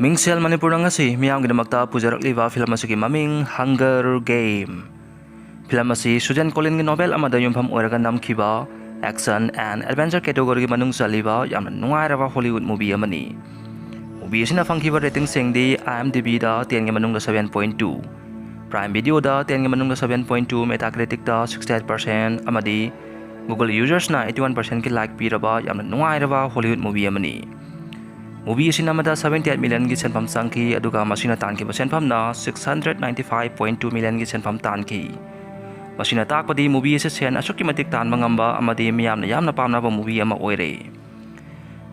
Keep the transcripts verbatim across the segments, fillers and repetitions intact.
ꯃꯤꯡꯁꯦꯜ ꯃꯅꯤꯄꯨꯔꯗ ꯉꯁꯤ ꯃꯤꯌꯥꯝꯒꯤꯗꯃꯛꯇ ꯄꯨꯖꯔꯛꯂꯤꯕ ꯐꯤꯂꯝ ꯑꯁꯤꯒꯤ ꯃꯃꯤꯡ Hunger Game꯫ ꯐꯤꯂꯝ ꯑꯁꯤ ꯁꯨꯖꯦꯟ ꯀꯣꯂꯤꯟꯒꯤ ꯅꯣꯚꯦꯜ ꯑꯃꯗ ꯌꯨꯝꯐꯝ ꯑꯣꯏꯔꯒ ꯅꯝꯈꯤꯕ action and adventure categoryꯒꯤ ꯃꯅꯨꯡ ꯆꯜꯂꯤꯕ ꯌꯥꯝꯅ ꯅꯨꯡꯉꯥꯏꯔꯕ Hollywood movie ꯑꯃꯅꯤ꯫ Movie ꯑꯁꯤꯅ ꯐꯪꯈꯤꯕ ratingꯁꯤꯡꯗꯤ IMDbꯗ tenꯒꯤ ꯃꯅꯨꯡꯗ seven point two, Prime Videoꯗ tenꯒꯤ ꯃꯅꯨꯡꯗ seven point two, Metacriticꯇ sixty eight percent ꯑꯃꯗꯤ Google usersꯅ eighty one percentꯀꯤ like ꯄꯤꯔꯕ ꯌꯥꯝꯅ ꯅꯨꯡꯉꯥꯏꯔꯕ Hollywood movie ꯑꯃꯅꯤ꯫ Movie ꯑꯁꯤꯅ ꯑꯃꯗ seventy eight millionꯒꯤ ꯁꯦꯟꯐꯝ ꯆꯪꯈꯤ, ꯑꯗꯨꯒ ꯃꯁꯤꯅ ꯇꯥꯟꯈꯤꯕ ꯁꯦꯟꯐꯝꯅ six hundred ninety five point two millionꯒꯤ ꯁꯦꯟꯐꯝ ꯇꯥꯟꯈꯤ꯫ ꯃꯁꯤꯅ ꯇꯥꯛꯄꯗꯤ movie ꯑꯁꯤ ꯁꯦꯟ ꯑꯁꯨꯛꯀꯤ ꯃꯇꯤꯛ ꯇꯥꯟꯕ ꯉꯝꯕ ꯑꯃꯗꯤ ꯃꯤꯌꯥꯝꯅ ꯌꯥꯝꯅ ꯄꯥꯝꯅꯕ movie ꯑꯃ ꯑꯣꯏꯔꯦ꯫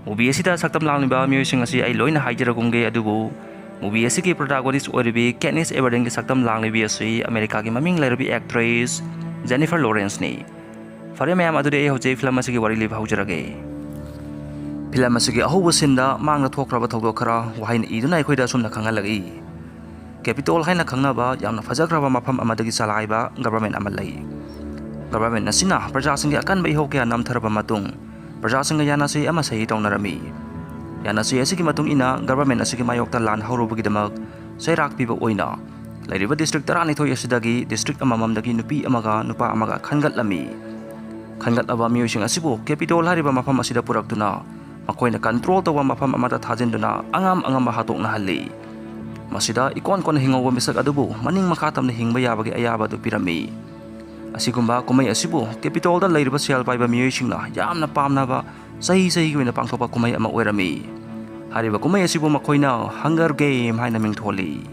Movie ꯑꯁꯤꯗ ꯁꯛꯇꯝ ꯂꯥꯡꯂꯤꯕ ꯃꯤꯑꯣꯏꯁꯤꯡ ꯑꯁꯤ ꯑꯩ ꯂꯣꯏꯅ ꯍꯥꯏꯖꯔꯒꯨꯝꯒꯦ, ꯑꯗꯨꯕꯨ movie ꯑꯁꯤꯒꯤ protagonist ꯑꯣꯏꯔꯤꯕꯤ Katniss Everdeenꯒꯤ ꯁꯛꯇꯝ ꯂꯥꯡꯂꯤꯕꯤ ꯑꯁꯤ ꯑꯃꯦꯔꯤꯀꯥꯒꯤ ꯃꯃꯤꯡ ꯂꯩꯔꯕꯤ actress Jennifer Lawrenceꯅꯤ꯫ ꯐꯔꯦ ꯃꯌꯥꯝ, ꯑꯗꯨꯗꯤ ꯑꯩ ꯍꯧꯖꯤꯛ ꯐꯤꯂꯝ ꯑꯁꯤꯒꯤ ꯋꯥꯔꯤ ꯂꯤꯕ ꯍꯧꯖꯔꯒꯦ꯫ ꯐꯤꯂꯝ ꯑꯁꯤꯒꯤ ꯑꯍꯧꯕ sceneꯗ ꯃꯥꯡꯗ ꯊꯣꯛꯈ꯭ꯔꯕ ꯊꯧꯗꯣꯛ ꯈꯔ ꯋꯥꯍꯩꯅ ꯏꯗꯨꯅ ꯑꯩꯈꯣꯏꯗ ꯑꯁꯨꯝꯅ ꯈꯪꯍꯜꯂꯛꯏ꯫ Capitol ꯍꯥꯏꯅ ꯈꯪꯅꯕ ꯌꯥꯝꯅ ꯐꯖꯈ꯭ꯔꯕ ꯃꯐꯝ ꯑꯃꯗꯒꯤ ꯆꯂꯥꯏꯕ government ꯑꯃ ꯂꯩ꯫ Government ꯑꯁꯤꯅ ꯄ꯭ꯔꯖꯥꯁꯤꯡꯒꯤ ꯑꯀꯟꯕ ꯏꯍꯧ ꯀꯌꯥ ꯅꯝꯊꯔꯕ ꯃꯇꯨꯡ, ꯄ꯭ꯔꯖꯥꯁꯤꯡꯒ ꯌꯥꯅꯁꯤ ꯑꯃ ꯁꯍꯤ ꯇꯧꯅꯔꯝꯃꯤ꯫ ꯌꯥꯅꯁꯤ ꯑꯁꯤꯒꯤ ꯃꯇꯨꯡ ꯏꯟꯅ government ꯑꯁꯤꯒꯤ ꯃꯥꯌꯣꯛꯇ ꯂꯥꯟ ꯍꯧꯔꯨꯕꯒꯤꯗꯃꯛ ꯆꯩꯔꯥꯛ ꯄꯤꯕ ꯑꯣꯏꯅ ꯂꯩꯔꯤꯕ district ꯇꯔꯥꯅꯤꯊꯣꯏ ꯑꯁꯤꯗꯒꯤ district ꯑꯃꯃꯝꯗꯒꯤ ꯅꯨꯄꯤ ꯑꯃꯒ ꯅꯨꯄꯥ ꯑꯃꯒ ꯈꯟꯒꯠꯂꯝꯃꯤ꯫ ꯈꯟꯒꯠꯂꯕ ꯃꯤꯑꯣꯏꯁꯤꯡ ꯑꯁꯤꯕꯨ Capitol ꯍꯥꯏꯔꯤꯕ ꯃꯐꯝ ꯑꯁꯤꯗ ꯄꯨꯔꯛꯇꯨꯅ ꯃꯈꯣꯏꯅ control ꯇꯧꯕ ꯃꯐꯝ ꯑꯃꯗ ꯊꯥꯖꯤꯟꯗꯨꯅ ꯑꯉꯝ ꯑꯉꯝꯕ ꯍꯥꯠꯇꯣꯛꯅꯍꯜꯂꯤ꯫ ꯃꯁꯤꯗ ꯏꯀꯣꯟ ꯀꯣꯟꯅ ꯍꯤꯡꯍꯧꯕ ꯃꯤꯁꯛ ꯑꯗꯨꯕꯨ ꯃꯅꯤꯡ ꯃꯈꯥ ꯇꯝꯅ ꯍꯤꯡꯕ ꯌꯥꯕꯒꯤ ꯑꯌꯥꯕ ꯑꯗꯨ ꯄꯤꯔꯝꯃꯤ꯫ ꯑꯁꯤꯒꯨꯝꯕ ꯀꯨꯝꯍꯩ ꯑꯁꯤꯕꯨ Capitolꯗ ꯂꯩꯔꯤꯕ ꯁꯦꯜ ꯄꯥꯏꯕ ꯃꯤꯑꯣꯏꯁꯤꯡꯅ ꯌꯥꯝꯅ ꯄꯥꯝꯅꯕ ꯆꯍꯤ ꯆꯍꯤꯒꯤ ꯑꯣꯏꯅ ꯄꯥꯡꯊꯣꯛꯄ ꯀꯨꯝꯍꯩ ꯑꯃ ꯑꯣꯏꯔꯝꯃꯤ꯫ ꯍꯥꯏꯔꯤꯕ ꯀꯨꯝꯍꯩ ꯑꯁꯤꯕꯨ ꯃꯈꯣꯏꯅ Hunger Game ꯍꯥꯏꯅ ꯃꯤꯡꯊꯣꯜꯂꯤ꯫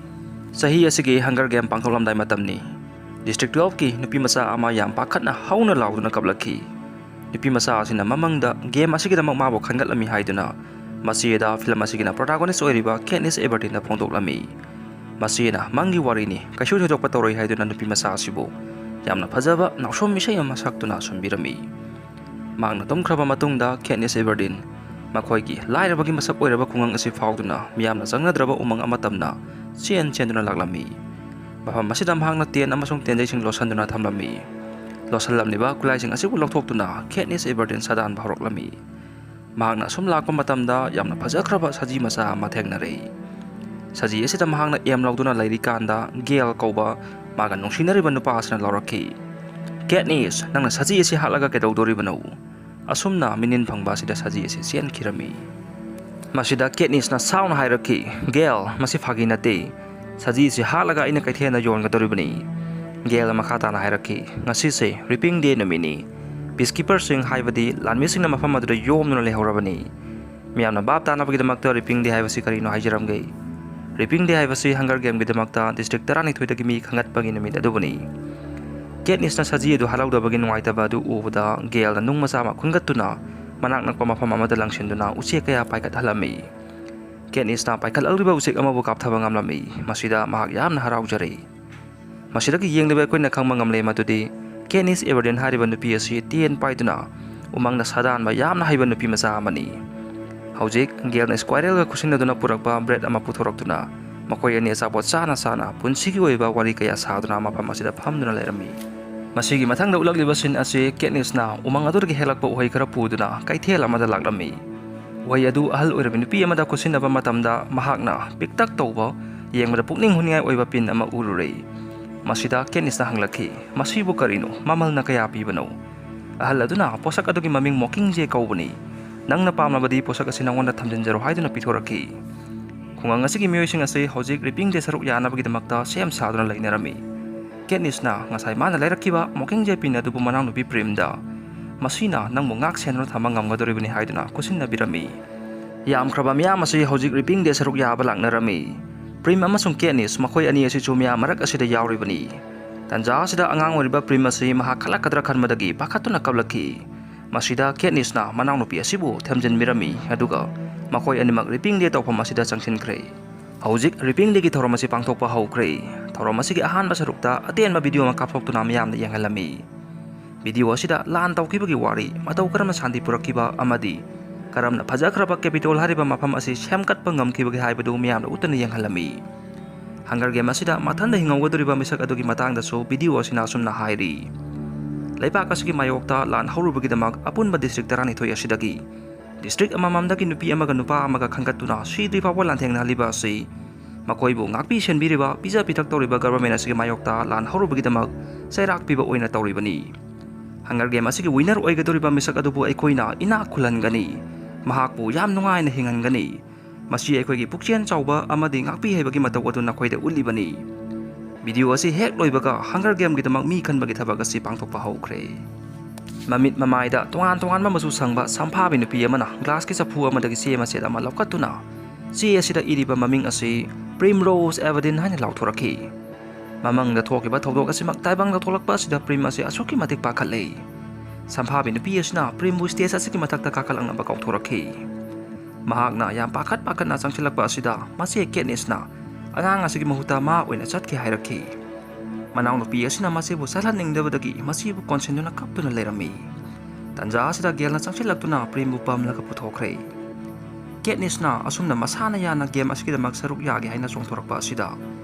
ꯆꯍꯤ ꯑꯁꯤꯒꯤ Hunger Game ꯄꯥꯡꯊꯣꯛꯂꯝꯗꯥꯏ ꯃꯇꯝꯅꯤ꯫ District twelveꯀꯤ ꯅꯨꯄꯤ ꯃꯆꯥ ꯑꯃ ꯌꯥꯝ ꯄꯥꯈꯠꯅ ꯍꯧꯅ ꯂꯥꯎꯗꯨꯅ ꯀꯞꯂꯛꯈꯤ꯫ ꯅꯨꯄꯤ ꯃꯆꯥ ꯑꯁꯤꯅ ꯃꯃꯪꯗ game ꯑꯁꯤꯒꯤꯗꯃꯛ ꯃꯥꯕꯨ ꯈꯟꯒꯠꯂꯝꯃꯤ ꯍꯥꯏꯗꯨꯅ ꯃꯆꯦꯗ ꯐꯤꯂꯝ ꯑꯁꯤꯒꯤꯅ protagonist ꯑꯣꯏꯔꯤꯕ Katniss Everdeenꯗ ꯐꯣꯡꯗꯣꯛꯂꯝꯃꯤ꯫ ꯃꯆꯦꯅ ꯃꯪꯒꯤ ꯋꯥꯔꯤꯅꯤ, ꯀꯩꯁꯨ ꯊꯣꯏꯗꯣꯛꯄ ꯇꯧꯔꯣꯏ ꯍꯥꯏꯗꯨꯅ ꯅꯨꯄꯤ ꯃꯆꯥ ꯑꯁꯤꯕꯨ ꯌꯥꯝꯅ ꯐꯖꯕ ꯅꯥꯎꯁꯨꯝ ꯏꯁꯩ ꯑꯃ ꯁꯛꯇꯨꯅ ꯁꯨꯝꯕꯤꯔꯝꯃꯤ꯫ ꯃꯍꯥꯛꯅ ꯇꯨꯝꯈ꯭ꯔꯕ ꯃꯇꯨꯡꯗ Katniss Everdeen ꯃꯈꯣꯏꯒꯤ ꯂꯥꯏꯔꯕꯒꯤ ꯃꯁꯛ ꯑꯣꯏꯔꯕ ꯈꯨꯡꯒꯪ ꯑꯁꯤ ꯐꯥꯎꯗꯨꯅ ꯃꯤꯌꯥꯝꯅ ꯆꯪꯅꯗ꯭ꯔꯕ ꯎꯃꯪ ꯑꯃ ꯇꯝꯅ ꯆꯦꯟ ꯆꯦꯟꯗꯨꯅ ꯂꯥꯛꯂꯝꯃꯤ꯫ ꯃꯐꯝ ꯑꯁꯤꯗ ꯃꯍꯥꯛꯅ tent ꯑꯃꯁꯨꯡ ꯇꯦꯟꯖꯩꯁꯤꯡ ꯂꯣꯠꯁꯤꯟꯗꯨꯅ ꯊꯝꯂꯝꯃꯤ꯫ ꯂꯣꯠꯁꯤꯜꯂꯝꯂꯤꯕ ꯈꯨꯠꯂꯥꯏꯁꯤꯡ ꯑꯁꯤꯕꯨ ꯂꯧꯊꯣꯛꯇꯨꯅ Katniss Everdeen ꯁꯥꯗꯥꯟꯕ ꯍꯧꯔꯛꯂꯝꯃꯤ꯫ ꯃꯍꯥꯛꯅ ꯑꯁꯨꯝ ꯂꯥꯛꯄ ꯃꯇꯝꯗ ꯌꯥꯝꯅ ꯐꯖꯈ꯭ꯔꯕ ꯁꯖꯤ ꯃꯆꯥ ꯑꯃ ꯊꯦꯡꯅꯔꯛꯏ꯫ ꯁꯖꯤ ꯑꯁꯤꯗ ꯃꯍꯥꯛꯅ ꯑꯦꯝ ꯂꯧꯗꯨꯅ ꯂꯩꯔꯤꯀꯥꯟꯗ ꯒꯦꯜ ꯀꯧꯕ ꯃꯥꯒ ꯅꯨꯡꯁꯤꯅꯔꯤꯕ ꯅꯨꯄꯥ ꯑꯁꯤꯅ ꯂꯧꯔꯛꯈꯤ꯫ "ꯀꯦꯠꯅꯤꯁ, ꯅꯪꯅ ꯁꯖꯤ ꯑꯁꯤ ꯍꯥꯠꯂꯒ ꯀꯩꯗꯧꯗꯣꯔꯤꯕꯅꯣ?" ꯑꯁꯨꯝꯅ ꯃꯤꯅꯤꯟ ꯐꯪꯕ ꯑꯁꯤꯗ ꯁꯖꯤ ꯑꯁꯤ ꯆꯦꯟꯈꯤꯔꯝꯃꯤ꯫ ꯃꯁꯤꯗ ꯀꯦꯠꯅꯤꯁꯅ ꯁꯥꯎꯅ ꯍꯥꯏꯔꯛꯈꯤ, "ꯒꯦꯜ, ꯃꯁꯤ ꯐꯥꯒꯤ ꯅꯠꯇꯦ꯫ ꯁꯖꯤ ꯑꯁꯤ ꯍꯥꯠꯂꯒ ꯑꯩꯅ ꯀꯩꯊꯦꯜꯗ ꯌꯣꯟꯒꯗꯧꯔꯤꯕꯅꯤ꯫" ꯒꯦꯜꯅ ꯃꯈꯥ ꯇꯥꯅ ꯍꯥꯏꯔꯛꯈꯤ, "ꯉꯁꯤꯁꯦ ꯔꯤꯄꯤꯡ ꯗꯦ ꯅꯨꯃꯤꯠꯅꯤ꯫ ꯄꯤꯁꯀꯤꯄꯔꯁꯤꯡ, ꯍꯥꯏꯕꯗꯤ ꯂꯥꯟꯃꯤꯁꯤꯡꯅ ꯃꯐꯝ ꯑꯗꯨꯗ ꯌꯣꯝꯗꯨꯅ ꯂꯩꯍꯧꯔꯕꯅꯤ꯫ ꯃꯤꯌꯥꯝꯅ ꯚꯥꯞ ꯇꯥꯅꯕꯒꯤꯗꯃꯛꯇ ꯔꯤꯄꯤꯡ ꯗꯦ ꯍꯥꯏꯕꯁꯤ ꯀꯔꯤꯅꯣ ꯍꯥꯏꯖꯔꯝꯒꯦ꯫ ꯔꯤꯄꯤꯡ ꯗꯦ ꯍꯥꯏꯕꯁꯤ ꯍꯪꯒꯔ ꯒꯦꯝꯒꯤꯗꯃꯛꯇ ꯗꯤꯁꯇ꯭ꯔꯤꯛ ꯇꯔꯥꯅꯤꯊꯣꯏꯗꯒꯤ ꯃꯤ ꯈꯟꯒꯠꯄꯒꯤ ꯅꯨꯃꯤꯠ ꯑꯗꯨꯕꯨꯅꯤ꯫" ꯀꯦꯠꯅꯤꯁꯅ ꯁꯖꯤ ꯑꯗꯨ ꯍꯔꯥꯎꯗꯕꯒꯤ ꯅꯨꯡꯉꯥꯏꯇꯕ ꯑꯗꯨ ꯎꯕꯗ ꯒꯦꯜꯅ ꯅꯨꯡ ꯃꯆꯥ ꯑꯃ ꯈꯨꯟꯒꯠꯇꯨꯅ ꯃꯅꯥꯛ ꯅꯛꯄ ꯃꯐꯝ ꯑꯃꯗ ꯂꯪꯁꯤꯟꯗꯨꯅ ꯎꯆꯦꯛ ꯀꯌꯥ ꯄꯥꯏꯈꯠꯍꯜꯂꯝꯃꯤ꯫ ꯀꯦꯠꯅꯤꯁꯅ ꯄꯥꯏꯈꯠꯂꯛꯂꯤꯕ ꯎꯆꯦꯛ ꯑꯃꯕꯨ ꯀꯥꯞꯊꯕ ꯉꯝꯂꯝꯃꯤ꯫ ꯃꯁꯤꯗ ꯃꯍꯥꯛ ꯌꯥꯝꯅ ꯍꯔꯥꯎꯖꯔꯦ꯫ ꯃꯁꯤꯗꯒꯤ ꯌꯦꯡꯂꯤꯕ ꯑꯩꯈꯣꯏꯅ ꯈꯪꯕ ꯉꯝꯂꯦ ꯃꯗꯨꯗꯤ ꯀꯦꯠꯅꯤꯁ ꯑꯦꯕꯔꯗꯦꯟ ꯍꯥꯏꯔꯤꯕ ꯅꯨꯄꯤ ꯑꯁꯤ ꯇꯦꯟ ꯄꯥꯏꯗꯨꯅ ꯎꯃꯪꯗ ꯁꯥꯗꯥꯟꯕ ꯌꯥꯝꯅ ꯍꯩꯕ ꯅꯨꯄꯤ ꯃꯆꯥ ꯑꯃꯅꯤ꯫ ꯍꯧꯖꯤꯛ ꯒꯦꯜꯅ ꯁ꯭ꯀ꯭ꯋꯥꯏꯔꯦꯜꯒ ꯈꯨꯠꯁꯤꯟꯅꯗꯨꯅ ꯄꯨꯔꯛꯄ ꯕ꯭ꯔꯦꯗ ꯑꯃ ꯄꯨꯊꯣꯔꯛꯇꯨꯅ ꯃꯈꯣꯏ ꯑꯅꯤ ꯑꯆꯥꯄꯣꯠ ꯆꯥꯅ ꯆꯥꯅ ꯄꯨꯟꯁꯤꯒꯤ ꯑꯣꯏꯕ ꯋꯥꯔꯤ ꯀꯌꯥ ꯁꯥꯗꯨꯅ ꯃꯐꯝ ꯑꯁꯤꯗ ꯐꯝꯗꯨꯅ ꯂꯩꯔꯝꯃꯤ꯫ ꯃꯁꯤꯒꯤ ꯃꯊꯪꯗ ꯎꯠꯂꯛꯂꯤꯕ ꯁꯤꯟ ꯑꯁꯤ ꯀꯦꯠꯅꯤꯁꯅ ꯎꯃꯪ ꯑꯗꯨꯗꯒꯤ ꯍꯦꯛꯂꯛꯄ ꯎꯍꯩ ꯈꯔ ꯄꯨꯗꯨꯅ ꯀꯩꯊꯦꯜ ꯑꯃꯗ ꯂꯥꯛꯂꯝꯃꯤ꯫ ꯎꯍꯩ ꯑꯗꯨ ꯑꯍꯜ ꯑꯣꯏꯔꯕ ꯅꯨꯄꯤ ꯑꯃꯗ ꯈꯨꯠꯁꯤꯟꯅꯕ ꯃꯇꯝꯗ ꯃꯍꯥꯛꯅ ꯄꯤꯛꯇꯛ ꯇꯧꯕ, ꯌꯦꯡꯕꯗ ꯄꯨꯛꯅꯤꯡ ꯍꯨꯅꯤꯡꯉꯥꯏ ꯑꯣꯏꯕ ꯄꯤꯟ ꯑꯃ ꯎꯔꯨꯔꯦ꯫ ꯃꯁꯤꯗ ꯀꯦꯠꯅꯤꯁꯅ ꯍꯪꯂꯛꯈꯤ, "ꯃꯁꯤꯕꯨ ꯀꯔꯤꯅꯣ? ꯃꯃꯜꯅ ꯀꯌꯥ ꯄꯤꯕꯅꯣ?" ꯑꯍꯜ ꯑꯗꯨꯅ ꯄꯣꯠꯁꯛ ꯑꯗꯨꯒꯤ ꯃꯃꯤꯡ ꯃꯣꯀꯤꯡꯖꯦ ꯀꯧꯕꯅꯤ꯫ "ꯅꯪꯅ ꯄꯥꯝꯂꯕꯗꯤ ꯄꯣꯠꯁꯛ ꯑꯁꯤ ꯅꯉꯣꯟꯗ ꯊꯝꯖꯤꯟꯖꯔꯣ" ꯍꯥꯏꯗꯨꯅ ꯄꯤꯊꯣꯔꯛꯈꯤ꯫ ꯈꯨꯡꯒꯪ ꯑꯁꯤꯒꯤ ꯃꯤꯑꯣꯏꯁꯤꯡ ꯑꯁꯤ ꯍꯧꯖꯤꯛ ꯔꯤꯄꯤꯡ ꯗꯦ ꯁꯔꯨꯛ ꯌꯥꯅꯕꯒꯤꯗꯃꯛꯇ ꯁꯦꯝ ꯁꯥꯗꯨꯅ ꯂꯩꯅꯔꯝꯃꯤ꯫ ꯀꯦꯠꯅꯤꯁꯅ ꯉꯁꯥꯏ ꯃꯥꯅ ꯂꯩꯔꯛꯈꯤꯕ ꯃꯣꯀꯤꯡꯖꯦ ꯄꯤꯟ ꯑꯗꯨꯕꯨ ꯃꯅꯥꯎꯅꯨꯄꯤ ꯄ꯭ꯔꯤꯝꯗ, "ꯃꯁꯤꯅ ꯅꯪꯕꯨ ꯉꯥꯛ ꯁꯦꯟꯗꯨꯅ ꯊꯝꯕ ꯉꯝꯒꯗꯧꯔꯤꯕꯅꯤ" ꯍꯥꯏꯗꯨꯅ ꯈꯨꯠꯁꯤꯟꯅꯕꯤꯔꯝꯃꯤ꯫ ꯌꯥꯝꯈ꯭ꯔꯕ ꯃꯤꯌꯥꯝ ꯑꯁꯤ ꯍꯧꯖꯤꯛ ꯔꯤꯄꯤꯡ ꯗꯦ ꯁꯔꯨꯛ ꯌꯥꯕ ꯂꯥꯛꯅꯔꯝꯃꯤ꯫ ꯄ꯭ꯔꯤꯝ ꯑꯃꯁꯨꯡ ꯀꯦꯠꯅꯤꯁ, ꯃꯈꯣꯏ ꯑꯅꯤ ꯑꯁꯤꯁꯨ ꯃꯤꯌꯥꯝ ꯃꯔꯛ ꯑꯁꯤꯗ ꯌꯥꯎꯔꯤꯕꯅꯤ꯫ ꯇꯟꯖꯥ ꯑꯁꯤꯗ ꯑꯉꯥꯡ ꯑꯣꯏꯔꯤꯕ ꯄ꯭ꯔꯤꯝ ꯑꯁꯤ ꯃꯍꯥꯛ ꯈꯜꯂꯛꯀꯗ꯭ꯔꯥ ꯈꯟꯕꯗꯒꯤ ꯄꯥꯈꯠꯇꯨꯅ ꯀꯞꯂꯛꯈꯤ꯫ ꯃꯁꯤꯗ ꯀꯦꯠꯅꯤꯁꯅ ꯃꯅꯥꯎꯅꯨꯄꯤ ꯑꯁꯤꯕꯨ ꯊꯦꯝꯖꯤꯟꯕꯤꯔꯝꯃꯤ, ꯑꯗꯨꯒ ꯃꯈꯣꯏ ꯑꯅꯤꯃꯛ ꯔꯤꯄꯤꯡ ꯗꯦ ꯇꯧꯐꯝ ꯑꯁꯤꯗ ꯆꯪꯁꯤꯟꯈ꯭ꯔꯦ꯫ ꯍꯧꯖꯤꯛ ꯔꯤꯄꯤꯡ ꯗꯦꯒꯤ ꯊꯧꯔꯝ ꯑꯁꯤ ꯄꯥꯡꯊꯣꯛꯄ ꯍꯧꯈ꯭ꯔꯦ꯫ ꯊꯧꯔꯝ ꯑꯁꯤꯒꯤ ꯑꯍꯥꯟꯕ ꯁꯔꯨꯛꯇ ꯑꯇꯦꯟꯕ ꯚꯤꯗꯤꯑꯣ ꯑꯃ ꯀꯥꯞꯊꯣꯛꯇꯨꯅ ꯃꯤꯌꯥꯝꯗ ꯌꯦꯡꯍꯜꯂꯝꯃꯤ꯫ ꯚꯤꯗꯤꯑꯣ ꯑꯁꯤꯗ ꯂꯥꯟ ꯇꯧꯈꯤꯕꯒꯤ ꯋꯥꯔꯤ, ꯃꯇꯧ ꯀꯔꯝꯅ ꯁꯥꯟꯇꯤ ꯄꯨꯔꯛꯈꯤꯕ ꯑꯃꯗꯤ ꯀꯔꯝꯅ ꯐꯖꯈ꯭ꯔꯕ ꯀꯦꯄꯤꯇꯣꯜ ꯍꯥꯏꯔꯤꯕ ꯃꯐꯝ ꯑꯁꯤ ꯁꯦꯝꯒꯠꯄ ꯉꯝꯈꯤꯕꯒꯦ ꯍꯥꯏꯕꯗꯨ ꯃꯤꯌꯥꯝꯗ ꯎꯠꯇꯨꯅ ꯌꯦꯡꯍꯜꯂꯝꯃꯤ꯫ ꯍꯪꯒꯔ ꯒꯦꯝ ꯑꯁꯤꯗ ꯃꯊꯟꯗ ꯍꯤꯡꯍꯧꯒꯗꯧꯔꯤꯕ ꯃꯤꯁꯛ ꯑꯗꯨꯒꯤ ꯃꯇꯥꯡꯗꯁꯨ ꯚꯤꯗꯤꯑꯣ ꯑꯁꯤꯅ ꯑꯁꯨꯝꯅ ꯍꯥꯏꯔꯤ, ꯂꯩꯕꯥꯛ ꯑꯁꯤꯒꯤ ꯃꯥꯌꯣꯛꯇ ꯂꯥꯟ ꯍꯧꯔꯨꯕꯒꯤꯗꯃꯛ ꯑꯄꯨꯟꯕ ꯗꯤꯁꯇ꯭ꯔꯤꯛ ꯇꯔꯥꯅꯤꯊꯣꯏ ꯑꯁꯤꯗꯒꯤ ꯗꯤꯁꯇ꯭ꯔꯤꯛ ꯑꯃꯃꯝꯗꯒꯤ ꯅꯨꯄꯤ ꯑꯃꯒ ꯅꯨꯄꯥ ꯑꯃꯒ ꯈꯟꯒꯠꯇꯨꯅ ꯁꯤꯗ꯭ꯔꯤ ꯐꯥꯎꯕ ꯂꯥꯟꯊꯦꯡꯅꯍꯜꯂꯤꯕ ꯑꯁꯤ ꯃꯈꯣꯏꯕꯨ ꯉꯥꯛꯄꯤ ꯁꯦꯟꯕꯤꯔꯤꯕ, ꯄꯤꯖ ꯄꯤꯊꯛ ꯇꯧꯔꯤꯕ ꯒꯚꯔꯟꯃꯦꯟ ꯑꯁꯤꯒꯤ ꯃꯥꯌꯣꯛꯇ ꯂꯥꯟ ꯍꯧꯔꯨꯕꯒꯤꯗꯃꯛ ꯆꯩꯔꯥꯛ ꯄꯤꯕ ꯑꯣꯏꯅ ꯇꯧꯔꯤꯕꯅꯤ꯫ ꯍꯪꯒꯔ ꯒꯦꯝ ꯑꯁꯤꯒꯤ ꯋꯤꯟꯅꯔ ꯑꯣꯏꯒꯗꯧꯔꯤꯕ ꯃꯤꯁꯛ ꯑꯗꯨꯕꯨ ꯑꯩꯈꯣꯏꯅ ꯏꯅꯥꯛ ꯈꯨꯜꯍꯟꯒꯅꯤ꯫ ꯃꯍꯥꯛꯄꯨ ꯌꯥꯝ ꯅꯨꯡꯉꯥꯏꯅ ꯍꯤꯡꯍꯟꯒꯅꯤ꯫ ꯃꯁꯤ ꯑꯩꯈꯣꯏꯒꯤ ꯄꯨꯛꯆꯦꯜ ꯆꯥꯎꯕ ꯑꯃꯗꯤ ꯉꯥꯛꯄꯤ ꯍꯩꯕꯒꯤ ꯃꯇꯧ ꯑꯗꯨ ꯅꯈꯣꯏꯗ ꯎꯠꯂꯤꯕꯅꯤ꯫ ꯚꯤꯗꯤꯑꯣ ꯑꯁꯤ ꯍꯦꯛ ꯂꯣꯏꯕꯒ ꯍꯪꯒꯔ ꯒꯦꯝꯒꯤꯗꯃꯛ ꯃꯤ ꯈꯟꯕꯒꯤ ꯊꯕꯛ ꯑꯁꯤ ꯄꯥꯡꯊꯣꯛꯄ ꯍꯧꯈ꯭ꯔꯦ꯫ ꯃꯃꯤꯠ ꯃꯃꯥꯏꯗ ꯇꯣꯉꯥꯟ ꯇꯣꯉꯥꯟꯕ ꯃꯆꯨ ꯁꯪꯕ ꯁꯝꯐꯥꯕꯤ ꯅꯨꯄꯤ ꯑꯃꯅ ꯒ꯭ꯂꯥꯁꯀꯤ ꯆꯐꯨ ꯑꯃꯗꯒꯤ ꯆꯦ ꯃꯆꯦꯠ ꯑꯃ ꯂꯧꯈꯠꯇꯨꯅ, ꯆꯦ ꯑꯁꯤꯗ ꯏꯔꯤꯕ ꯃꯃꯤꯡ ꯑꯁꯤ "Primrose Evadne" ꯍꯥꯏꯅ ꯂꯥꯎꯊꯣꯔꯛꯈꯤ꯫ ꯃꯃꯥꯡꯗ ꯊꯣꯛꯈꯤꯕ ꯊꯧꯗꯣꯛ ꯑꯁꯤꯃꯛ ꯇꯥꯏꯕꯪꯗ ꯊꯣꯛꯂꯛꯄ ꯑꯁꯤꯗ ꯄ꯭ꯔꯤꯝ ꯑꯁꯤ ꯑꯁꯨꯛꯀꯤ ꯃꯇꯤꯛ ꯄꯥꯈꯠꯂꯦ꯫ ꯁꯝꯐꯥꯕꯤ ꯅꯨꯄꯤ ꯑꯁꯤꯅ ꯄ꯭ꯔꯤꯝꯕꯨ ꯁ꯭ꯇꯦꯖ ꯑꯁꯤꯒꯤ ꯃꯊꯛꯇ ꯀꯥꯈꯠꯂꯛꯅꯕ ꯀꯧꯊꯣꯔꯛꯈꯤ꯫ ꯃꯍꯥꯛꯅ ꯌꯥꯝ ꯄꯥꯈꯠ ꯄꯥꯈꯠꯅ ꯆꯪꯁꯤꯜꯂꯛꯄ ꯑꯁꯤꯗ ꯃꯆꯦ ꯀꯦꯠꯅꯤꯁꯅ ꯑꯉꯥꯡ ꯑꯁꯤꯒꯤ ꯃꯍꯨꯠꯇ ꯃꯥ ꯑꯣꯏꯅ ꯆꯠꯀꯦ ꯍꯥꯏꯔꯛꯈꯤ꯫ ꯃꯅꯥꯎꯅꯨꯄꯤ ꯑꯁꯤꯅ ꯃꯆꯦꯕꯨ ꯆꯠꯍꯟꯅꯤꯡꯗꯕꯗꯒꯤ ꯃꯆꯦꯕꯨ ꯀꯣꯟꯁꯤꯟꯗꯨꯅ ꯀꯞꯇꯨꯅ ꯂꯩꯔꯝꯃꯤ꯫ ꯇꯟꯖꯥ ꯑꯁꯤꯗ ꯒꯦꯜꯅ ꯆꯪꯁꯤꯜꯂꯛꯇꯨꯅ ꯄ꯭ꯔꯤꯝꯕꯨ ꯄꯝꯂꯒ ꯄꯨꯊꯣꯛꯈ꯭ꯔꯦ꯫ ꯀꯦꯠꯅꯤꯁꯅ ꯑꯁꯨꯝꯅ ꯃꯁꯥꯅ ꯌꯥꯅ ꯒꯦꯝ ꯑꯁꯤꯒꯤꯗꯃꯛ ꯁꯔꯨꯛ ꯌꯥꯒꯦ ꯍꯥꯏꯅ ꯆꯣꯡꯊꯣꯔꯛꯄ ꯑꯁꯤꯗ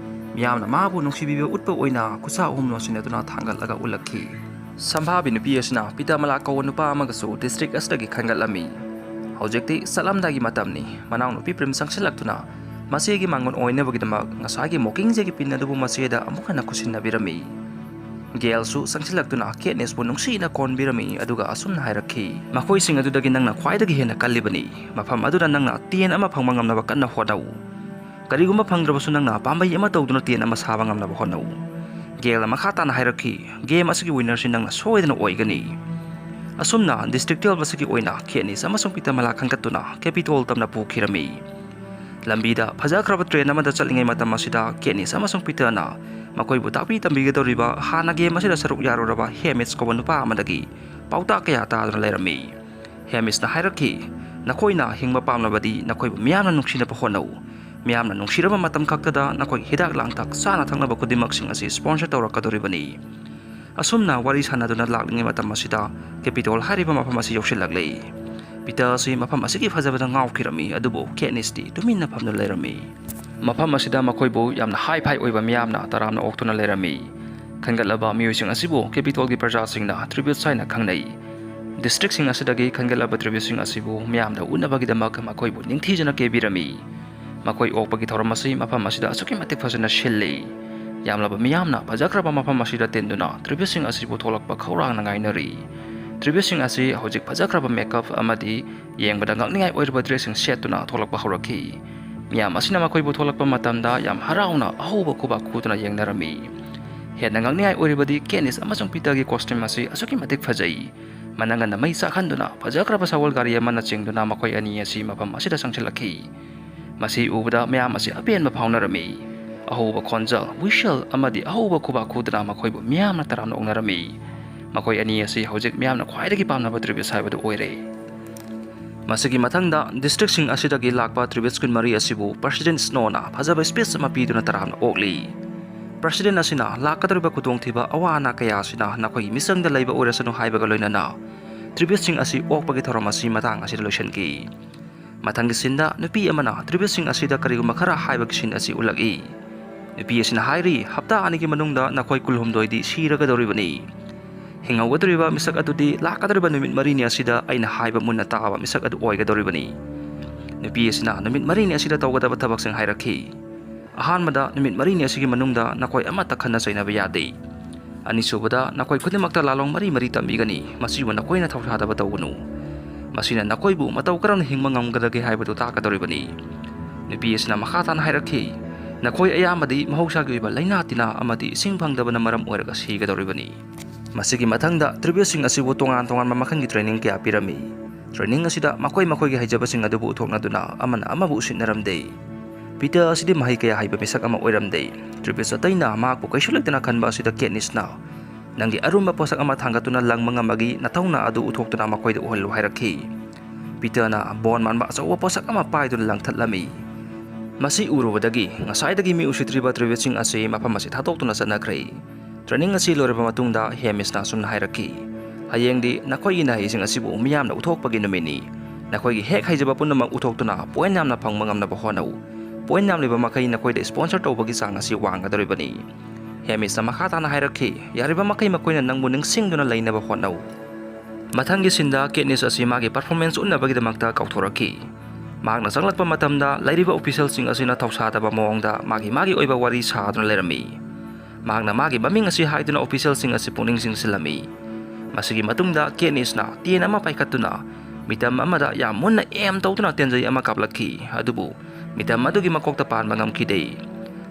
ꯃꯤꯌꯥꯝꯅ ꯃꯥꯕꯨ ꯅꯨꯡꯁꯤꯕꯤꯕ ꯎꯠꯄ ꯑꯣꯏꯅ ꯈꯨꯠꯁꯥ ꯑꯍꯨꯝ ꯂꯣꯟꯁꯤꯟꯅꯗꯨꯅ ꯊꯥꯡꯒꯠꯂꯒ ꯎꯠꯂꯛꯈꯤ꯫ ꯁꯝꯐꯥꯕꯤ ꯅꯨꯄꯤ ꯑꯁꯤꯅ ꯄꯤꯇꯥꯃꯂꯥ ꯀꯧꯕ ꯅꯨꯄꯥ ꯑꯃꯒꯁꯨ ꯗꯤꯁꯇ꯭ꯔꯤꯛ ꯑꯁꯤꯗꯒꯤ ꯈꯟꯒꯠꯂꯝꯃꯤ꯫ ꯍꯧꯖꯤꯛꯇꯤ ꯆꯠꯂꯝꯗꯥꯏꯒꯤ ꯃꯇꯝꯅꯤ꯫ ꯃꯅꯥꯎꯅꯨꯄꯤ ꯄ꯭ꯔꯤꯝ ꯆꯪꯁꯤꯜꯂꯛꯇꯨꯅ ꯃꯆꯦꯒꯤ ꯃꯥꯡꯒꯣꯟ ꯑꯣꯏꯅꯕꯒꯤꯗꯃꯛ ꯉꯁꯥꯏꯒꯤ ꯃꯣꯀꯤꯡꯖꯦꯒꯤ ꯄꯤꯟ ꯑꯗꯨꯕꯨ ꯃꯆꯦꯗ ꯑꯃꯨꯛ ꯍꯟꯅ ꯈꯨꯠꯁꯤꯟꯅꯕꯤꯔꯝꯃꯤ꯫ ꯒꯦꯜꯁꯨ ꯆꯪꯁꯤꯜꯂꯛꯇꯨꯅ ꯀꯦꯠꯅꯤꯁꯄꯨ ꯅꯨꯡꯁꯤꯅ ꯀꯣꯟꯕꯤꯔꯝꯃꯤ, ꯑꯗꯨꯒ ꯑꯁꯨꯝꯅ ꯍꯥꯏꯔꯛꯈꯤ, "ꯃꯈꯣꯏꯁꯤꯡ ꯑꯗꯨꯗꯒꯤ ꯅꯪꯅ ꯈ꯭ꯋꯥꯏꯗꯒꯤ ꯍꯦꯟꯅ ꯀꯜꯂꯤꯕꯅꯤ꯫ ꯃꯐꯝ ꯑꯗꯨꯗ ꯅꯪꯅ ꯇꯦꯟ ꯑꯃ ꯐꯪꯕ ꯉꯝꯅꯕ ꯀꯟꯅ ꯍꯣꯠꯅꯧ꯫ ꯀꯔꯤꯒꯨꯝꯕ ꯐꯪꯗ꯭ꯔꯕꯁꯨ ꯅꯪꯅ ꯄꯥꯝꯕꯩ ꯑꯃ ꯇꯧꯗꯨꯅ ꯇꯦꯟ ꯑꯃ ꯁꯥꯕ ꯉꯝꯅꯕ ꯍꯣꯠꯅꯧ꯫" ꯒꯦꯜꯅ ꯃꯈꯥ ꯇꯥꯅ ꯍꯥꯏꯔꯛꯈꯤ, "ꯒꯦꯝ ꯑꯁꯤꯒꯤ ꯋꯤꯟꯅꯔꯁꯤ ꯅꯪꯅ ꯁꯣꯏꯗꯅ ꯑꯣꯏꯒꯅꯤ꯫" ꯑꯁꯨꯝꯅ ꯗꯤꯁꯇ꯭ꯔꯤꯛ ꯇꯨꯌꯦꯜꯞ ꯑꯁꯤꯒꯤ ꯑꯣꯏꯅ ꯀꯦꯠꯅꯤꯁ ꯑꯃꯁꯨꯡ ꯄꯤꯇꯥꯃꯂꯥ ꯈꯟꯒꯠꯇꯨꯅ ꯀꯦꯄꯤꯇꯣꯜ ꯇꯝꯅ ꯄꯨꯈꯤꯔꯝꯃꯤ꯫ ꯂꯝꯕꯤꯗ ꯐꯖꯈ꯭ꯔꯕ ꯇ꯭ꯔꯦꯟ ꯑꯃꯗ ꯆꯠꯂꯤꯉꯩ ꯃꯇꯝ ꯑꯁꯤꯗ ꯀꯦꯠꯅꯤꯁ ꯑꯃꯁꯨꯡ ꯄꯤꯇꯔꯅ ꯃꯈꯣꯏꯕꯨ ꯇꯥꯛꯄꯤ ꯇꯝꯕꯤꯒꯗꯧꯔꯤꯕ ꯍꯥꯟꯅ ꯒꯦꯝ ꯑꯁꯤꯗ ꯁꯔꯨꯛ ꯌꯥꯔꯨꯔꯕ ꯍꯦꯃꯤꯁ ꯀꯧꯕ ꯅꯨꯄꯥ ꯑꯃꯗꯒꯤ ꯄꯥꯎꯇꯥꯛ ꯀꯌꯥ ꯇꯥꯗꯨꯅ ꯂꯩꯔꯝꯃꯤ꯫ ꯍꯦꯃꯤꯁꯅ ꯍꯥꯏꯔꯛꯈꯤ, "ꯅꯈꯣꯏꯅ ꯍꯤꯡꯕ ꯄꯥꯝꯂꯕꯗꯤ ꯅꯈꯣꯏꯕꯨ ꯃꯤꯌꯥꯝꯅ ꯅꯨꯡꯁꯤꯅꯕ ꯍꯣꯠꯅꯧ꯫ ꯃꯤꯌꯥꯝꯅ ꯅꯨꯡꯁꯤꯔꯕ ꯃꯇꯝ ꯈꯛꯇꯗ ꯅꯈꯣꯏꯒꯤ ꯍꯤꯗꯥꯛ ꯂꯥꯡꯊꯛ, ꯆꯥꯅ ꯊꯛꯅꯕ ꯈꯨꯗꯤꯡꯃꯛꯁꯤꯡ ꯑꯁꯤ ꯁ꯭ꯄꯣꯟꯁꯔ ꯇꯧꯔꯛꯀꯗꯧꯔꯤꯕꯅꯤ꯫" ꯑꯁꯨꯝꯅ ꯋꯥꯔꯤ ꯁꯥꯟꯅꯗꯨꯅ ꯂꯥꯛꯂꯤꯉꯩ ꯃꯇꯝ ꯑꯁꯤꯗ ꯀꯦꯄꯤꯇꯣꯜ ꯍꯥꯏꯔꯤꯕ ꯃꯐꯝ ꯑꯁꯤ ꯌꯧꯁꯤꯜꯂꯛꯂꯦ꯫ ꯄꯤꯇꯔ ꯑꯁꯤ ꯃꯐꯝ ꯑꯁꯤꯒꯤ ꯐꯖꯕꯗ ꯉꯥꯎꯈꯤꯔꯝꯃꯤ, ꯑꯗꯨꯕꯨ ꯀꯦꯠꯅꯤꯁꯇꯤ ꯇꯨꯃꯤꯟꯅ ꯐꯝꯗꯨꯅ ꯂꯩꯔꯝꯃꯤ꯫ ꯃꯐꯝ ꯑꯁꯤꯗ ꯃꯈꯣꯏꯕꯨ ꯌꯥꯝꯅ ꯍꯥꯏ ꯐꯥꯏ ꯑꯣꯏꯕ ꯃꯤꯌꯥꯝꯅ ꯇꯔꯥꯝꯅ ꯑꯣꯛꯇꯨꯅ ꯂꯩꯔꯝꯃꯤ꯫ ꯈꯟꯒꯠꯂꯕ ꯃꯤꯑꯣꯏꯁꯤꯡ ꯑꯁꯤꯕꯨ ꯀꯦꯄꯤꯇꯣꯜꯒꯤ ꯄ꯭ꯔꯖꯥꯁꯤꯡꯅ ꯇ꯭ꯔꯤꯕ꯭ꯌꯨꯠꯁ ꯍꯥꯏꯅ ꯈꯪꯅꯩ꯫ ꯗꯤꯁꯇ꯭ꯔꯤꯛꯁꯤꯡ ꯑꯁꯤꯗꯒꯤ ꯈꯟꯒꯠꯂꯕ ꯇ꯭ꯔꯤꯕ꯭ꯌꯨꯠꯁꯤꯡ ꯑꯁꯤꯕꯨ ꯃꯤꯌꯥꯝꯗ ꯎꯠꯅꯕꯒꯤꯗꯃꯛ ꯃꯈꯣꯏꯕꯨ ꯅꯤꯡꯊꯤꯖꯅ ꯀꯦꯕꯤꯔꯝꯃꯤ꯫ ꯃꯈꯣꯏ ꯑꯣꯛꯄꯒꯤ ꯊꯧꯔꯝ ꯑꯁꯤ ꯃꯐꯝ ꯑꯁꯤꯗ ꯑꯁꯨꯛꯀꯤ ꯃꯇꯤꯛ ꯐꯖꯅ ꯁꯤꯜꯂꯤ꯫ ꯌꯥꯝꯂꯕ ꯃꯤꯌꯥꯝꯅ ꯐꯖꯈ꯭ꯔꯕ ꯃꯐꯝ ꯑꯁꯤꯗ ꯇꯤꯟꯗꯨꯅ ꯇ꯭ꯔꯤꯕꯤꯠꯁꯤꯡ ꯑꯁꯤꯕꯨ ꯊꯣꯛꯂꯛꯄ ꯈꯧꯔꯥꯡꯅ ꯉꯥꯏꯅꯔꯤ꯫ ꯇ꯭ꯔꯤꯕꯤꯠꯁꯤꯡ ꯑꯁꯤ ꯍꯧꯖꯤꯛ ꯐꯖꯈ꯭ꯔꯕ ꯃꯦꯀꯞ ꯑꯃꯗꯤ ꯌꯦꯡꯕꯗ ꯉꯛꯅꯤꯡꯉꯥꯏ ꯑꯣꯏꯔꯕ ꯗ꯭ꯔꯦꯁꯁꯤꯡ ꯁꯦꯠꯇꯨꯅ ꯊꯣꯛꯂꯛꯄ ꯍꯧꯔꯛꯈꯤ꯫ ꯃꯤꯌꯥꯝ ꯑꯁꯤꯅ ꯃꯈꯣꯏꯕꯨ ꯊꯣꯛꯂꯛꯄ ꯃꯇꯝꯗ ꯌꯥꯝ ꯍꯔꯥꯎꯅ ꯑꯍꯧꯕ ꯈꯨꯕꯥꯛ ꯈꯨꯗꯨꯅ ꯌꯦꯡꯅꯔꯝꯃꯤ꯫ ꯍꯦꯟꯅ ꯉꯛꯅꯤꯡꯉꯥꯏ ꯑꯣꯏꯔꯤꯕꯗꯤ ꯀꯦꯠꯅꯤꯁ ꯑꯃꯁꯨꯡ ꯄꯤꯇꯔꯒꯤ ꯀꯣꯁꯇ꯭ꯌꯨꯝ ꯑꯁꯤ ꯑꯁꯨꯛꯀꯤ ꯃꯇꯤꯛ ꯐꯖꯩ꯫ ꯃꯅꯪꯒꯟꯗ ꯃꯩ ꯆꯥꯛꯍꯟꯗꯨꯅ ꯐꯖꯈ꯭ꯔꯕ ꯁꯒꯣꯜ ꯒꯥꯔꯤ ꯑꯃꯅ ꯆꯤꯡꯗꯨꯅ ꯃꯈꯣꯏ ꯑꯅꯤ ꯑꯁꯤ ꯃꯐꯝ ꯑꯁꯤꯗ ꯆꯪꯁꯤꯜꯂꯛꯈꯤ꯫ ꯃꯁꯤ ꯎꯕꯗ ꯃꯌꯥꯝ ꯑꯁꯤ ꯑꯄꯦꯟꯕ ꯐꯥꯎꯅꯔꯝꯃꯤ꯫ ꯑꯍꯧꯕ ꯈꯣꯟꯖꯦꯜ, ꯋꯤꯁꯜ ꯑꯃꯗꯤ ꯑꯍꯧꯕ ꯈꯨꯕꯥꯛ ꯈꯨꯗꯨꯅ ꯃꯈꯣꯏꯕꯨ ꯃꯤꯌꯥꯝꯅ ꯇꯔꯥꯝꯅ ꯑꯣꯛꯅꯔꯝꯃꯤ꯫ ꯃꯈꯣꯏ ꯑꯅꯤ ꯑꯁꯤ ꯍꯧꯖꯤꯛ ꯃꯤꯌꯥꯝꯅ ꯈ꯭ꯋꯥꯏꯗꯒꯤ ꯄꯥꯝꯅꯕ ꯇ꯭ꯔꯤꯕꯤꯠꯁ ꯍꯥꯏꯕꯗꯨ ꯑꯣꯏꯔꯦ꯫ ꯃꯁꯤꯒꯤ ꯃꯊꯪꯗ ꯗꯤꯁꯇ꯭ꯔꯤꯛꯁꯤꯡ ꯑꯁꯤꯗꯒꯤ ꯂꯥꯛꯄ ꯇ꯭ꯔꯤꯕꯤꯠꯁ ꯀꯨꯟꯃꯔꯤ ꯑꯁꯤꯕꯨ ꯄ꯭ꯔꯁꯤꯗꯦꯟꯠ ꯁ꯭ꯅꯣꯅ ꯐꯖꯕ ꯁ꯭ꯄꯤꯆ ꯑꯃ ꯄꯤꯗꯨꯅ ꯇꯔꯥꯝꯅ ꯑꯣꯛꯂꯤ꯫ ꯄ꯭ꯔꯁꯤꯗꯦꯟꯠ ꯑꯁꯤꯅ ꯂꯥꯛꯀꯗꯧꯔꯤꯕ ꯈꯨꯗꯣꯡꯊꯤꯕ ꯑꯋꯥ ꯑꯅꯥ ꯀꯌꯥ ꯑꯁꯤꯅ ꯅꯈꯣꯏꯒꯤ ꯃꯤꯆꯪꯗ ꯂꯩꯕ ꯑꯣꯏꯔꯁꯅꯨ ꯍꯥꯏꯕꯒ ꯂꯣꯏꯅꯅ ꯇ꯭ꯔꯤꯕꯤꯠꯁꯤꯡ ꯑꯁꯤ ꯑꯣꯛꯄꯒꯤ ꯊꯧꯔꯝ ꯑꯁꯤ ꯃꯇꯥꯡ ꯑꯁꯤꯗ ꯂꯣꯏꯁꯤꯟꯈꯤ꯫ ꯃꯊꯪꯒꯤ ꯁꯤꯟꯗ ꯅꯨꯄꯤ ꯑꯃꯅ ꯇ꯭ꯔꯤꯕꯤꯠꯁꯤꯡ ꯑꯁꯤꯗ ꯀꯔꯤꯒꯨꯝꯕ ꯈꯔ ꯍꯥꯏꯕꯒꯤ ꯁꯤꯟ ꯑꯁꯤ ꯎꯠꯂꯛꯏ꯫ ꯅꯨꯄꯤ ꯑꯁꯤꯅ ꯍꯥꯏꯔꯤ, "ꯍꯞꯇꯥ ꯑꯅꯤꯒꯤ ꯃꯅꯨꯡꯗ ꯅꯈꯣꯏ ꯀꯨꯜꯍꯨꯝꯗꯣꯏꯗꯤ ꯁꯤꯔꯒꯗꯧꯔꯤꯕꯅꯤ꯫ ꯍꯤꯡꯍꯧꯒꯗꯧꯔꯤꯕ ꯃꯤꯁꯛ ꯑꯗꯨꯗꯤ ꯂꯥꯛꯀꯗꯧꯔꯤꯕ ꯅꯨꯃꯤꯠ ꯃꯔꯤꯅꯤ ꯑꯁꯤꯗ ꯑꯩꯅ ꯍꯥꯏꯕ ꯃꯨꯟꯅ ꯇꯥꯕ ꯃꯤꯁꯛ ꯑꯗꯨ ꯑꯣꯏꯒꯗꯧꯔꯤꯕꯅꯤ"꯫ ꯅꯨꯄꯤ ꯑꯁꯤꯅ ꯅꯨꯃꯤꯠ ꯃꯔꯤꯅꯤ ꯑꯁꯤꯗ ꯇꯧꯒꯗꯕ ꯊꯕꯛꯁꯤꯡ ꯍꯥꯏꯔꯛꯈꯤ꯫ ꯑꯍꯥꯟꯕꯗ, ꯅꯨꯃꯤꯠ ꯃꯔꯤꯅꯤ ꯑꯁꯤꯒꯤ ꯃꯅꯨꯡꯗ ꯅꯈꯣꯏ ꯑꯃꯠꯇ ꯈꯠꯅ ꯆꯩꯅꯕ ꯌꯥꯗꯦ꯫ ꯑꯅꯤꯁꯨꯕꯗ, ꯅꯈꯣꯏ ꯈꯨꯗꯤꯡꯃꯛꯇ ꯂꯥꯂꯣꯡ ꯃꯔꯤ ꯃꯔꯤ ꯇꯝꯕꯤꯒꯅꯤ꯫ ꯃꯁꯤꯕꯨ ꯅꯈꯣꯏꯅ ꯊꯧꯁꯥꯗꯕ ꯇꯧꯒꯅꯨ꯫ ꯃꯁꯤꯅ ꯅꯈꯣꯏꯕꯨ ꯃꯇꯧ ꯀꯔꯝꯅ ꯍꯤꯡꯕ ꯉꯝꯒꯗꯒꯦ ꯍꯥꯏꯕꯗꯨ ꯇꯥꯛꯀꯗꯧꯔꯤꯕꯅꯤ꯫ ꯅꯨꯄꯤ ꯑꯁꯤꯅ ꯃꯈꯥ ꯇꯥꯅ ꯍꯥꯏꯔꯛꯈꯤ, "ꯅꯈꯣꯏ ꯑꯌꯥꯝꯕꯗꯤ ꯃꯍꯧꯁꯥꯒꯤ ꯑꯣꯏꯕ ꯂꯥꯏꯅꯥ ꯇꯤꯟꯅꯥ ꯑꯃꯗꯤ ꯏꯁꯤꯡ ꯐꯪꯗꯕꯅ ꯃꯔꯝ ꯑꯣꯏꯔꯒ ꯁꯤꯒꯗꯧꯔꯤꯕꯅꯤ"꯫ ꯃꯁꯤꯒꯤ ꯃꯊꯪꯗ, ꯇ꯭ꯔꯤꯕꯤꯠꯁꯤꯡ ꯑꯁꯤꯕꯨ ꯇꯣꯉꯥꯟ ꯇꯣꯉꯥꯟꯕ ꯃꯈꯜꯒꯤ ꯇ꯭ꯔꯦꯅꯤꯡ ꯀꯌꯥ ꯄꯤꯔꯝꯃꯤ꯫ ꯇ꯭ꯔꯦꯅꯤꯡ ꯑꯁꯤꯗ ꯃꯈꯣꯏ ꯃꯈꯣꯏꯒꯤ ꯍꯩꯖꯕꯁꯤꯡ ꯑꯗꯨꯕꯨ ꯎꯠꯊꯣꯛꯅꯗꯨꯅ ꯑꯃꯅ ꯑꯃꯕꯨ ꯎꯁꯤꯠꯅꯔꯝꯗꯦ꯫ ꯄꯤꯇꯔ ꯑꯁꯤꯗꯤ ꯃꯍꯩ ꯀꯌꯥ ꯍꯩꯕ ꯃꯤꯁꯛ ꯑꯃ ꯑꯣꯏꯔꯝꯗꯦ꯫ ꯇ꯭ꯔꯤꯕꯤꯠꯁ ꯑꯇꯩꯅ ꯃꯍꯥꯛꯄꯨ ꯀꯩꯁꯨ ꯂꯩꯇꯅ ꯈꯟꯕ ꯑꯁꯤꯗ ꯀꯦꯠꯅꯤꯁꯅ, "ꯅꯪꯒꯤ ꯑꯔꯨꯝꯕ ꯄꯣꯠꯁꯛ ꯑꯃ ꯊꯥꯡꯒꯠꯇꯨꯅ ꯂꯪꯕ ꯉꯝꯕꯒꯤ ꯅꯊꯧꯅꯥ ꯑꯗꯨ ꯎꯠꯊꯣꯛꯇꯨꯅ ꯃꯈꯣꯏꯗ ꯎꯍꯜꯂꯨ" ꯍꯥꯏꯔꯛꯈꯤ꯫ ꯄꯤꯇꯔꯅ ꯕꯣꯟ ꯃꯥꯟꯕ ꯑꯆꯧꯕ ꯄꯣꯠꯁꯛ ꯑꯃ ꯄꯥꯏꯗꯨꯅ ꯂꯪꯊꯠꯂꯝꯃꯤ꯫ ꯃꯁꯤ ꯎꯔꯨꯕꯗꯒꯤ ꯉꯁꯥꯏꯗꯒꯤ ꯃꯤ ꯎꯁꯤꯠꯇ꯭ꯔꯤꯕ ꯇ꯭ꯔꯤꯕꯤꯠꯁꯤꯡ ꯑꯁꯤ ꯃꯐꯝ ꯑꯁꯤ ꯊꯥꯗꯣꯛꯇꯨꯅ ꯆꯠꯅꯈ꯭ꯔꯦ꯫ ꯇ꯭ꯔꯦꯅꯤꯡ ꯑꯁꯤ ꯂꯣꯏꯔꯕ ꯃꯇꯨꯡꯗ ꯍꯦꯃꯤꯁꯅ ꯑꯁꯨꯝꯅ ꯍꯥꯏꯔꯛꯈꯤ, "ꯍꯌꯦꯡꯗꯤ ꯅꯈꯣꯏꯒꯤ ꯅꯍꯩꯁꯤꯡ ꯑꯁꯤꯕꯨ ꯃꯤꯌꯥꯝꯅ ꯎꯠꯊꯣꯛꯄꯒꯤ ꯅꯨꯃꯤꯠꯅꯤ꯫ ꯅꯈꯣꯏꯒꯤ ꯍꯦꯛ ꯍꯩꯖꯕ ꯄꯨꯝꯅꯃꯛ ꯎꯠꯊꯣꯛꯇꯨꯅ ꯄꯣꯏꯟ ꯌꯥꯝꯅ ꯐꯪꯕ ꯉꯝꯅꯕ ꯍꯣꯠꯅꯧ꯫ ꯄꯣꯏꯟ ꯌꯥꯝꯂꯤꯕ ꯃꯈꯩ ꯅꯈꯣꯏꯗ ꯁ꯭ꯄꯣꯟꯁꯔ ꯇꯧꯕꯒꯤ ꯆꯥꯡ ꯑꯁꯤ ꯋꯥꯡꯒꯗꯧꯔꯤꯕꯅꯤ"꯫ ꯍꯦꯃꯤꯁꯅ ꯃꯈꯥ ꯇꯥꯅ ꯍꯥꯏꯔꯛꯈꯤ, "ꯌꯥꯔꯤꯕ ꯃꯈꯩ ꯃꯈꯣꯏꯅ ꯅꯪꯕꯨ ꯅꯤꯡꯁꯤꯡꯗꯨꯅ ꯂꯩꯅꯕ ꯍꯣꯠꯅꯧ"꯫ ꯃꯊꯪꯒꯤ ꯁꯤꯟꯗ ꯀꯦꯠꯅꯤꯁ ꯑꯁꯤ ꯃꯥꯒꯤ ꯄꯔꯐꯣꯔꯃꯦꯟꯁ ꯎꯠꯅꯕꯒꯤꯗꯃꯛꯇ ꯀꯧꯊꯣꯔꯛꯈꯤ꯫ ꯃꯍꯥꯛꯅ ꯆꯪꯂꯛꯄ ꯃꯇꯝꯗ ꯂꯩꯔꯤꯕ ꯑꯣꯐꯤꯁꯤꯌꯦꯜꯁꯤꯡ ꯑꯁꯤꯅ ꯊꯧꯁꯥꯗꯕ ꯃꯑꯣꯡꯗ ꯃꯥꯒꯤ ꯃꯥꯒꯤ ꯑꯣꯏꯕ ꯋꯥꯔꯤ ꯁꯥꯗꯨꯅ ꯂꯩꯔꯝꯃꯤ꯫ ꯃꯍꯥꯛꯅ ꯃꯥꯒꯤ ꯃꯃꯤꯡ ꯑꯁꯤ ꯍꯥꯏꯗꯨꯅ ꯑꯣꯐꯤꯁꯤꯌꯦꯜꯁꯤꯡ ꯑꯁꯤ ꯄꯨꯛꯅꯤꯡ ꯆꯤꯡꯁꯤꯜꯂꯝꯃꯤ꯫ ꯃꯁꯤꯒꯤ ꯃꯇꯨꯡꯗ ꯀꯦꯠꯅꯤꯁꯅ ꯇꯦꯟ ꯑꯃ ꯄꯥꯏꯈꯠꯇꯨꯅ ꯃꯤꯇꯝ ꯑꯃꯗ ꯌꯥꯝ ꯃꯨꯟꯅ ꯑꯦꯝ ꯇꯧꯗꯨꯅ ꯇꯦꯟꯖꯩ ꯑꯃ ꯀꯥꯞꯂꯛꯈꯤ, ꯑꯗꯨꯕꯨ ꯃꯤꯇꯝ ꯑꯗꯨꯒꯤ ꯃꯀꯣꯛꯇ ꯄꯥꯟꯕ ꯉꯝꯈꯤꯗꯦ꯫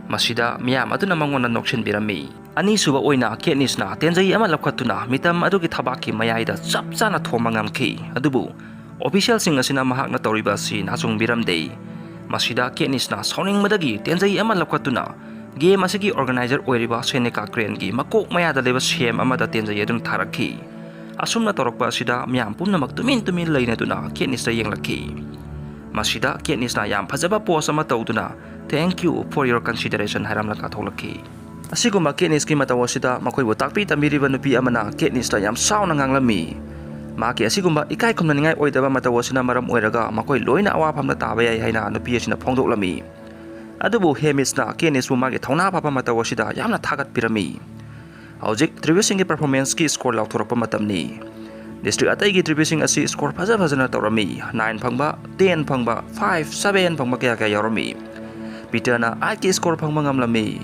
ꯃꯁꯤꯗ ꯃꯤꯌꯥꯝ ꯑꯗꯨꯅ ꯃꯉꯣꯟꯗ ꯅꯣꯛꯁꯤꯟꯕꯤꯔꯝꯃꯤ꯫ ꯑꯅꯤꯁꯨꯕ ꯑꯣꯏꯅ ꯀꯦꯠꯅꯤꯁꯅ ꯇꯦꯟꯖꯩ ꯑꯃ ꯂꯧꯈꯠꯇꯨꯅ ꯃꯤꯇꯝ ꯑꯗꯨꯒꯤ ꯊꯕꯥꯛꯀꯤ ꯃꯌꯥꯏꯗ ꯆꯞ ꯆꯥꯅ ꯊꯣꯝꯕ ꯉꯝꯈꯤ, ꯑꯗꯨꯕꯨ ꯑꯣꯐꯤꯁꯤꯌꯦꯜꯁꯤꯡ ꯑꯁꯤꯅ ꯃꯍꯥꯛꯅ ꯇꯧꯔꯤꯕ ꯑꯁꯤ ꯅꯥꯆꯨꯡꯕꯤꯔꯝꯗꯦ꯫ ꯃꯁꯤꯗ ꯀꯦꯠꯅꯤꯁꯅ ꯁꯥꯎꯅꯤꯡꯕꯗꯒꯤ ꯇꯦꯟꯖꯩ ꯑꯃ ꯂꯧꯈꯠꯇꯨꯅ ꯒꯦꯝ ꯑꯁꯤꯒꯤ ꯑꯣꯔꯒꯅꯥꯏꯖꯔ ꯑꯣꯏꯔꯤꯕ ꯁꯦꯅꯦꯀꯥ ꯀ꯭ꯔꯦꯟꯒꯤ ꯃꯀꯣꯛ ꯃꯌꯥꯗ ꯂꯩꯕ ꯁꯦꯝ ꯑꯃꯗ ꯇꯦꯟꯖꯩ ꯑꯗꯨꯅ ꯊꯥꯔꯛꯈꯤ꯫ ꯑꯁꯨꯝꯅ ꯇꯧꯔꯛꯄ ꯑꯁꯤꯗ ꯃꯤꯌꯥꯝ ꯄꯨꯝꯅꯃꯛ ꯇꯨꯃꯤꯟ ꯇꯨꯃꯤꯟ ꯂꯩꯅꯗꯨꯅ ꯀꯦꯠꯅꯤꯁꯇ ꯌꯦꯡꯂꯛꯈꯤ꯫ ꯃꯁꯤꯗ ꯀꯦꯠꯅꯤꯁꯅ ꯌꯥꯝ ꯐꯖꯕ ꯄꯣꯁ ꯑꯃ ꯇꯧꯗꯨꯅ "Thank you for your consideration" ꯍꯥꯏꯔꯝꯂꯒ ꯊꯣꯛꯂꯛꯈꯤ꯫ ꯑꯁꯤꯒꯨꯝꯕ ꯀꯦꯠꯅꯤꯁꯀꯤ ꯃꯇꯧ ꯑꯁꯤꯗ ꯃꯈꯣꯏꯕꯨ ꯇꯥꯛꯄꯤ ꯇꯝꯕꯤꯔꯤꯕ ꯅꯨꯄꯤ ꯑꯃꯅ ꯀꯦꯠꯅꯤꯁꯇ ꯌꯥꯝ ꯁꯥꯎꯅ ꯉꯥꯡꯂꯝꯃꯤ꯫ ꯃꯍꯥꯛꯀꯤ ꯑꯁꯤꯒꯨꯝꯕ ꯏꯀꯥꯏ ꯈꯨꯝꯅꯅꯤꯡꯉꯥꯏ ꯑꯣꯏꯗꯕ ꯃꯇꯧ ꯑꯁꯤꯅ ꯃꯔꯝ ꯑꯣꯏꯔꯒ ꯃꯈꯣꯏ ꯂꯣꯏꯅ ꯑꯋꯥꯐꯝꯗ ꯇꯥꯕ ꯌꯥꯏ ꯍꯥꯏꯅ ꯅꯨꯄꯤ ꯑꯁꯤꯅ ꯐꯣꯡꯗꯣꯛꯂꯝꯃꯤ꯫ ꯑꯗꯨꯕꯨ ꯍꯦꯃꯤꯁꯅ ꯀꯦꯠꯅꯤꯁꯄꯨ ꯃꯥꯒꯤ ꯊꯧꯅꯥ ꯐꯕ ꯃꯇꯧ ꯑꯁꯤꯗ ꯌꯥꯝꯅ ꯊꯥꯒꯠꯄꯤꯔꯝꯃꯤ꯫ ꯍꯧꯖꯤꯛ ꯇ꯭ꯔꯤꯕꯤꯁꯤꯡꯒꯤ ꯄꯔꯐꯣꯔꯃꯦꯟꯁꯀꯤ ꯁ꯭ꯀꯣꯔ ꯂꯥꯎꯊꯣꯔꯛꯄ ꯃꯇꯝꯅꯤ꯫ ꯗꯤꯁꯇ꯭ꯔꯤꯛ ꯑꯇꯩꯒꯤ ꯇ꯭ꯔꯤꯕꯤꯁꯤꯡ ꯑꯁꯤ ꯁ꯭ꯀꯣꯔ ꯐꯖ ꯐꯖꯅ ꯇꯧꯔꯝꯃꯤ꯫ ꯅꯥꯏꯟ ꯐꯪꯕ, ꯇꯦꯟ ꯐꯪꯕ, ꯐꯥꯏꯚ, ꯁꯚꯦꯟ ꯐꯪꯕ ꯀꯌꯥ ꯀꯌꯥ ꯌꯥꯎꯔꯝꯃꯤ꯫ ꯄꯤꯇꯔꯅ ꯑꯥꯏꯠꯀꯤ ꯁ꯭ꯀꯣꯔ ꯐꯪꯕ ꯉꯝꯂꯝꯃꯤ꯫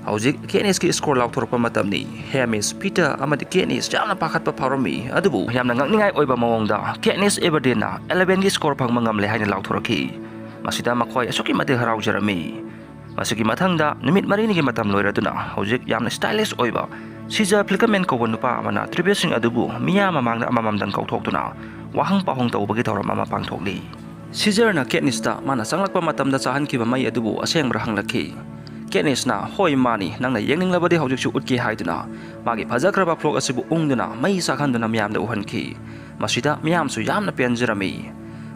ꯍꯧꯖꯤꯛ ꯀꯦꯠꯅꯤꯁꯀꯤ ꯁ꯭ꯀꯣꯔ ꯂꯥꯎꯊꯣꯔꯛꯄ ꯃꯇꯝꯅꯤ꯫ ꯍꯦꯃꯤꯁ, ꯄꯤꯇꯔ ꯑꯃꯗꯤ ꯀꯦꯠꯅꯤꯁ ꯌꯥꯝꯅ ꯄꯥꯈꯠꯄ ꯐꯥꯎꯔꯝꯃꯤ, ꯑꯗꯨꯕꯨ ꯌꯥꯝꯅ ꯉꯛꯅꯤꯡꯉꯥꯏ ꯑꯣꯏꯕ ꯃꯑꯣꯡꯗ ꯀꯦꯠꯅꯤꯁ ꯑꯦꯕꯔꯗꯦꯟꯅ ꯑꯦꯂꯦꯚꯦꯟꯒꯤ ꯁ꯭ꯀꯣꯔ ꯐꯪꯕ ꯉꯝꯂꯦ ꯍꯥꯏꯅ ꯂꯥꯎꯊꯣꯔꯛꯈꯤ꯫ ꯃꯁꯤꯗ ꯃꯈꯣꯏ ꯑꯁꯨꯛꯀꯤ ꯃꯇꯤꯛ ꯍꯔꯥꯎꯖꯔꯝꯃꯤ꯫ ꯃꯁꯤꯒꯤ ꯃꯊꯪꯗ ꯅꯨꯃꯤꯠ ꯃꯔꯤꯅꯤꯒꯤ ꯃꯇꯝ ꯂꯣꯏꯔꯗꯨꯅ ꯍꯧꯖꯤꯛ ꯌꯥꯝꯅ ꯁ꯭ꯇꯥꯏꯂꯤꯁ ꯑꯣꯏꯕ ꯁꯤꯖꯔ ꯐ꯭ꯂꯤꯀꯔꯃꯦꯟ ꯀꯧꯕ ꯅꯨꯄꯥ ꯑꯃꯅ ꯇ꯭ꯔꯤꯕꯤꯁꯤꯡ ꯑꯗꯨꯕꯨ ꯃꯤꯌꯥꯝ ꯃꯃꯥꯡꯗ ꯑꯃꯃꯝꯗꯪ ꯀꯧꯊꯣꯛꯇꯨꯅ ꯋꯥꯍꯪ ꯄꯥꯎꯍꯪ ꯇꯧꯕꯒꯤ ꯊꯧꯔꯝ ꯑꯃ ꯄꯥꯡꯊꯣꯛꯂꯤ꯫ ꯁꯤꯖꯔꯅ ꯀꯦꯠꯅꯤꯁꯇ ꯃꯥꯅ ꯆꯪꯂꯛꯄ ꯃꯇꯝꯗ ꯆꯥꯍꯟꯈꯤꯕ ꯃꯩ ꯑꯗꯨꯕꯨ ꯑꯁꯦꯡꯕ꯭ꯔꯥ ꯍꯪꯂꯛꯈꯤ꯫ ꯀꯦꯠꯅꯤꯁꯅ "ꯍꯣꯏ, ꯃꯥꯅꯤ, ꯅꯪꯅ ꯌꯦꯡꯅꯤꯡꯂꯕꯗꯤ ꯍꯧꯖꯤꯛꯁꯨ ꯎꯠꯀꯦ" ꯍꯥꯏꯗꯨꯅ ꯃꯥꯒꯤ ꯐꯖꯈ꯭ꯔꯕ ꯐ꯭ꯂꯣꯛ ꯑꯁꯤꯕꯨ ꯎꯪꯗꯨꯅ ꯃꯩ ꯆꯥꯛꯍꯟꯗꯨꯅ ꯃꯤꯌꯥꯝꯗ ꯎꯍꯟꯈꯤ꯫ ꯃꯁꯤꯗ ꯃꯤꯌꯥꯝꯁꯨ ꯌꯥꯝꯅ ꯄꯦꯟꯖꯔꯝꯃꯤ꯫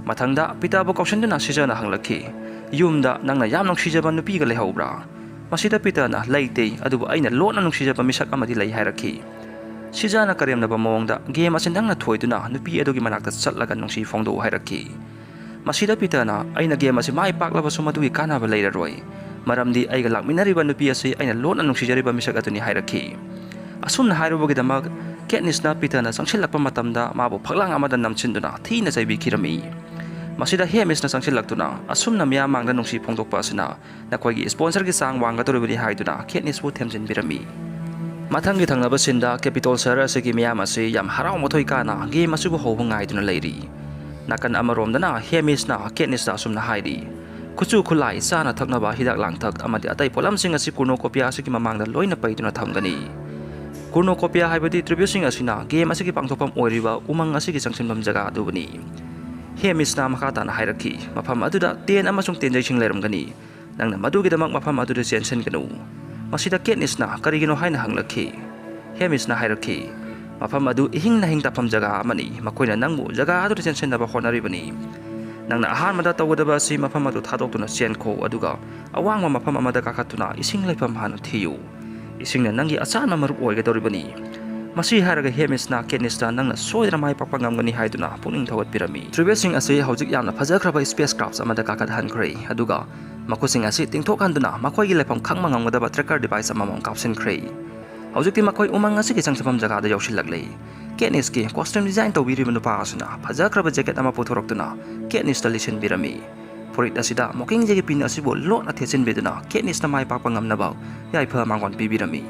ꯃꯊꯪꯗ ꯄꯤꯇꯔꯕꯨ ꯀꯧꯁꯤꯟꯗꯨꯅ ꯁꯤꯖꯔꯅ ꯍꯪꯂꯛꯈꯤ, "ꯌꯨꯝꯗ ꯅꯪꯅ ꯌꯥꯝ ꯅꯨꯡꯁꯤꯖꯕ ꯅꯨꯄꯤꯒ ꯂꯩꯍꯧꯕ꯭ꯔꯥ?" ꯃꯁꯤꯗ ꯄꯤꯇꯔꯅ "ꯂꯩꯇꯦ, ꯑꯗꯨꯕꯨ ꯑꯩꯅ ꯂꯣꯠꯅ ꯅꯨꯡꯁꯤꯖꯕ ꯃꯤꯁꯛ ꯑꯃꯗꯤ ꯂꯩ" ꯍꯥꯏꯔꯛꯈꯤ꯫ ꯁꯤꯖꯔꯅ ꯀꯔꯦꯝꯅꯕ ꯃꯑꯣꯡꯗ "ꯒꯦꯝ ꯑꯁꯤ ꯅꯪꯅ ꯊꯣꯏꯗꯨꯅ ꯅꯨꯄꯤ ꯑꯗꯨꯒꯤ ꯃꯅꯥꯛꯇ ꯆꯠꯂꯒ ꯅꯨꯡꯁꯤ ꯐꯣꯡꯗꯣꯛꯎ" ꯍꯥꯏꯔꯛꯈꯤ꯫ ꯃꯁꯤꯗ ꯄꯤꯇꯔꯅ "ꯑꯩꯅ ꯒꯦꯝ ꯑꯁꯤ ꯃꯥꯏ ꯄꯥꯛꯂꯕꯁꯨ ꯃꯗꯨꯒꯤ ꯀꯥꯟꯅꯕ ꯂꯩꯔꯔꯣꯏ, ꯃꯔꯝꯗꯤ ꯑꯩꯒ ꯂꯥꯛꯃꯤꯟꯅꯔꯤꯕ ꯅꯨꯄꯤ ꯑꯁꯤ ꯑꯩꯅ ꯂꯣꯠꯅ ꯅꯨꯡꯁꯤꯖꯔꯤꯕ ꯃꯤꯁꯛ ꯑꯗꯨꯅꯤ" ꯍꯥꯏꯔꯛꯈꯤ꯫ ꯑꯁꯨꯝꯅ ꯍꯥꯏꯔꯨꯕꯒꯤꯗꯃꯛ ꯀꯦꯠꯅꯤꯁꯅ ꯄꯤꯇꯔꯅ ꯆꯪꯁꯤꯜꯂꯛꯄ ꯃꯇꯝꯗ ꯃꯥꯕꯨ ꯐꯛꯂꯥꯡ ꯑꯃꯗ ꯅꯝꯁꯤꯟꯗꯨꯅ ꯊꯤꯅ ꯆꯩꯕꯤꯈꯤꯔꯝꯃꯤ꯫ ꯃꯁꯤꯗ ꯍꯦꯃꯤꯁꯅ ꯆꯪꯁꯤꯜꯂꯛꯇꯨꯅ ꯑꯁꯨꯝꯅ ꯃꯤꯌꯥꯝ ꯃꯥꯡꯗ ꯅꯨꯡꯁꯤ ꯐꯣꯡꯗꯣꯛꯄ ꯑꯁꯤꯅ ꯅꯈꯣꯏꯒꯤ ꯁ꯭ꯄꯣꯟꯁꯔꯒꯤ ꯆꯥꯡ ꯋꯥꯡꯒꯗꯧꯔꯤꯕꯅꯤ ꯍꯥꯏꯗꯨꯅ ꯀꯦꯠꯅꯤꯁꯄꯨ ꯊꯦꯝꯖꯤꯟꯕꯤꯔꯝꯃꯤ꯫ ꯃꯊꯪꯒꯤ ꯊꯪꯅꯕ ꯁꯤꯟꯗ ꯀꯦꯄꯤꯇꯣꯜ ꯁꯍꯔ ꯑꯁꯤꯒꯤ ꯃꯤꯌꯥꯝ ꯑꯁꯤ ꯌꯥꯝ ꯍꯔꯥꯎ ꯃꯊꯣꯏ ꯀꯥꯅ ꯒꯦꯝ ꯑꯁꯤꯕꯨ ꯍꯧꯕ ꯉꯥꯏꯗꯨꯅ ꯂꯩꯔꯤ꯫ ꯅꯥꯀꯟ ꯑꯃꯔꯣꯝꯗꯅ ꯍꯦꯃꯤꯁꯅ ꯀꯦꯠꯅꯤꯁꯇ ꯑꯁꯨꯝꯅ ꯍꯥꯏꯔꯤ, ꯈꯨꯠꯁꯨ ꯈꯨꯠꯂꯥꯏ, ꯆꯥꯅ ꯊꯛꯅꯕ ꯍꯤꯗꯥꯛ ꯂꯥꯡꯊꯛ ꯑꯃꯗꯤ ꯑꯇꯩ ꯄꯣꯠꯂꯝꯁꯤꯡ ꯑꯁꯤ ꯀꯣꯔꯅꯣꯀꯣꯄꯤꯌꯥ ꯑꯁꯤꯒꯤ ꯃꯃꯥꯡꯗ ꯂꯣꯏꯅ ꯄꯩꯗꯨꯅ ꯊꯝꯒꯅꯤ꯫ ꯀꯣꯔꯅꯣꯀꯣꯄꯤꯌꯥ ꯍꯥꯏꯕꯗꯤ ꯇ꯭ꯔꯤꯕ꯭ꯌꯨꯠꯁꯤꯡ ꯑꯁꯤꯅ ꯒꯦꯝ ꯑꯁꯤꯒꯤ ꯄꯥꯡꯊꯣꯛꯐꯝ ꯑꯣꯏꯔꯤꯕ ꯎꯃꯪ ꯑꯁꯤꯒꯤ ꯆꯪꯁꯤꯟꯐꯝ ꯖꯒꯥ ꯑꯗꯨꯕꯨꯅꯤ꯫ ꯍꯦꯃꯤꯁꯅ ꯃꯈꯥ ꯇꯥꯅ ꯍꯥꯏꯔꯛꯈꯤ, ꯃꯐꯝ ꯑꯗꯨꯗ ꯇꯦꯟ ꯑꯃꯁꯨꯡ ꯇꯦꯟꯖꯩꯁꯤꯡ ꯂꯩꯔꯝꯒꯅꯤ꯫ ꯅꯪꯅ ꯃꯗꯨꯒꯤꯗꯃꯛ ꯃꯐꯝ ꯑꯗꯨꯗ ꯆꯦꯟꯁꯤꯟꯒꯅꯨ꯫ ꯃꯁꯤꯗ ꯀꯦꯠꯅꯤꯁꯅ ꯀꯔꯤꯒꯤꯅꯣ ꯍꯥꯏꯅ ꯍꯪꯂꯛꯈꯤ꯫ ꯍꯦꯃꯤꯁꯅ ꯍꯥꯏꯔꯛꯈꯤ, ꯃꯐꯝ ꯑꯗꯨ ꯏꯍꯤꯡ ꯅꯥꯍꯤꯡ ꯇꯥꯐꯝ ꯖꯒꯥ ꯑꯃꯅꯤ꯫ ꯃꯈꯣꯏꯅ ꯅꯪꯕꯨ ꯖꯒꯥ ꯑꯗꯨꯗ ꯆꯦꯟꯁꯤꯟꯅꯕ ꯍꯣꯠꯅꯔꯤꯕꯅꯤ꯫ ꯅꯪꯅ ꯑꯍꯥꯟꯕꯗ ꯇꯧꯒꯗꯕ ꯑꯁꯤ ꯃꯐꯝ ꯑꯗꯨ ꯊꯥꯗꯣꯛꯇꯨꯅ ꯆꯦꯟꯈꯣ, ꯑꯗꯨꯒ ꯑꯋꯥꯡꯕ ꯃꯐꯝ ꯑꯃꯗ ꯀꯥꯈꯠꯇꯨꯅ ꯏꯁꯤꯡ ꯂꯩꯐꯝ ꯍꯥꯟꯅ ꯊꯤꯌꯨ꯫ ꯏꯁꯤꯡꯅ ꯅꯪꯒꯤ ꯑꯆꯥꯟꯕ ꯃꯔꯨꯞ ꯑꯣꯏꯒꯗꯧꯔꯤꯕꯅꯤ꯫ ꯃꯁꯤ ꯍꯥꯏꯔꯒ ꯍꯦꯃꯤꯁꯅ ꯀꯦꯠꯅꯤꯁꯇ ꯅꯪꯅ ꯁꯣꯏꯗꯅ ꯃꯥꯏ ꯄꯥꯛꯄ ꯉꯝꯒꯅꯤ ꯍꯥꯏꯗꯨꯅ ꯄꯨꯛꯅꯤꯡ ꯊꯧꯒꯠꯄꯤꯔꯝꯃꯤ꯫ ꯇ꯭ꯔꯤꯕ꯭ꯌꯨꯠꯁꯤꯡ ꯑꯁꯤ ꯍꯧꯖꯤꯛ ꯌꯥꯝꯅ ꯐꯖꯈ꯭ꯔꯕ ꯁ꯭ꯄꯦꯁ ꯀ꯭ꯔꯥꯐ ꯑꯃꯗ ꯀꯥꯈꯠꯍꯟꯈ꯭ꯔꯦ, ꯑꯗꯨꯒ ꯃꯈꯣꯏꯁꯤꯡ ꯑꯁꯤ ꯇꯤꯡꯊꯣꯛꯍꯟꯗꯨꯅ ꯃꯈꯣꯏꯒꯤ ꯂꯩꯐꯝ ꯈꯪꯕ ꯉꯝꯒꯗꯕ ꯇ꯭ꯔꯦꯀꯔ ꯗꯤꯚꯥꯏꯁ ꯑꯃꯃꯝ ꯀꯥꯞꯁꯤꯟꯈ꯭ꯔꯦ꯫ ꯍꯧꯖꯤꯛꯇꯤ ꯃꯈꯣꯏ ꯎꯃꯪ ꯑꯁꯤꯒꯤ ꯆꯪꯁꯤꯟꯐꯝ ꯖꯒꯥꯗ ꯌꯧꯁꯤꯜꯂꯛꯂꯦ꯫ ꯀꯦꯠꯅꯤꯁꯀꯤ ꯀꯣꯁꯇ꯭ꯌꯨꯝ ꯗꯤꯖꯥꯏꯟ ꯇꯧꯕꯤꯔꯤꯕ ꯅꯨꯄꯥ ꯑꯁꯤꯅ ꯐꯖꯈ꯭ꯔꯕ ꯖꯦꯀꯦꯠ ꯑꯃ ꯄꯨꯊꯣꯔꯛꯇꯨꯅ ꯀꯦꯠꯅꯤꯁꯇ ꯂꯤꯠꯁꯤꯟꯕꯤꯔꯝꯃꯤ꯫ ꯐꯨꯔꯤꯠ ꯑꯁꯤꯗ ꯃꯣꯀꯤꯡꯖꯦꯒꯤ ꯄꯤꯟ ꯑꯁꯤꯕꯨ ꯂꯣꯠꯅ ꯊꯦꯠꯆꯤꯟꯕꯤꯗꯨꯅ ꯀꯦꯠꯅꯤꯁꯅ ꯃꯥꯏ ꯄꯥꯛꯄ ꯉꯝꯅꯕ ꯌꯥꯏꯐ ꯃꯥꯡꯒꯣꯟ ꯄꯤꯕꯤꯔꯝꯃꯤ꯫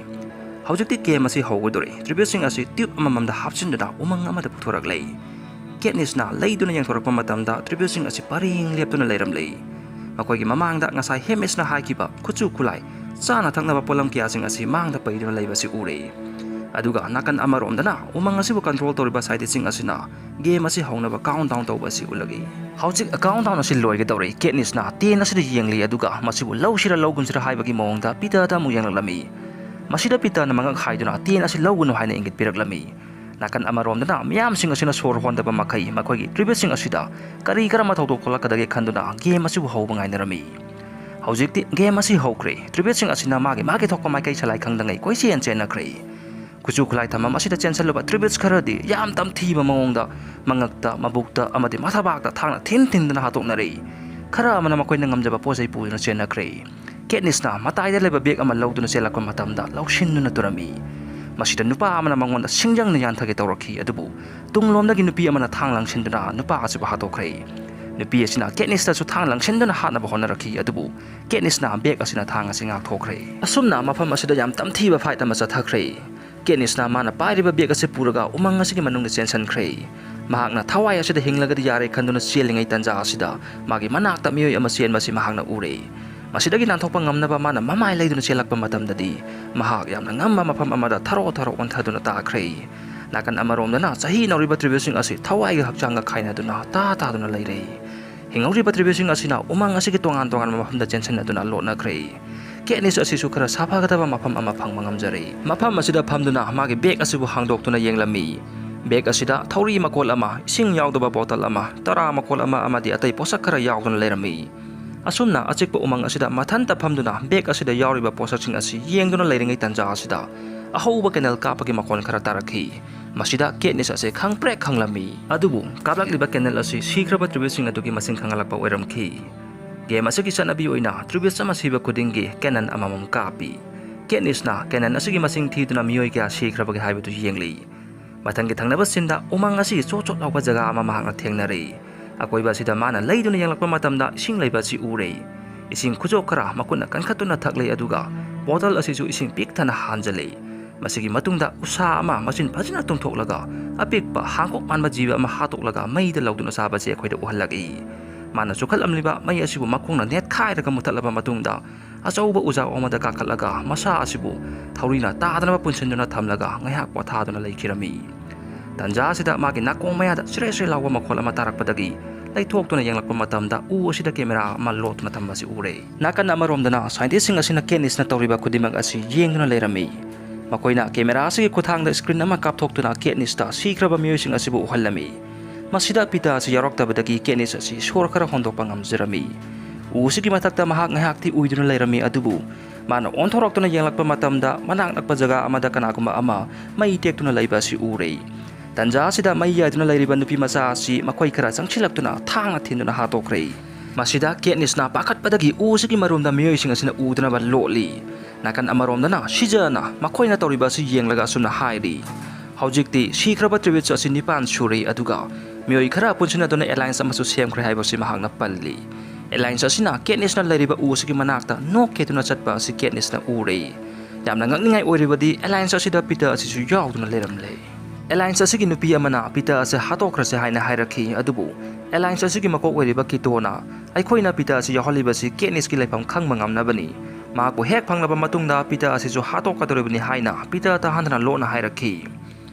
ꯍꯧꯖꯤꯛꯇꯤ ꯒꯦꯝ ꯑꯁꯤ ꯍꯧꯒꯗꯧꯔꯦ꯫ ꯇ꯭ꯔꯤꯕ꯭ꯌꯨꯠꯁꯤꯡ ꯑꯁꯤ ꯇ꯭ꯌꯨꯕ ꯑꯃꯃꯝꯗ ꯍꯥꯞꯆꯤꯟꯗꯨꯅ ꯎꯃꯪ ꯑꯃꯗ ꯄꯨꯊꯣꯔꯛꯂꯦ꯫ ꯀꯦꯠꯅꯤꯁꯅ ꯂꯩꯗꯨꯅ ꯌꯦꯡꯊꯣꯔꯛꯄ ꯃꯇꯝꯗ ꯇ꯭ꯔꯤꯕ꯭ꯌꯨꯠꯁꯤꯡ ꯑꯁꯤ ꯄꯔꯦꯡ ꯂꯦꯞꯇꯨꯅ ꯂꯩꯔꯝꯂꯦ꯫ ꯃꯈꯣꯏꯒꯤ ꯃꯃꯥꯡꯗ ꯉꯁꯥꯏ ꯍꯦꯃꯤꯁꯅ ꯍꯥꯏꯈꯤꯕ ꯈꯨꯠꯁꯨ ꯈꯨꯠꯂꯥꯏ, ꯆꯥꯅ ꯊꯛꯅꯕ ꯄꯣꯠꯂꯝ ꯀꯌꯥꯁꯤꯡ ꯑꯁꯤ ꯃꯥꯡꯗ ꯄꯩꯗꯨꯅ ꯂꯩꯕꯁꯤ ꯎꯔꯦ꯫ ꯑꯗꯨꯒ ꯅꯥꯀꯟ ꯑꯃꯔꯣꯝꯗꯅ ꯎꯃꯪ ꯑꯁꯤꯕꯨ ꯀꯟꯇ꯭ꯔꯣꯜ ꯇꯧꯔꯤꯕ ꯁꯥꯏꯟꯇꯤꯁꯁꯤꯡ ꯑꯁꯤꯅ ꯒꯦꯝ ꯑꯁꯤ ꯍꯧꯅꯕ ꯀꯥꯎꯟ ꯗꯥꯎꯟ ꯇꯧꯕ ꯑꯁꯤ ꯎꯠꯂꯛꯏ꯫ ꯍꯧꯖꯤꯛ ꯀꯥꯎꯟ ꯗꯥꯎꯟ ꯑꯁꯤ ꯂꯣꯏꯒꯗꯧꯔꯦ꯫ ꯀꯦꯠꯅꯤꯁꯅ ꯇꯦꯟ ꯑꯁꯤꯗ ꯌꯦꯡꯂꯤ, ꯑꯗꯨꯒ ꯃꯁꯤꯕꯨ ꯂꯧꯁꯤꯔ ꯂꯧꯒꯨꯝꯁꯤꯔ ꯍꯥꯏꯕꯒꯤ ꯃꯑꯣꯡꯗ ꯄꯤꯇꯔꯗ ꯑꯃꯨꯛ ꯌꯦꯡꯂꯛꯂꯝꯃꯤ꯫ ꯃꯁꯤꯗ ꯄꯤꯇꯔꯅ ꯃꯉꯛ ꯍꯥꯏꯗꯨꯅ ꯇꯦꯟ ꯑꯁꯤ ꯂꯧꯒꯅꯨ ꯍꯥꯏꯅ ꯏꯪꯒꯤꯠ ꯄꯤꯔꯛꯂꯝꯃꯤ꯫ ꯅꯥꯀꯟ ꯑꯃꯔꯣꯝꯗꯅ ꯃꯤꯌꯥꯝꯁꯤꯡ ꯑꯁꯤꯅ ꯁꯣꯔ ꯍꯣꯟꯗꯕ ꯃꯈꯩ ꯃꯈꯣꯏꯒꯤ ꯇ꯭ꯔꯤꯕ꯭ꯌꯨꯠꯁꯤꯡ ꯑꯁꯤꯗ ꯀꯔꯤ ꯀꯔꯝꯕ ꯊꯧꯗꯣꯛ ꯊꯣꯛꯂꯛꯀꯗꯒꯦ ꯈꯟꯗꯨꯅ ꯒꯦꯝ ꯑꯁꯤꯕꯨ ꯍꯧꯕ ꯉꯥꯏꯅꯔꯝꯃꯤ꯫ ꯍꯧꯖꯤꯛꯇꯤ ꯒꯦꯝ ꯑꯁꯤ ꯍꯧꯈ꯭ꯔꯦ꯫ ꯇ꯭ꯔꯤꯕ꯭ꯌꯨꯠꯁꯤꯡ ꯑꯁꯤꯅ ꯃꯥꯒꯤ ꯃꯥꯒꯤ ꯊꯣꯛꯄ ꯃꯥꯏꯀꯩ ꯁꯂꯥꯏ ꯈꯪꯗꯉꯩ ꯀꯣꯏꯆꯦꯟ ꯆꯦꯟꯅꯈ꯭ꯔꯦ꯫ ꯈꯨꯠꯁꯨ ꯈꯨꯠꯂꯥꯏ ꯊꯝꯐꯝ ꯑꯁꯤꯗ ꯆꯦꯟꯁꯤꯜꯂꯨꯕ ꯇ꯭ꯔꯤꯕ꯭ꯌꯨꯠꯁ ꯈꯔꯗꯤ ꯌꯥꯝ ꯇꯝꯊꯤꯕ ꯃꯑꯣꯡꯗ ꯃꯉꯛꯇ, ꯃꯕꯨꯛꯇ ꯑꯃꯗꯤ ꯃꯊꯕꯥꯛꯇ ꯊꯥꯡꯅ ꯊꯤꯟ ꯊꯤꯟꯗꯨꯅ ꯍꯥꯠꯇꯣꯛꯅꯔꯦ꯫ ꯈꯔ ꯑꯃꯅ ꯃꯈꯣꯏꯅ ꯉꯝꯖꯕ ꯄꯣꯠ ꯆꯩ ꯄꯨꯗꯨꯅ ꯆꯦꯟꯅꯈ꯭ꯔꯦ꯫ ꯀꯦꯠꯅꯤꯁꯅ ꯃꯇꯥꯏꯗ ꯂꯩꯕ ꯕꯦꯒ ꯑꯃ ꯂꯧꯗꯨꯅ ꯆꯦꯜꯂꯛꯄ ꯃꯇꯝꯗ ꯂꯧꯁꯤꯟꯗꯨꯅ ꯇꯨꯔꯝꯃꯤ꯫ ꯃꯁꯤꯗ ꯅꯨꯄꯥ ꯑꯃꯅ ꯃꯉꯣꯟꯗ ꯁꯤꯡꯖꯪꯅ ꯌꯥꯟꯊꯒꯦ ꯇꯧꯔꯛꯈꯤ, ꯑꯗꯨꯕꯨ ꯇꯨꯡꯂꯣꯝꯗꯒꯤ ꯅꯨꯄꯤ ꯑꯃꯅ ꯊꯥꯡ ꯂꯪꯁꯤꯟꯗꯨꯅ ꯅꯨꯄꯥ ꯑꯁꯤꯕꯨ ꯍꯥꯠꯇꯣꯛꯈ꯭ꯔꯦ꯫ ꯅꯨꯄꯤ ꯑꯁꯤꯅ ꯀꯦꯠꯅꯤꯁꯇꯁꯨ ꯊꯥꯡ ꯂꯪꯁꯤꯟꯗꯨꯅ ꯍꯥꯠꯅꯕ ꯍꯣꯠꯅꯔꯛꯈꯤ, ꯑꯗꯨꯕꯨ ꯀꯦꯠꯅꯤꯁꯅ ꯕꯦꯒ ꯑꯁꯤꯅ ꯊꯥꯡ ꯑꯁꯤ ꯉꯥꯛꯊꯣꯛꯈ꯭ꯔꯦ꯫ ꯑꯁꯨꯝꯅ ꯃꯐꯝ ꯑꯁꯤꯗ ꯌꯥꯝ ꯇꯝꯊꯤꯕ ꯐꯥꯏꯠ ꯑꯃ ꯆꯠꯊꯈ꯭ꯔꯦ꯫ ꯀꯦꯠꯅꯤꯁꯅ ꯃꯥꯅ ꯄꯥꯏꯔꯤꯕ ꯕꯦꯒ ꯑꯁꯤ ꯄꯨꯔꯒ ꯎꯃꯪ ꯑꯁꯤꯒꯤ ꯃꯅꯨꯡꯗ ꯆꯦꯟꯁꯤꯟꯈ꯭ꯔꯦ꯫ ꯃꯍꯥꯛꯅ ꯊꯋꯥꯏ ꯑꯁꯤꯗ ꯍꯤꯡꯂꯒꯗꯤ ꯌꯥꯔꯦ ꯈꯟꯗꯨꯅ ꯆꯦꯜꯂꯤꯉꯩ ꯇꯟꯖꯥ ꯑꯁꯤꯗ ꯃꯥꯒꯤ ꯃꯅꯥꯛꯇ ꯃꯤꯑꯣꯏ ꯑꯃ ꯆꯦꯟꯕ ꯑꯁꯤ ꯃꯍꯥꯛꯅ ꯎꯔꯦ꯫ ꯃꯁꯤꯗꯒꯤ ꯅꯥꯟꯊꯣꯛꯄ ꯉꯝꯅꯕ ꯃꯥꯅ ꯃꯃꯥꯏ ꯂꯩꯗꯨꯅ ꯆꯦꯜꯂꯛꯄ ꯃꯇꯝꯗꯗꯤ ꯃꯍꯥꯛ ꯌꯥꯝꯅ ꯉꯝꯕ ꯃꯐꯝ ꯑꯃꯗ ꯊꯔꯣ ꯊꯔꯣ ꯑꯣꯟꯊꯗꯨꯅ ꯇꯥꯈ꯭ꯔꯦ꯫ ꯅꯥꯀꯟ ꯑꯃꯔꯣꯝꯗꯅ ꯆꯍꯤ ꯅꯧꯔꯤꯕ ꯇ꯭ꯔꯤꯕꯤꯌꯨꯁꯤꯡ ꯑꯁꯤ ꯊꯋꯥꯏꯒ ꯍꯛꯆꯥꯡꯒ ꯈꯥꯏꯅꯗꯨꯅ ꯇꯥ ꯇꯥꯗꯨꯅ ꯂꯩꯔꯦ꯫ ꯍꯤꯡꯍꯧꯔꯤꯕ ꯇ꯭ꯔꯤꯕꯤꯌꯨꯁꯤꯡ ꯑꯁꯤꯅ ꯎꯃꯪ ꯑꯁꯤꯒꯤ ꯇꯣꯉꯥꯟ ꯇꯣꯉꯥꯟꯕ ꯃꯐꯝꯗ ꯆꯦꯟꯁꯤꯟꯅꯗꯨꯅ ꯂꯣꯠꯅꯈ꯭ꯔꯦ꯫ ꯀꯦꯠꯅꯤꯁ ꯑꯁꯤꯁꯨ ꯈꯔ ꯁꯥꯐꯒꯗꯕ ꯃꯐꯝ ꯑꯃ ꯐꯪꯕ ꯉꯝꯖꯔꯦ꯫ ꯃꯐꯝ ꯑꯁꯤꯗ ꯐꯝꯗꯨꯅ ꯃꯥꯒꯤ ꯕꯦꯒ ꯑꯁꯤꯕꯨ ꯍꯥꯡꯗꯣꯛꯇꯨꯅ ꯌꯦꯡꯂꯝꯃꯤ꯫ ꯕꯦꯒ ꯑꯁꯤꯗ ꯊꯧꯔꯤ ꯃꯀꯣꯜ ꯑꯃ, ꯏꯁꯤꯡ ꯌꯥꯎꯗꯕ ꯕꯣꯇꯜ ꯑꯃ, ꯇꯔꯥ ꯃꯀꯣꯜ ꯑꯃ ꯑꯃꯗꯤ ꯑꯇꯩ ꯄꯣꯠꯁꯛ ꯈꯔ ꯌꯥꯎꯗꯨꯅ ꯂꯩꯔꯝꯃꯤ꯫ ꯑꯁꯨꯝꯅ ꯑꯆꯤꯛꯄ ꯎꯃꯪ ꯑꯁꯤꯗ ꯃꯊꯟꯇ ꯐꯝꯗꯨꯅ ꯕꯦꯒ ꯑꯁꯤꯗ ꯌꯥꯎꯔꯤꯕ ꯄꯣꯠꯁꯛꯁꯤꯡ ꯑꯁꯤ ꯌꯦꯡꯗꯨꯅ ꯂꯩꯔꯤꯉꯩ ꯇꯟꯖꯥ ꯑꯁꯤꯗ ꯑꯍꯧꯕ ꯀꯦꯅꯦꯜ ꯀꯥꯞꯄꯒꯤ ꯃꯈꯣꯟ ꯈꯔ ꯇꯥꯔꯛꯈꯤ꯫ ꯃꯁꯤꯗ ꯀꯦꯠꯅꯤꯁ ꯑꯁꯤ ꯈꯪꯄ꯭ꯔꯦꯛ ꯈꯪꯂꯝꯃꯤ꯫ ꯑꯗꯨꯕꯨ ꯀꯥꯞꯂꯛꯂꯤꯕ ꯀꯦꯅꯦꯜ ꯑꯁꯤ ꯁꯤꯈ꯭ꯔꯕ ꯇ꯭ꯔꯤꯕꯤꯌꯨꯁꯤꯡ ꯑꯗꯨꯒꯤ ꯃꯁꯤꯡ ꯈꯪꯍꯜꯂꯛꯄ ꯑꯣꯏꯔꯝꯈꯤ꯫ ꯒꯦꯝ ꯑꯁꯤꯒꯤ ꯆꯠꯅꯕꯤ ꯑꯣꯏꯅ ꯇ꯭ꯔꯤꯕꯤꯌꯨꯁ ꯑꯃ ꯁꯤꯕ ꯈꯨꯗꯤꯡꯒꯤ ꯀꯦꯅꯟ ꯑꯃꯃꯝ ꯀꯥꯞꯄꯤ꯫ ꯀꯦꯠꯅꯤꯁꯅ ꯀꯦꯅꯟ ꯑꯁꯤꯒꯤ ꯃꯁꯤꯡ ꯊꯤꯗꯨꯅ ꯃꯤꯑꯣꯏ ꯀꯌꯥ ꯁꯤꯈ꯭ꯔꯕꯒꯦ ꯍꯥꯏꯕꯗꯨ ꯌꯦꯡꯂꯤ꯫ ꯃꯊꯪꯒꯤ ꯊꯪꯅꯕ ꯁꯤꯟꯗ ꯎꯃꯪ ꯑꯁꯤꯒꯤ ꯆꯣꯠ ꯆꯣꯠ ꯂꯥꯎꯕ ꯖꯒꯥ ꯑꯃ ꯃꯍꯥꯛꯅ ꯊꯦꯡꯅꯔꯦ꯫ ꯑꯀꯣꯏꯕ ꯑꯁꯤꯗ ꯃꯥꯅ ꯂꯩꯗꯨꯅ ꯌꯦꯡꯂꯛꯄ ꯃꯇꯝꯗ ꯏꯁꯤꯡ ꯂꯩꯕ ꯑꯁꯤ ꯎꯔꯦ꯫ ꯏꯁꯤꯡ ꯈꯨꯖꯣꯞ ꯈꯔ ꯃꯈꯨꯠꯅ ꯀꯟꯈꯠꯇꯨꯅ ꯊꯛꯂꯦ, ꯑꯗꯨꯒ ꯕꯣꯇꯜ ꯑꯁꯤꯁꯨ ꯏꯁꯤꯡ ꯄꯤꯛ ꯊꯟꯅ ꯍꯥꯟꯖꯜꯂꯦ꯫ ꯃꯁꯤꯒꯤ ꯃꯇꯨꯡꯗ ꯎꯁꯥ ꯑꯃ ꯃꯆꯤꯟ ꯐꯖꯅ ꯇꯨꯝꯊꯣꯛꯂꯒ ꯑꯄꯤꯛꯄ ꯍꯥꯡꯀꯣꯛ ꯃꯥꯟꯕ ꯖꯤꯕ ꯑꯃ ꯍꯥꯠꯇꯣꯛꯂꯒ ꯃꯩꯗ ꯂꯧꯗꯨꯅ ꯆꯥꯕꯁꯤ ꯑꯩꯈꯣꯏꯗ ꯎꯍꯜꯂꯛꯏ꯫ ꯃꯥꯅ ꯆꯨꯈꯠꯂꯝꯂꯤꯕ ꯃꯩ ꯑꯁꯤꯕꯨ ꯃꯈꯣꯡꯅ ꯅꯦꯠꯈꯥꯏꯔꯒ ꯃꯨꯊꯠꯂꯕ ꯃꯇꯨꯡꯗ, ꯑꯆꯧꯕ ꯎꯖꯥꯎ ꯑꯃꯗ ꯀꯥꯈꯠꯂꯒ ꯃꯁꯥ ꯑꯁꯤꯕꯨ ꯊꯧꯔꯤꯅ ꯇꯥꯗꯅꯕ ꯄꯨꯟꯁꯤꯟꯗꯨꯅ ꯊꯝꯂꯒ ꯉꯥꯏꯍꯥꯛ ꯄꯣꯊꯥꯗꯨꯅ ꯂꯩꯈꯤꯔꯝꯃꯤ꯫ ꯇꯟꯖꯥ ꯑꯁꯤꯗ ꯃꯥꯒꯤ ꯅꯥꯀꯣꯡ ꯃꯌꯥꯗ ꯆ꯭ꯔꯦ ꯆ꯭ꯔꯦ ꯂꯥꯎꯕ ꯃꯈꯣꯜ ꯑꯃ ꯇꯥꯔꯛꯄꯗꯒꯤ ꯂꯩꯊꯣꯛꯇꯨꯅ ꯌꯦꯡꯂꯛꯄ ꯃꯇꯝꯗ ꯎ ꯑꯁꯤꯗ ꯀꯦꯃꯦꯔꯥ ꯑꯃ ꯂꯣꯠꯇꯨꯅ ꯊꯝꯕ ꯑꯁꯤ ꯎꯔꯦ꯫ ꯅꯥꯀꯟ ꯑꯃꯔꯣꯝꯗꯅ ꯁꯥꯏꯟꯇꯤꯁꯁꯤꯡ ꯑꯁꯤꯅ ꯀꯦꯠꯅꯤꯁꯅ ꯇꯧꯔꯤꯕ ꯈꯨꯗꯤꯡꯃꯛ ꯑꯁꯤ ꯌꯦꯡꯗꯨꯅ ꯂꯩꯔꯝꯃꯤ꯫ ꯃꯈꯣꯏꯅ ꯀꯦꯃꯦꯔꯥ ꯑꯁꯤꯒꯤ ꯈꯨꯠꯊꯥꯡꯗ ꯁ꯭ꯀ꯭ꯔꯤꯟ ꯑꯃ ꯀꯥꯞꯊꯣꯛꯇꯨꯅ ꯀꯦꯠꯅꯤꯁꯇ ꯁꯤꯈ꯭ꯔꯕ ꯃꯤꯑꯣꯏꯁꯤꯡ ꯑꯁꯤꯕꯨ ꯎꯍꯜꯂꯝꯃꯤ꯫ ꯃꯁꯤꯗ ꯄꯤꯇꯥ ꯑꯁꯤ ꯌꯥꯎꯔꯛꯇꯕꯗꯒꯤ ꯀꯦꯠꯅꯤꯁ ꯑꯁꯤ ꯁꯣꯔ ꯈꯔ ꯍꯣꯟꯗꯣꯛꯄ ꯉꯝꯖꯔꯝꯃꯤ꯫ ꯎ ꯑꯁꯤꯒꯤ ꯃꯊꯛꯇ ꯃꯍꯥꯛ ꯉꯥꯏꯍꯥꯛꯇꯤ ꯎꯏꯗꯨꯅ ꯂꯩꯔꯝꯃꯤ, ꯑꯗꯨꯕꯨ ꯃꯥꯅ ꯑꯣꯟꯊꯣꯔꯛꯇꯨꯅ ꯌꯦꯡꯂꯛꯄ ꯃꯇꯝꯗ ꯃꯅꯥꯛ ꯅꯛꯄ ꯖꯒꯥ ꯑꯃꯗ ꯀꯅꯥꯒꯨꯝꯕ ꯑꯃ ꯃꯩ ꯇꯦꯛꯇꯨꯅ ꯂꯩꯕ ꯑꯁꯤ ꯎꯔꯦ꯫ ꯇꯟꯖꯥ ꯑꯁꯤꯗ ꯃꯩ ꯌꯥꯏꯗꯨꯅ ꯂꯩꯔꯤꯕ ꯅꯨꯄꯤ ꯃꯆꯥ ꯑꯁꯤ ꯃꯈꯣꯏ ꯈꯔ ꯆꯪꯁꯤꯜꯂꯛꯇꯨꯅ ꯊꯥꯡꯅ ꯊꯤꯟꯗꯨꯅ ꯍꯥꯠꯇꯣꯛꯈ꯭ꯔꯦ꯫ ꯃꯁꯤꯗ ꯀꯦꯠꯅꯤꯁꯅ ꯄꯥꯈꯠꯄꯗꯒꯤ ꯎ ꯑꯁꯤꯒꯤ ꯃꯔꯨꯝꯗ ꯃꯤꯑꯣꯏꯁꯤꯡ ꯑꯁꯤꯅ ꯎꯗꯅꯕ ꯂꯣꯠꯂꯤ꯫ ꯅꯥꯀꯟ ꯑꯃꯔꯣꯝꯗꯅ ꯁꯤꯖꯅ ꯃꯈꯣꯏꯅ ꯇꯧꯔꯤꯕ ꯑꯁꯤ ꯌꯦꯡꯂꯒ ꯑꯁꯨꯝꯅ ꯍꯥꯏꯔꯤ, "ꯍꯧꯖꯤꯛꯇꯤ ꯁꯤꯈ꯭ꯔꯕ ꯇ꯭ꯔꯤꯕꯤꯌꯨꯁ ꯑꯁꯤ ꯅꯤꯄꯥꯟ ꯁꯨꯔꯦ, ꯑꯗꯨꯒ ꯃꯤꯑꯣꯏ ꯈꯔ ꯄꯨꯟꯁꯤꯟꯅꯗꯨꯅ alliance ꯑꯃꯁꯨ ꯁꯦꯝꯈ꯭ꯔꯦ ꯍꯥꯏꯕꯁꯤ ꯃꯍꯥꯛꯅ ꯄꯜꯂꯤ꯫ Alliance ꯑꯁꯤꯅ ꯀꯦꯠꯅꯤꯁꯅ ꯂꯩꯔꯤꯕ ꯎ ꯑꯁꯤꯒꯤ ꯃꯅꯥꯛꯇ ꯅꯣꯛ ꯈꯦꯠꯇꯨꯅ ꯆꯠꯄ ꯑꯁꯤ ꯀꯦꯠꯅꯤꯁꯅ ꯎꯔꯦ꯫ ꯌꯥꯝꯅ ꯉꯛꯅꯤꯡꯉꯥꯏ ꯑꯣꯏꯔꯤꯕꯗꯤ alliance ꯑꯁꯤꯗ ꯄꯤꯇꯔ ꯑꯁꯤꯁꯨ ꯌꯥꯎꯗꯨꯅ ꯂꯩꯔꯝꯂꯦ꯫ Alliance ꯑꯁꯤꯒꯤ ꯅꯨꯄꯤ ꯑꯃꯅ ꯄꯤꯇꯔ ꯑꯁꯤ ꯍꯥꯠꯇꯣꯛꯈ꯭ꯔꯁꯦ ꯍꯥꯏꯅ ꯍꯥꯏꯔꯛꯈꯤ, ꯑꯗꯨꯕꯨ alliance ꯑꯁꯤꯒꯤ ꯃꯀꯣꯛ ꯑꯣꯏꯔꯤꯕ ꯀꯤꯇꯣꯅ ꯑꯩꯈꯣꯏꯅ ꯄꯤꯇꯔ ꯑꯁꯤ ꯌꯥꯎꯍꯜꯂꯤꯕꯁꯤ ꯀꯦꯠꯅꯤꯁꯀꯤ ꯂꯩꯐꯝ ꯈꯪꯕ ꯉꯝꯅꯕꯅꯤ꯫ ꯃꯍꯥꯛꯄꯨ ꯍꯦꯛ ꯐꯪꯂꯕ ꯃꯇꯨꯡꯗ ꯄꯤꯇꯔ ꯑꯁꯤꯁꯨ ꯍꯥꯠꯇꯣꯛꯀꯗꯧꯔꯤꯕꯅꯤ ꯍꯥꯏꯅ ꯄꯤꯇꯔ ꯇꯥꯍꯟꯗꯅ ꯂꯣꯟꯅ ꯍꯥꯏꯔꯛꯈꯤ꯫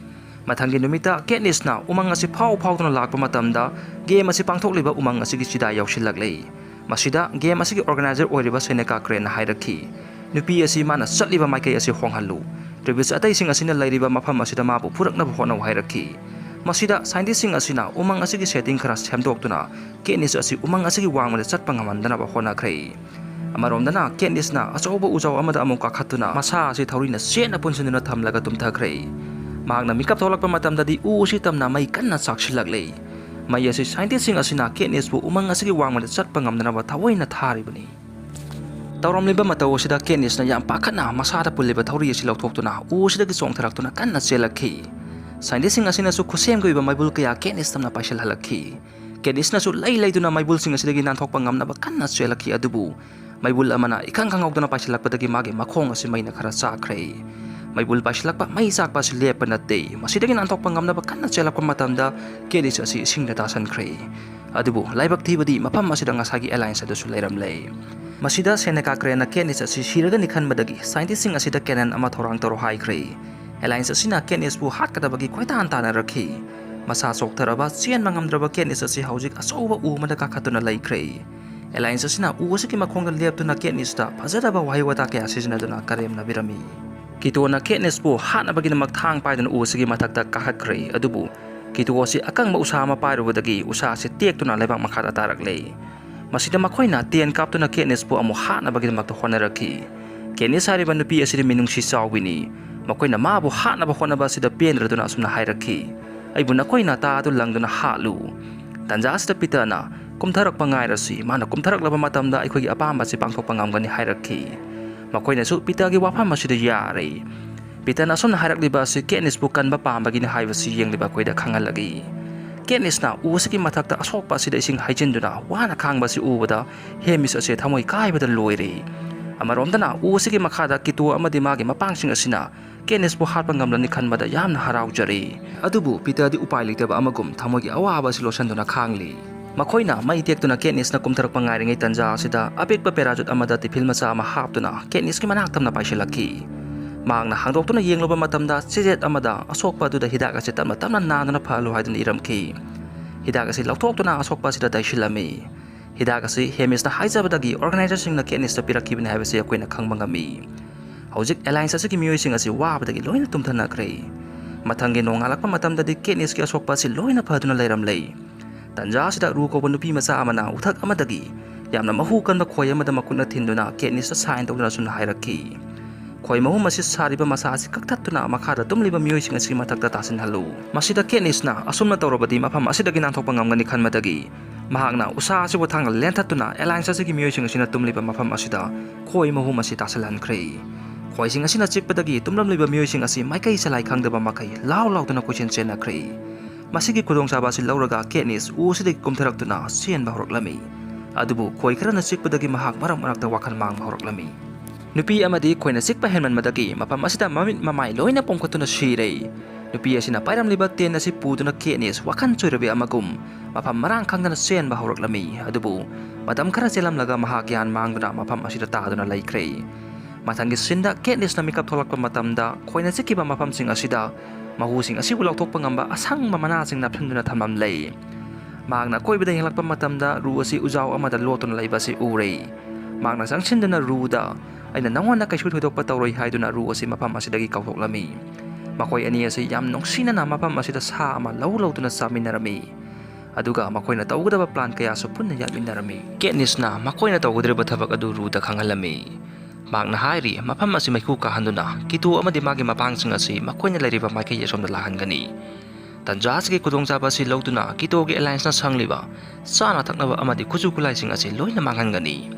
ꯃꯊꯪꯒꯤ ꯅꯨꯃꯤꯠꯇ ꯀꯦꯠꯅꯤꯁꯅ ꯎꯃꯪ ꯑꯁꯤ ꯐꯥꯎ ꯐꯥꯎꯗꯨꯅ ꯂꯥꯛꯄ ꯃꯇꯝꯗ game ꯑꯁꯤ ꯄꯥꯡꯊꯣꯛꯂꯤꯕ ꯎꯃꯪ ꯑꯁꯤꯒꯤ ꯆꯤꯗꯥ ꯌꯧꯁꯤꯜꯂꯛꯂꯦ꯫ ꯃꯁꯤꯗ game ꯑꯁꯤꯒꯤ organizer ꯑꯣꯏꯔꯤꯕ ꯁꯦꯅꯦꯀꯥ ꯀ꯭ꯔꯦꯟꯅ ꯍꯥꯏꯔꯛꯈꯤ, "ꯅꯨꯄꯤ ꯑꯁꯤ ꯃꯥꯅ ꯆꯠꯂꯤꯕ ꯃꯥꯏꯀꯩ ꯑꯁꯤ ꯍꯣꯡꯍꯜꯂꯨ꯫ ꯇ꯭ꯔꯤꯕꯤꯁ ꯑꯇꯩꯁꯤꯡ ꯑꯁꯤꯅ ꯂꯩꯔꯤꯕ ꯃꯐꯝ ꯑꯁꯤꯗ ꯃꯥꯕꯨ ꯄꯨꯔꯛꯅꯕ ꯍꯣꯠꯅꯧ" ꯍꯥꯏꯔꯛꯈꯤ꯫ ꯃꯁꯤꯗ scientistꯁꯤꯡ ꯑꯁꯤꯅ ꯎꯃꯪ ꯑꯁꯤꯒꯤ setting ꯈꯔ ꯁꯦꯝꯗꯣꯛꯇꯨꯅ ꯀꯦꯠꯅꯤꯁ ꯑꯁꯤ ꯎꯃꯪ ꯑꯁꯤꯒꯤ ꯋꯥꯡꯃꯗ ꯆꯠꯄ ꯉꯝꯍꯟꯗꯅꯕ ꯍꯣꯠꯅꯈ꯭ꯔꯦ꯫ ꯑꯃꯔꯣꯝꯗꯅ ꯀꯦꯠꯅꯤꯁꯅ ꯑꯆꯧꯕ ꯎꯖꯥꯎ ꯑꯃꯗ ꯑꯃꯨꯛ ꯀꯥꯈꯠꯇꯨꯅ ꯃꯁꯥ ꯑꯁꯤ ꯊꯧꯔꯤꯅ ꯆꯦꯠꯅ ꯄꯨꯟꯁꯤꯟꯗꯨꯅ ꯊꯝꯂꯒ ꯇꯨꯝꯊꯈ꯭ꯔꯦ꯫ ꯃꯍꯥꯛꯅ ꯃꯤꯀꯞ ꯊꯣꯛꯂꯛꯄ ꯃꯇꯝꯗꯗꯤ ꯎ ꯑꯁꯤ ꯇꯝꯅ ꯃꯩ ꯀꯟꯅ ꯆꯥꯛꯁꯤꯜꯂꯛꯂꯦ꯫ ꯃꯩ ꯑꯁꯤ scientistꯁꯤꯡ ꯑꯁꯤꯅ ꯀꯦꯠꯅꯤꯁꯄꯨ ꯎꯃꯪ ꯑꯁꯤꯒꯤ ꯋꯥꯡꯃꯗ ꯆꯠꯄ ꯉꯝꯗꯅꯕ ꯊꯑꯣꯏꯅ ꯊꯥꯔꯤꯕꯅꯤ꯫ ꯇꯧꯔꯝꯂꯤꯕ ꯃꯇꯧ ꯑꯁꯤꯗ ꯀꯦꯠꯅꯤꯁꯅ ꯌꯥꯝ ꯄꯥꯈꯠꯅ ꯃꯁꯥꯗ ꯄꯨꯜꯂꯤꯕ ꯊꯧꯔꯤ ꯑꯁꯤ ꯂꯧꯊꯣꯛꯇꯨꯅ ꯎ ꯑꯁꯤꯗꯒꯤ ꯆꯣꯡꯊꯔꯛꯇꯨꯅ ꯀꯟꯅ ꯆꯦꯜꯂꯛꯈꯤ꯫ Scientistꯁꯤꯡ ꯑꯁꯤꯅꯁꯨ ꯈꯨꯠꯁꯦꯝꯒꯤ ꯑꯣꯏꯕ ꯃꯩꯕꯨꯜ ꯀꯌꯥ ꯀꯦꯠꯅꯤꯁ ꯇꯝꯅ ꯄꯥꯏꯁꯤꯜꯍꯜꯂꯛꯈꯤ꯫ ꯀꯦꯠꯅꯤꯁꯅꯁꯨ ꯂꯩ ꯂꯩꯗꯨꯅ ꯃꯩꯕꯨꯜꯁꯤꯡ ꯑꯁꯤꯗꯒꯤ ꯅꯥꯟꯊꯣꯛꯄ ꯉꯝꯅꯕ ꯀꯟꯅ ꯆꯦꯜꯂꯛꯈꯤ, ꯑꯗꯨꯕꯨ ꯃꯩꯕꯨꯜ ꯑꯃꯅ ꯏꯈꯪ ꯈꯪꯍꯧꯗꯅ ꯄꯥꯏꯁꯤꯜꯂꯛꯄꯗꯒꯤ ꯃꯥꯒꯤ ꯃꯈꯣꯡ ꯑꯁꯤ ꯃꯩꯅ ꯈꯔ ꯆꯥꯛꯈ꯭ꯔꯦ꯫ ꯃꯩꯕꯨꯜ ꯄꯥꯏꯁꯤꯜꯂꯛꯄ, ꯃꯩ ꯆꯥꯛꯄ ꯑꯁꯤ ꯂꯦꯞꯄ ꯅꯠꯇꯦ꯫ ꯃꯁꯤꯗꯒꯤ ꯅꯥꯟꯊꯣꯛꯄ ꯉꯝꯅꯕ ꯀꯟꯅ ꯆꯦꯜꯂꯛꯄ ꯃꯇꯝꯗ ꯀꯦꯠꯅꯤꯁ ꯑꯁꯤ ꯏꯁꯤꯡꯗ ꯇꯥꯁꯟꯈ꯭ꯔꯦ꯫ ꯑꯗꯨꯕꯨ ꯂꯥꯏꯕꯛ ꯊꯤꯕꯗꯤ ꯃꯐꯝ ꯑꯁꯤꯗ ꯉꯁꯥꯏꯒꯤ alliance ꯑꯗꯨꯁꯨ ꯂꯩꯔꯝꯂꯦ꯫ ꯃꯁꯤꯗ ꯁꯦꯅꯦꯀꯥ ꯀ꯭ꯔꯦꯟꯅ ꯀꯦꯠꯅꯤꯁ ꯑꯁꯤ ꯁꯤꯔꯒꯅꯤ ꯈꯟꯕꯗꯒꯤ scientistꯁꯤꯡ ꯑꯁꯤꯗ cannon ꯑꯃ ꯊꯧꯔꯥꯡ ꯇꯧꯔꯣ ꯍꯥꯏꯈ꯭ꯔꯦ꯫ Alliance ꯑꯁꯤꯅ ꯀꯦꯠꯅꯤꯁꯄꯨ ꯍꯥꯠꯀꯗꯕꯒꯤ ꯀꯣꯏꯇꯥꯟ ꯇꯥꯟꯅꯔꯛꯈꯤ꯫ ꯃꯁꯥ ꯆꯣꯛꯊꯔꯕ, ꯆꯦꯟꯕ ꯉꯝꯗ꯭ꯔꯕ ꯀꯦꯠꯅꯤꯁ ꯑꯁꯤ ꯍꯧꯖꯤꯛ ꯑꯆꯧꯕ ꯎ ꯑꯃꯗ ꯀꯥꯈꯠꯇꯨꯅ ꯂꯩꯈ꯭ꯔꯦ꯫ Alliance ꯑꯁꯤꯅ ꯎ ꯑꯁꯤꯒꯤ ꯃꯈꯣꯡꯗ ꯂꯦꯞꯇꯨꯅ ꯀꯦꯠꯅꯤꯁꯇ ꯐꯖꯗꯕ ꯋꯥꯍꯩ ꯋꯥꯇꯥ ꯀꯌꯥ ꯁꯤꯖꯤꯟꯅꯗꯨꯅ ꯀꯔꯦꯝꯅꯕꯤꯔꯝꯃꯤ꯫ ꯀꯤꯇꯣꯅ ꯀꯦꯠꯅꯤꯁꯄꯨ ꯍꯥꯠꯅꯕꯒꯤꯗꯃꯛ ꯊꯥꯡ ꯄꯥꯏꯗꯨꯅ ꯎ ꯑꯁꯤꯒꯤ ꯃꯊꯛꯇ ꯀꯥꯈꯠꯈ꯭ꯔꯦ, ꯑꯗꯨꯕꯨ ꯀꯤꯇꯣ ꯑꯁꯤ ꯑꯀꯪꯕ ꯎꯁꯥ ꯑꯃ ꯄꯥꯏꯔꯨꯕꯗꯒꯤ ꯎꯁꯥ ꯑꯁꯤ ꯇꯦꯛꯇꯨꯅ ꯂꯩꯕꯥꯛ ꯃꯈꯥꯗ ꯇꯥꯔꯛꯂꯦ꯫ ꯃꯁꯤꯗ ꯃꯈꯣꯏꯅ ꯇꯦꯟ ꯀꯥꯞꯇꯨꯅ ꯀꯦꯠꯅꯤꯁꯄꯨ ꯑꯃꯨꯛ ꯍꯥꯠꯅꯕꯒꯤꯗꯃꯛꯇ ꯍꯣꯠꯅꯔꯛꯈꯤ꯫ ꯀꯦꯠꯅꯤꯁ ꯍꯥꯏꯔꯤꯕ ꯅꯨꯄꯤ ꯑꯁꯤꯗꯤ ꯃꯤꯅꯨꯡꯁꯤ ꯆꯥꯎꯕꯤꯅꯤ꯫ ꯃꯈꯣꯏꯅ ꯃꯥꯕꯨ ꯍꯥꯠꯅꯕ ꯍꯣꯠꯅꯕ ꯑꯁꯤꯗ ꯄꯦꯟꯗ꯭ꯔꯗꯨꯅ ꯑꯁꯨꯝꯅ ꯍꯥꯏꯔꯛꯈꯤ, "ꯑꯩꯕꯨ ꯅꯈꯣꯏꯅ ꯇꯥ ꯑꯗꯨ ꯂꯪꯗꯨꯅ ꯍꯥꯠꯂꯨ"꯫ ꯇꯟꯖꯥ ꯑꯁꯤꯗ ꯄꯤꯇꯔꯅ, "ꯀꯨꯝꯊꯔꯛꯄ ꯉꯥꯏꯔꯁꯤ, ꯃꯥꯅ ꯀꯨꯝꯊꯔꯛꯂꯕ ꯃꯇꯝꯗ ꯑꯩꯈꯣꯏꯒꯤ ꯑꯄꯥꯝꯕ ꯑꯁꯤ ꯄꯥꯡꯊꯣꯛꯄ ꯉꯝꯒꯅꯤ" ꯍꯥꯏꯔꯛꯈꯤ꯫ ꯃꯈꯣꯏꯅꯁꯨ ꯄꯤꯇꯔꯒꯤ ꯋꯥꯐꯝ ꯑꯁꯤꯗ ꯌꯥꯔꯦ꯫ ꯄꯤꯇꯔꯅ ꯑꯁꯨꯝꯅ ꯍꯥꯏꯔꯛꯂꯤꯕ ꯑꯁꯤ ꯀꯦꯠꯅꯤꯁꯄꯨ ꯀꯟꯕ ꯄꯥꯝꯕꯒꯤꯅꯤ ꯍꯥꯏꯕꯁꯤ ꯌꯦꯡꯂꯤꯕ ꯑꯩꯈꯣꯏꯗ ꯈꯪꯍꯜꯂꯛꯏ꯫ ꯀꯦꯠꯅꯤꯁꯅ ꯎ ꯑꯁꯤꯒꯤ ꯃꯊꯛꯇ ꯑꯁꯣꯛꯄ ꯑꯁꯤꯗ ꯏꯁꯤꯡ ꯍꯩꯖꯤꯟꯗꯨꯅ ꯋꯥꯅ ꯈꯥꯡꯕ ꯑꯁꯤ ꯎꯕꯗ ꯍꯦꯃꯤꯁ ꯑꯁꯤ ꯊꯃꯣꯏ ꯀꯥꯏꯕꯗ ꯂꯣꯏꯔꯦ꯫ ꯑꯃꯔꯣꯝꯗꯅ ꯎ ꯑꯁꯤꯒꯤ ꯃꯈꯥꯗ ꯀꯤꯇꯣ ꯑꯃꯗꯤ ꯃꯥꯒꯤ ꯃꯄꯥꯡꯁꯤꯡ ꯑꯁꯤꯅ ꯀꯦꯠꯅꯤꯁꯄꯨ ꯍꯥꯠꯄ ꯉꯝꯂꯅꯤ ꯈꯟꯕꯗ ꯌꯥꯝꯅ ꯍꯔꯥꯎꯖꯔꯤ꯫ ꯑꯗꯨꯕꯨ ꯄꯤꯇꯔꯗꯤ ꯎꯄꯥꯏ ꯂꯩꯇꯕ ꯑꯃꯒꯨꯝ ꯊꯃꯣꯏꯒꯤ ꯑꯋꯥꯕ ꯑꯁꯤ ꯂꯣꯠꯁꯤꯟꯗꯨꯅ ꯈꯥꯡꯂꯤ꯫ ꯃꯈꯣꯏꯅ ꯃꯩ ꯇꯦꯛꯇꯨꯅ ꯀꯦꯠꯅꯤꯁꯅ ꯀꯨꯝꯊꯔꯛꯄ ꯉꯥꯏꯔꯤꯉꯩ ꯇꯟꯖꯥ ꯑꯁꯤꯗ ꯑꯄꯤꯛꯄ ꯄꯦꯔꯥꯆꯨꯠ ꯑꯃꯗ ꯇꯤꯐꯤꯜ ꯃꯆꯥ ꯑꯃ ꯍꯥꯞꯇꯨꯅ ꯀꯦꯠꯅꯤꯁꯀꯤ ꯃꯅꯥꯛ ꯇꯝꯅ ꯄꯥꯏꯁꯤꯜꯂꯛꯈꯤ꯫ ꯃꯍꯥꯛꯅ ꯍꯥꯡꯗꯣꯛꯇꯨꯅ ꯌꯦꯡꯂꯨꯕ ꯃꯇꯝꯗ ꯆꯦꯖꯦꯠ ꯑꯃꯗ ꯑꯁꯣꯛꯄ ꯑꯗꯨꯗ ꯍꯤꯗꯥꯛ ꯑꯁꯤ ꯇꯞꯅ ꯇꯞꯅ ꯅꯥꯟꯗꯨꯅ ꯐꯍꯜꯂꯨ ꯍꯥꯏꯗꯨꯅ ꯏꯔꯝꯈꯤ꯫ ꯍꯤꯗꯥꯛ ꯑꯁꯤ ꯂꯧꯊꯣꯛꯇꯨꯅ ꯑꯁꯣꯛꯄ ꯑꯁꯤꯗ ꯇꯩꯁꯤꯜꯂꯝꯃꯤ꯫ ꯍꯤꯗꯥꯛ ꯑꯁꯤ ꯍꯦꯃꯤꯁꯅ ꯍꯥꯏꯖꯕꯗꯒꯤ ꯑꯣꯔꯒꯅꯥꯏꯖꯔꯁꯤꯡꯅ ꯀꯦꯠꯅꯤꯁꯇ ꯄꯤꯔꯛꯈꯤꯕꯅꯤ ꯍꯥꯏꯕꯁꯤ ꯑꯩꯈꯣꯏꯅ ꯈꯪꯕ ꯉꯝꯃꯤ꯫ ꯍꯧꯖꯤꯛ ꯑꯦꯂꯥꯏꯟꯁ ꯑꯁꯤꯒꯤ ꯃꯤꯑꯣꯏꯁꯤꯡ ꯑꯁꯤ ꯋꯥꯕꯗꯒꯤ ꯂꯣꯏꯅ ꯇꯨꯝꯊꯅꯈ꯭ꯔꯦ꯫ ꯃꯊꯪꯒꯤ ꯅꯣꯡꯉꯥꯜꯂꯛꯄ ꯃꯇꯝꯗꯗꯤ ꯀꯦꯠꯅꯤꯁꯀꯤ ꯑꯁꯣꯛꯄ ꯑꯁꯤ ꯂꯣꯏꯅ ꯐꯗꯨꯅ ꯂꯩꯔꯝꯂꯦ꯫ ꯇꯟꯖꯥ ꯑꯁꯤꯗ ꯔꯨ ꯀꯧꯕ ꯅꯨꯄꯤ ꯃꯆꯥ ꯑꯃꯅ ꯎꯊꯛ ꯑꯃꯗꯒꯤ ꯌꯥꯝꯅ ꯃꯍꯨ ꯀꯟꯕ ꯈꯣꯏ ꯑꯃꯗ ꯃꯈꯨꯠꯅ ꯊꯤꯟꯗꯨꯅ ꯀꯦꯠꯅꯤꯁꯇ ꯁꯥꯏꯟ ꯇꯧꯗꯨꯅ ꯑꯁꯨꯝꯅ ꯍꯥꯏꯔꯛꯈꯤ, "ꯈꯣꯏ ꯃꯍꯨꯝ ꯑꯁꯤ ꯁꯥꯔꯤꯕ ꯃꯁꯥ ꯑꯁꯤ ꯀꯛꯊꯠꯇꯨꯅ ꯃꯈꯥꯗ ꯇꯨꯝꯂꯤꯕ ꯃꯤꯑꯣꯏꯁꯤꯡ ꯑꯁꯤꯒꯤ ꯃꯊꯛꯇ ꯇꯥꯁꯤꯟꯍꯜꯂꯨ꯫ ꯃꯁꯤꯗ ꯀꯦꯠꯅꯤꯁꯅ ꯑꯁꯨꯝꯅ ꯇꯧꯔꯕꯗꯤ ꯃꯐꯝ ꯑꯁꯤꯗꯒꯤ ꯅꯥꯟꯊꯣꯛꯄ ꯉꯝꯒꯅꯤ" ꯈꯟꯕꯗꯒꯤ ꯃꯍꯥꯛꯅ ꯎꯁꯥ ꯑꯁꯤꯕꯨ ꯊꯥꯡꯅ ꯂꯦꯟꯊꯠꯇꯨꯅ ꯑꯦꯂꯥꯏꯟꯁ ꯑꯁꯤꯒꯤ ꯃꯤꯑꯣꯏꯁꯤꯡ ꯑꯁꯤꯅ ꯇꯨꯝꯂꯤꯕ ꯃꯐꯝ ꯑꯁꯤꯗ ꯈꯣꯏ ꯃꯍꯨꯝ ꯑꯁꯤ ꯇꯥꯁꯤꯜꯍꯟꯈ꯭ꯔꯦ꯫ ꯈꯣꯏꯁꯤꯡ ꯑꯁꯤꯅ ꯆꯤꯛꯄꯗꯒꯤ ꯇꯨꯝꯂꯝꯂꯤꯕ ꯃꯤꯑꯣꯏꯁꯤꯡ ꯑꯁꯤ ꯃꯥꯏꯀꯩ ꯆꯂꯥꯏ ꯈꯪꯗꯕ ꯃꯈꯩ ꯂꯥꯎ ꯂꯥꯎꯗꯨꯅ ꯀꯣꯏꯆꯦꯟ ꯆꯦꯟꯅꯈ꯭ꯔꯦ꯫ ꯃꯁꯤꯒꯤ ꯈꯨꯗꯣꯡꯆꯥꯕ ꯑꯁꯤ ꯂꯧꯔꯒ ꯀꯦꯠꯅꯤꯁ ꯎ ꯑꯁꯤꯗꯒꯤ ꯀꯨꯝꯊꯔꯛꯇꯨꯅ ꯆꯦꯟꯕ ꯍꯧꯔꯛꯂꯝꯃꯤ꯫ ꯑꯗꯨꯕꯨ ꯈꯣꯏ ꯈꯔꯅ ꯆꯤꯛꯄꯗꯒꯤ ꯃꯍꯥꯛ ꯃꯔꯛ ꯃꯔꯛꯇ ꯋꯥꯈꯜ ꯃꯥꯡꯕ ꯍꯧꯔꯛꯂꯝꯃꯤ꯫ ꯅꯨꯄꯤ ꯑꯃꯗꯤ ꯈꯣꯏꯅ ꯆꯤꯛꯄ ꯍꯦꯟꯃꯟꯕꯗꯒꯤ ꯃꯐꯝ ꯑꯁꯤꯗ ꯃꯃꯤꯠ ꯃꯃꯥꯏ ꯂꯣꯏꯅ ꯄꯣꯝꯈꯠꯇꯨꯅ ꯁꯤꯔꯦ꯫ ꯅꯨꯄꯤ ꯑꯁꯤꯅ ꯄꯥꯏꯔꯝꯂꯤꯕ ꯇꯦꯟ ꯑꯁꯤ ꯄꯨꯗꯨꯅ ꯀꯦꯠꯅꯤꯁ ꯋꯥꯈꯜ ꯆꯣꯏꯔꯕꯤ ꯑꯃꯒꯨꯝ ꯃꯐꯝ ꯃꯔꯥꯡ ꯈꯪꯗꯅ ꯆꯦꯟꯕ ꯍꯧꯔꯛꯂꯝꯃꯤ꯫ ꯑꯗꯨꯕꯨ ꯃꯇꯝ ꯈꯔ ꯆꯦꯜꯂꯝꯂꯒ ꯃꯍꯥꯛ ꯒ꯭ꯌꯥꯟ ꯃꯥꯡꯗꯨꯅ ꯃꯐꯝ ꯑꯁꯤꯗ ꯇꯥꯗꯨꯅ ꯂꯩꯈ꯭ꯔꯦ꯫ ꯃꯊꯪꯒꯤ ꯁꯤꯟꯗ ꯀꯦꯠꯅꯤꯁꯅ ꯃꯤꯀꯞ ꯊꯣꯛꯂꯛꯄ ꯃꯇꯝꯗ ꯈꯣꯏꯅ ꯆꯤꯛꯈꯤꯕ ꯃꯐꯝꯁꯤꯡ ꯑꯁꯤꯗ ꯃꯍꯨꯁꯤꯡ ꯑꯁꯤꯕꯨ ꯂꯧꯊꯣꯛꯄ ꯉꯝꯕ ꯑꯁꯪꯕ ꯃꯅꯥꯁꯤꯡ ꯅꯞꯁꯤꯟꯗꯨꯅ ꯊꯝꯂꯝꯂꯦ꯫ ꯃꯍꯥꯛꯅ ꯑꯀꯣꯏꯕꯗ ꯌꯦꯡꯂꯛꯄ ꯃꯇꯝꯗ ꯔꯨ ꯑꯁꯤ ꯎꯖꯥꯎ ꯑꯃꯗ ꯂꯣꯠꯇꯨꯅ ꯂꯩꯕ ꯑꯁꯤ ꯎꯔꯦ꯫ ꯃꯍꯥꯛꯅ ꯆꯪꯁꯤꯟꯗꯨꯅ ꯔꯨꯗ, "ꯑꯩꯅ ꯅꯉꯣꯟꯗ ꯀꯩꯁꯨ ꯊꯣꯏꯗꯣꯛꯄ ꯇꯧꯔꯣꯏ" ꯍꯥꯏꯗꯨꯅ ꯔꯨ ꯑꯁꯤ ꯃꯐꯝ ꯑꯁꯤꯗꯒꯤ ꯀꯧꯊꯣꯛꯂꯝꯃꯤ꯫ ꯃꯈꯣꯏ ꯑꯅꯤ ꯑꯁꯤ ꯌꯥꯝ ꯅꯨꯡꯁꯤꯅꯅ ꯃꯐꯝ ꯑꯁꯤꯗ ꯁꯥ ꯑꯃ ꯂꯧ ꯂꯧꯗꯨꯅ ꯆꯥꯃꯤꯟꯅꯔꯝꯃꯤ꯫ ꯑꯗꯨꯒ ꯃꯈꯣꯏꯅ ꯇꯧꯒꯗꯕ ꯄ꯭ꯂꯥꯟ ꯀꯌꯥꯁꯨ ꯄꯨꯟꯅ ꯌꯥꯠꯃꯤꯟꯅꯔꯝꯃꯤ꯫ ꯀꯦꯠꯅꯤꯁꯅ ꯃꯈꯣꯏꯅ ꯇꯧꯒꯗꯧꯔꯤꯕ ꯊꯕꯛ ꯑꯗꯨ ꯔꯨꯗ ꯈꯪꯍꯜꯂꯝꯃꯤ꯫ ꯃꯍꯥꯛꯅ ꯍꯥꯏꯔꯤ, ꯃꯐꯝ ꯑꯁꯤ ꯃꯩꯈꯨ ꯀꯥꯍꯟꯗꯨꯅ ꯀꯤꯇꯣ ꯑꯃꯗꯤ ꯃꯥꯒꯤ ꯃꯄꯥꯡꯁꯤꯡ ꯑꯁꯤ ꯃꯈꯣꯏꯅ ꯂꯩꯔꯤꯕ ꯃꯥꯏꯀꯩ ꯑꯁꯣꯝꯗ ꯂꯥꯛꯍꯟꯒꯅꯤ꯫ ꯇꯟꯖꯥ ꯑꯁꯤꯒꯤ ꯈꯨꯗꯣꯡꯆꯥꯕ ꯑꯁꯤ ꯂꯧꯗꯨꯅ ꯀꯤꯇꯣꯒꯤ ꯑꯦꯂꯥꯏꯟꯁꯅ ꯁꯪꯂꯤꯕ ꯆꯥꯅ ꯊꯛꯅꯕ ꯑꯃꯗꯤ ꯈꯨꯠꯁꯨ ꯈꯨꯠꯂꯥꯏꯁꯤꯡ ꯑꯁꯤ ꯂꯣꯏꯅ ꯃꯥꯡꯍꯟꯒꯅꯤ꯫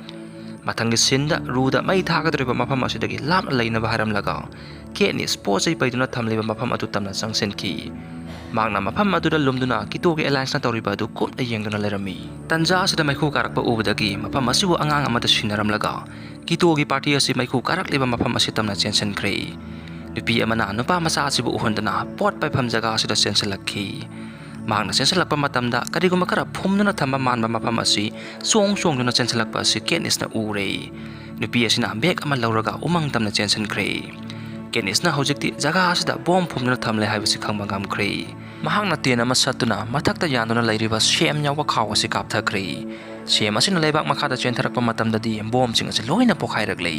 ꯃꯊꯪꯒꯤ ꯁꯤꯟꯗ ꯔꯨꯗ ꯃꯩ ꯊꯥꯒꯗꯧꯔꯤꯕ ꯃꯐꯝ ꯑꯁꯤꯗꯒꯤ ꯂꯥꯞꯅ ꯂꯩꯅꯕ ꯍꯥꯏꯔꯝꯂꯒ ꯀꯦꯠꯅꯤꯁ ꯄꯣꯠ ꯆꯩ ꯄꯩꯗꯨꯅ ꯊꯝꯂꯤꯕ ꯃꯐꯝ ꯑꯗꯨ ꯇꯝꯅ ꯆꯪꯁꯤꯟꯈꯤ꯫ ꯃꯍꯥꯛꯅ ꯃꯐꯝ ꯑꯗꯨꯗ ꯂꯨꯝꯗꯨꯅ ꯀꯤꯇꯣꯒꯤ allianceꯅ ꯇꯧꯔꯤꯕ ꯑꯗꯨ ꯀꯨꯞꯅ ꯌꯦꯡꯗꯨꯅ ꯂꯩꯔꯝꯃꯤ꯫ ꯇꯟꯖꯥ ꯑꯁꯤꯗ ꯃꯩꯈꯨ ꯀꯥꯔꯛꯄ ꯎꯕꯗꯒꯤ ꯃꯐꯝ ꯑꯁꯤꯕꯨ ꯑꯉꯥꯡ ꯑꯃꯗ ꯁꯤꯟꯅꯔꯝꯂꯒ ꯀꯤꯇꯣꯒꯤ party ꯑꯁꯤ ꯃꯩꯈꯨ ꯀꯥꯔꯛꯂꯤꯕ ꯃꯐꯝ ꯑꯁꯤ ꯇꯝꯅ ꯆꯦꯟꯁꯤꯟꯈ꯭ꯔꯦ꯫ ꯅꯨꯄꯤ ꯑꯃꯅ ꯅꯨꯄꯥ ꯃꯆꯥ ꯑꯁꯤꯕꯨ ꯎꯍꯟꯗꯨꯅ ꯄꯣꯠ ꯄꯥꯏꯐꯝ ꯖꯒꯥ ꯑꯁꯤꯗ ꯆꯦꯟꯁꯤꯜꯂꯛꯈꯤ꯫ ꯃꯍꯥꯛꯅ ꯆꯦꯟꯁꯤꯜꯂꯛꯄ ꯃꯇꯝꯗ ꯀꯔꯤꯒꯨꯝꯕ ꯈꯔ ꯐꯨꯝꯗꯨꯅ ꯊꯝꯕ ꯃꯥꯟꯕ ꯃꯐꯝ ꯑꯁꯤ ꯆꯣꯡ ꯆꯣꯡꯗꯨꯅ ꯆꯦꯟꯁꯤꯜꯂꯛꯄ ꯑꯁꯤ ꯀꯦꯠꯅꯤꯁꯅ ꯎꯔꯦ꯫ ꯅꯨꯄꯤ ꯑꯁꯤꯅ bag ꯑꯃ ꯂꯧꯔꯒ ꯎꯃꯪ ꯇꯝꯅ ꯆꯦꯟꯁꯤꯟꯈ꯭ꯔꯦ꯫ ꯀꯦꯠꯅꯤꯁꯅ ꯍꯧꯖꯤꯛꯇꯤ ꯖꯒꯥ ꯑꯁꯤꯗ bomb ꯐꯨꯝꯗꯨꯅ ꯊꯝꯂꯦ ꯍꯥꯏꯕꯁꯤ ꯈꯪꯕ ꯉꯝꯈ꯭ꯔꯦ꯫ ꯃꯍꯥꯛꯅ ꯇꯦꯟ ꯑꯃ ꯁꯠꯇꯨꯅ ꯃꯊꯛꯇ ꯌꯥꯟꯗꯨꯅ ꯂꯩꯔꯤꯕ ꯁꯦꯝ ꯌꯥꯎꯕ ꯈꯥꯎ ꯑꯁꯤ ꯀꯥꯞꯊꯈ꯭ꯔꯦ꯫ ꯁꯦꯝ ꯑꯁꯤꯅ ꯂꯩꯕꯥꯛ ꯃꯈꯥꯗ ꯆꯦꯟꯊꯔꯛꯄ ꯃꯇꯝꯗꯗꯤ ꯕꯣꯝꯁꯤꯡ ꯑꯁꯤ ꯂꯣꯏꯅ ꯄꯣꯈꯥꯏꯔꯛꯂꯦ꯫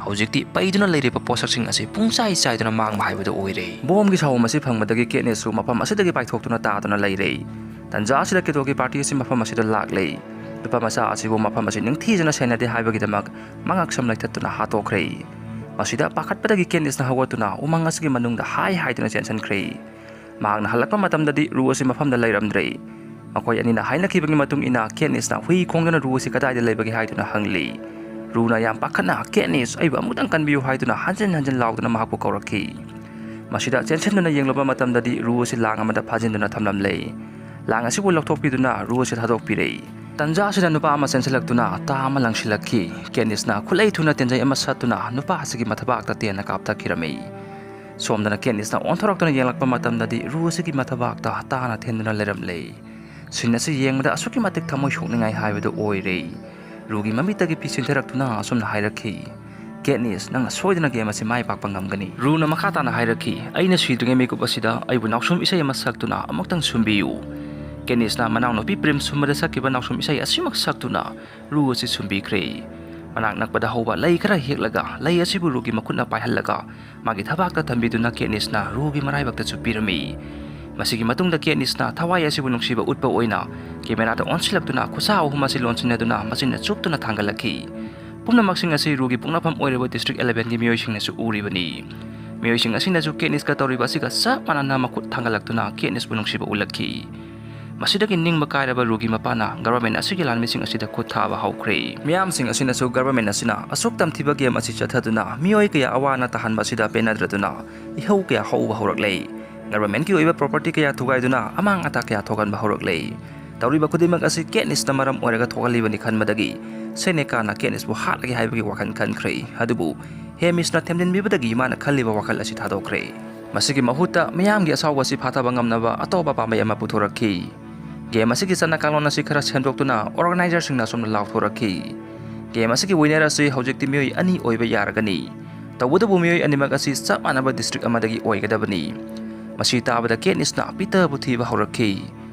ꯍꯧꯖꯤꯛꯇꯤ ꯄꯩꯗꯨꯅ ꯂꯩꯔꯤꯕ ꯄꯣꯠꯁꯛꯁꯤꯡ ꯑꯁꯤ ꯄꯨꯡꯆꯥꯏ ꯆꯥꯏꯗꯨꯅ ꯃꯥꯡꯕ ꯍꯥꯏꯕꯗꯨ ꯑꯣꯏꯔꯦ꯫ ꯕꯣꯝꯒꯤ ꯁꯥꯎꯝ ꯑꯁꯤ ꯐꯪꯕꯗꯒꯤ ꯀꯦꯠꯅꯤꯁꯁꯨ ꯃꯐꯝ ꯑꯁꯤꯗꯒꯤ ꯄꯥꯏꯊꯣꯛꯇꯨꯅ ꯇꯥꯗꯨꯅ ꯂꯩꯔꯦ꯫ ꯇꯟꯖꯥ ꯑꯁꯤꯗ ꯀꯦꯇꯣꯒꯤ party ꯑꯁꯤ ꯃꯐꯝ ꯑꯁꯤꯗ ꯂꯥꯛꯂꯦ꯫ ꯅꯨꯄꯥ ꯃꯆꯥ ꯑꯁꯤꯕꯨ ꯃꯐꯝ ꯑꯁꯤ ꯅꯤꯡꯊꯤꯖꯅ ꯁꯦꯟꯅꯗꯦ ꯍꯥꯏꯕꯒꯤꯗꯃꯛ ꯃꯉꯛꯁꯝ ꯂꯩꯊꯠꯇꯨꯅ ꯍꯥꯠꯇꯣꯛꯈ꯭ꯔꯦ꯫ ꯃꯁꯤꯗ ꯄꯥꯈꯠꯄꯗꯒꯤ ꯀꯦꯠꯅꯤꯁꯅ ꯍꯧꯒꯠꯇꯨꯅ ꯎꯃꯪ ꯑꯁꯤꯒꯤ ꯃꯅꯨꯡꯗ ꯍꯥꯏ ꯍꯥꯏꯗꯨꯅ ꯆꯦꯟꯁꯤꯟꯈ꯭ꯔꯦ꯫ ꯃꯍꯥꯛꯅ ꯍꯜꯂꯛꯄ ꯃꯇꯝꯗꯗꯤ ꯔꯨ ꯑꯁꯤ ꯃꯐꯝꯗ ꯂꯩꯔꯝꯗ꯭ꯔꯦ꯫ ꯃꯈꯣꯏ ꯑꯅꯤꯅ ꯍꯥꯏꯅꯈꯤꯕꯒꯤ ꯃꯇꯨꯡ ꯏꯟꯅ ꯀꯦꯠꯅꯤꯁꯅ ꯍꯨꯏ ꯈꯣꯡꯗꯨꯅ ꯔꯨ ꯑꯁꯤ ꯀꯗꯥꯏꯗ ꯂꯩꯕꯒꯦ ꯍꯥꯏꯗꯨꯅ ꯍꯪꯂꯤ꯫ ꯔꯨꯅ ꯌꯥꯝ ꯄꯥꯈꯠꯅ, "ꯀꯦꯠꯅꯤꯁ, ꯑꯩꯕꯨ ꯑꯃꯨꯛꯇꯪ ꯀꯟꯕꯤꯌꯨ" ꯍꯥꯏꯗꯨꯅ ꯍꯟꯖꯤꯟ ꯍꯟꯖꯤꯟ ꯂꯥꯎꯗꯨꯅ ꯃꯍꯥꯛꯄꯨ ꯀꯧꯔꯛꯈꯤ꯫ ꯃꯁꯤꯗ ꯆꯦꯟꯁꯤꯟꯗꯨꯅ ꯌꯦꯡꯂꯨꯕ ꯃꯇꯝꯗꯗꯤ ꯔꯨ ꯑꯁꯤ ꯂꯥꯡ ꯑꯃꯗ ꯐꯥꯖꯤꯟꯗꯨꯅ ꯊꯝꯂꯝꯂꯦ꯫ ꯂꯥꯡ ꯑꯁꯤꯕꯨ ꯂꯧꯊꯣꯛꯄꯤꯗꯨꯅ ꯔꯨ ꯑꯁꯤ ꯊꯥꯗꯣꯛꯄꯤꯔꯦ꯫ ꯇꯟꯖꯥ ꯑꯁꯤꯗ ꯅꯨꯄꯥ ꯑꯃ ꯆꯦꯟꯁꯤꯜꯂꯛꯇꯨꯅ ꯇꯥ ꯑꯃ ꯂꯪꯁꯤꯜꯂꯛꯈꯤ꯫ ꯀꯦꯠꯅꯤꯁꯅ ꯈꯨꯠꯂꯩ ꯊꯨꯅ ꯇꯦꯟꯖꯩ ꯑꯃ ꯁꯠꯇꯨꯅ ꯅꯨꯄꯥ ꯑꯁꯤꯒꯤ ꯃꯊꯕꯥꯛꯇ ꯇꯦꯟꯅ ꯀꯥꯞꯊꯈꯤꯔꯝꯃꯤ꯫ ꯁꯣꯝꯗꯅ ꯀꯦꯠꯅꯤꯁꯅ ꯑꯣꯟꯊꯣꯔꯛꯇꯨꯅ ꯌꯦꯡꯂꯛꯄ ꯃꯇꯝꯗꯗꯤ ꯔꯨ ꯑꯁꯤꯒꯤ ꯃꯊꯕꯥꯛꯇ ꯇꯥꯅ ꯊꯦꯟꯗꯨꯅ ꯂꯩꯔꯝꯂꯦ꯫ Scene ꯑꯁꯤ ꯌꯦꯡꯕꯗ ꯑꯁꯨꯛꯀꯤ ꯃꯇꯤꯛ ꯊꯃꯣꯏ ꯁꯣꯛꯅꯤꯡꯉꯥꯏ ꯍꯥꯏꯕꯗꯨ ꯑꯣꯏꯔꯦ꯫ ꯔꯨꯒꯤ ꯃꯃꯤꯠꯇꯒꯤ ꯄꯤ ꯆꯤꯟꯊꯔꯛꯇꯨꯅ ꯑꯁꯨꯝꯅ ꯍꯥꯏꯔꯛꯈꯤ, "ꯀꯦꯠꯅꯤꯁ, ꯅꯪꯅ ꯁꯣꯏꯗꯅ game ꯑꯁꯤ ꯃꯥꯏ ꯄꯥꯛꯄ ꯉꯝꯒꯅꯤ"꯫ ꯔꯨꯅ ꯃꯈꯥ ꯇꯥꯅ ꯍꯥꯏꯔꯛꯈꯤ, "ꯑꯩꯅ ꯁꯤꯗ꯭ꯔꯤꯉꯩ ꯃꯤꯀꯨꯞ ꯑꯁꯤꯗ ꯑꯩꯕꯨ ꯅꯥꯎꯁꯨꯝ ꯏꯁꯩ ꯑꯃ ꯁꯛꯇꯨꯅ ꯑꯃꯨꯛꯇꯪ ꯁꯨꯝꯕꯤꯌꯨ"꯫ ꯀꯦꯠꯅꯤꯁꯅ ꯃꯅꯥꯎꯅꯨꯄꯤ ꯄ꯭ꯔꯤꯝ ꯁꯨꯝꯕꯗ ꯁꯛꯈꯤꯕ ꯅꯥꯎꯁꯨꯝ ꯏꯁꯩ ꯑꯁꯤꯃꯛ ꯁꯛꯇꯨꯅ ꯔꯨ ꯑꯁꯤ ꯁꯨꯝꯕꯤꯈ꯭ꯔꯦ꯫ ꯃꯅꯥꯛ ꯅꯛꯄꯗ ꯍꯧꯕ ꯂꯩ ꯈꯔ ꯍꯦꯛꯂꯒ ꯂꯩ ꯑꯁꯤꯕꯨ ꯔꯨꯒꯤ ꯃꯈꯨꯠꯅ ꯄꯥꯏꯍꯜꯂꯒ ꯃꯥꯒꯤ ꯊꯕꯥꯛꯇ ꯊꯝꯕꯤꯗꯨꯅ ꯀꯦꯠꯅꯤꯁꯅ ꯔꯨꯒꯤ ꯃꯔꯥꯏꯕꯛꯇꯁꯨ ꯄꯤꯔꯝꯃꯤ꯫ ꯃꯁꯤꯒꯤ ꯃꯇꯨꯡꯗ ꯀꯦꯠꯅꯤꯁꯅ ꯊꯋꯥꯏ ꯑꯁꯤꯕꯨ ꯅꯨꯡꯁꯤꯕ ꯎꯠꯄ ꯑꯣꯏꯅ cameraꯗ ꯑꯣꯟꯁꯤꯜꯂꯛꯇꯨꯅ ꯈꯨꯠꯁꯥ ꯑꯍꯨꯝ ꯑꯁꯤ ꯂꯣꯟꯁꯤꯟꯅꯗꯨꯅ ꯃꯆꯤꯟꯅ ꯆꯨꯞꯇꯨꯅ ꯊꯥꯡꯒꯠꯂꯛꯈꯤ꯫ ꯄꯨꯝꯅꯃꯛꯁꯤꯡ ꯑꯁꯤ ꯔꯨꯒꯤ ꯄꯣꯛꯅꯐꯝ ꯑꯣꯏꯔꯤꯕ District elevenꯒꯤ ꯃꯤꯑꯣꯏꯁꯤꯡꯅꯁꯨ ꯎꯔꯤꯕꯅꯤ꯫ ꯃꯤꯑꯣꯏꯁꯤꯡ ꯑꯁꯤꯅꯁꯨ ꯀꯦꯠꯅꯤꯁꯀ ꯇꯧꯔꯤꯕ ꯑꯁꯤꯒ ꯆꯞ ꯃꯥꯟꯅꯅ ꯃꯈꯨꯠ ꯊꯥꯡꯒꯠꯂꯛꯇꯨꯅ ꯀꯦꯠꯅꯤꯁꯄꯨ ꯅꯨꯡꯁꯤꯕ ꯎꯠꯂꯛꯈꯤ꯫ ꯃꯁꯤꯗꯒꯤ ꯅꯤꯡꯕ ꯀꯥꯏꯔꯕ ꯔꯨꯒꯤ ꯃꯄꯥꯅ government ꯑꯁꯤꯒꯤ ꯂꯥꯟꯃꯤꯁꯤꯡ ꯑꯁꯤꯗ ꯈꯨꯠ ꯊꯥꯕ ꯍꯧꯈ꯭ꯔꯦ꯫ ꯃꯤꯌꯥꯝꯁꯤꯡ ꯑꯁꯤꯅꯁꯨ government ꯑꯁꯤꯅ ꯑꯁꯨꯛ ꯇꯝꯊꯤꯕ game ꯑꯁꯤ ꯆꯠꯊꯗꯨꯅ ꯃꯤꯑꯣꯏ ꯀꯌꯥ ꯑꯋꯥ ꯑꯅꯥ ꯇꯥꯍꯟꯕ ꯑꯁꯤꯗ ꯄꯦꯟꯅꯗ꯭ꯔꯗꯨꯅ ꯏꯍꯧ ꯀꯌꯥ ꯍꯧꯕ ꯍꯧꯔꯛꯂꯦ꯫ Governmentꯀꯤ ꯑꯣꯏꯕ property ꯀꯌꯥ ꯊꯨꯒꯥꯏꯗꯨꯅ ꯑꯃꯥꯡ ꯑꯇꯥ ꯀꯌꯥ ꯊꯣꯛꯍꯟꯕ ꯍꯧꯔꯛꯂꯦ꯫ ꯇꯧꯔꯤꯕ ꯈꯨꯗꯤꯡꯃꯛ ꯑꯁꯤ ꯀꯦꯠꯅꯤꯁꯅ ꯃꯔꯝ ꯑꯣꯏꯔꯒ ꯊꯣꯛꯍꯜꯂꯤꯕꯅꯤ ꯈꯟꯕꯗꯒꯤ ꯁꯦꯅꯦꯀꯥꯅ ꯀꯦꯠꯅꯤꯁꯄꯨ ꯍꯥꯠꯂꯒꯦ ꯍꯥꯏꯕꯒꯤ ꯋꯥꯈꯜ ꯈꯟꯈ꯭ꯔꯦ꯫ ꯑꯗꯨꯕꯨ ꯍꯦꯃꯤꯁꯅ ꯊꯦꯝꯖꯤꯟꯕꯤꯕꯗꯒꯤ ꯃꯥꯅ ꯈꯜꯂꯤꯕ ꯋꯥꯈꯜ ꯑꯁꯤ ꯊꯥꯗꯣꯛꯈ꯭ꯔꯦ꯫ ꯃꯁꯤꯒꯤ ꯃꯍꯨꯠꯇ ꯃꯤꯌꯥꯝꯒꯤ ꯑꯁꯥꯎꯕ ꯑꯁꯤ ꯐꯥꯊꯕ ꯉꯝꯅꯕ ꯑꯇꯣꯞꯄ ꯄꯥꯝꯕꯩ ꯑꯃ ꯄꯨꯊꯣꯔꯛꯈꯤ꯫ Game ꯑꯁꯤꯒꯤ ꯆꯠꯅ ꯀꯥꯡꯂꯣꯟ ꯑꯁꯤ ꯈꯔ ꯁꯦꯝꯗꯣꯛꯇꯨꯅ organizerꯁꯤꯡꯅ ꯑꯁꯨꯝꯅ ꯂꯥꯎꯊꯣꯔꯛꯈꯤ, "Game ꯑꯁꯤꯒꯤ winner ꯑꯁꯤ ꯍꯧꯖꯤꯛꯇꯤ ꯃꯤꯑꯣꯏ ꯑꯅꯤ ꯑꯣꯏꯕ ꯌꯥꯔꯒꯅꯤ꯫ ꯇꯧꯕꯇꯕꯨ ꯃꯤꯑꯣꯏ ꯑꯅꯤꯃꯛ ꯑꯁꯤ ꯆꯞ ꯃꯥꯟꯅꯕ district ꯑꯃꯗꯒꯤ ꯑꯣꯏꯒꯗꯕꯅꯤ꯫ ꯃꯁꯤ ꯇꯥꯕꯗ ꯀꯦꯠꯅꯤꯁꯅ ꯄꯤꯇꯔꯕꯨ ꯊꯤꯕ ꯍꯧꯔꯛꯈꯤ꯫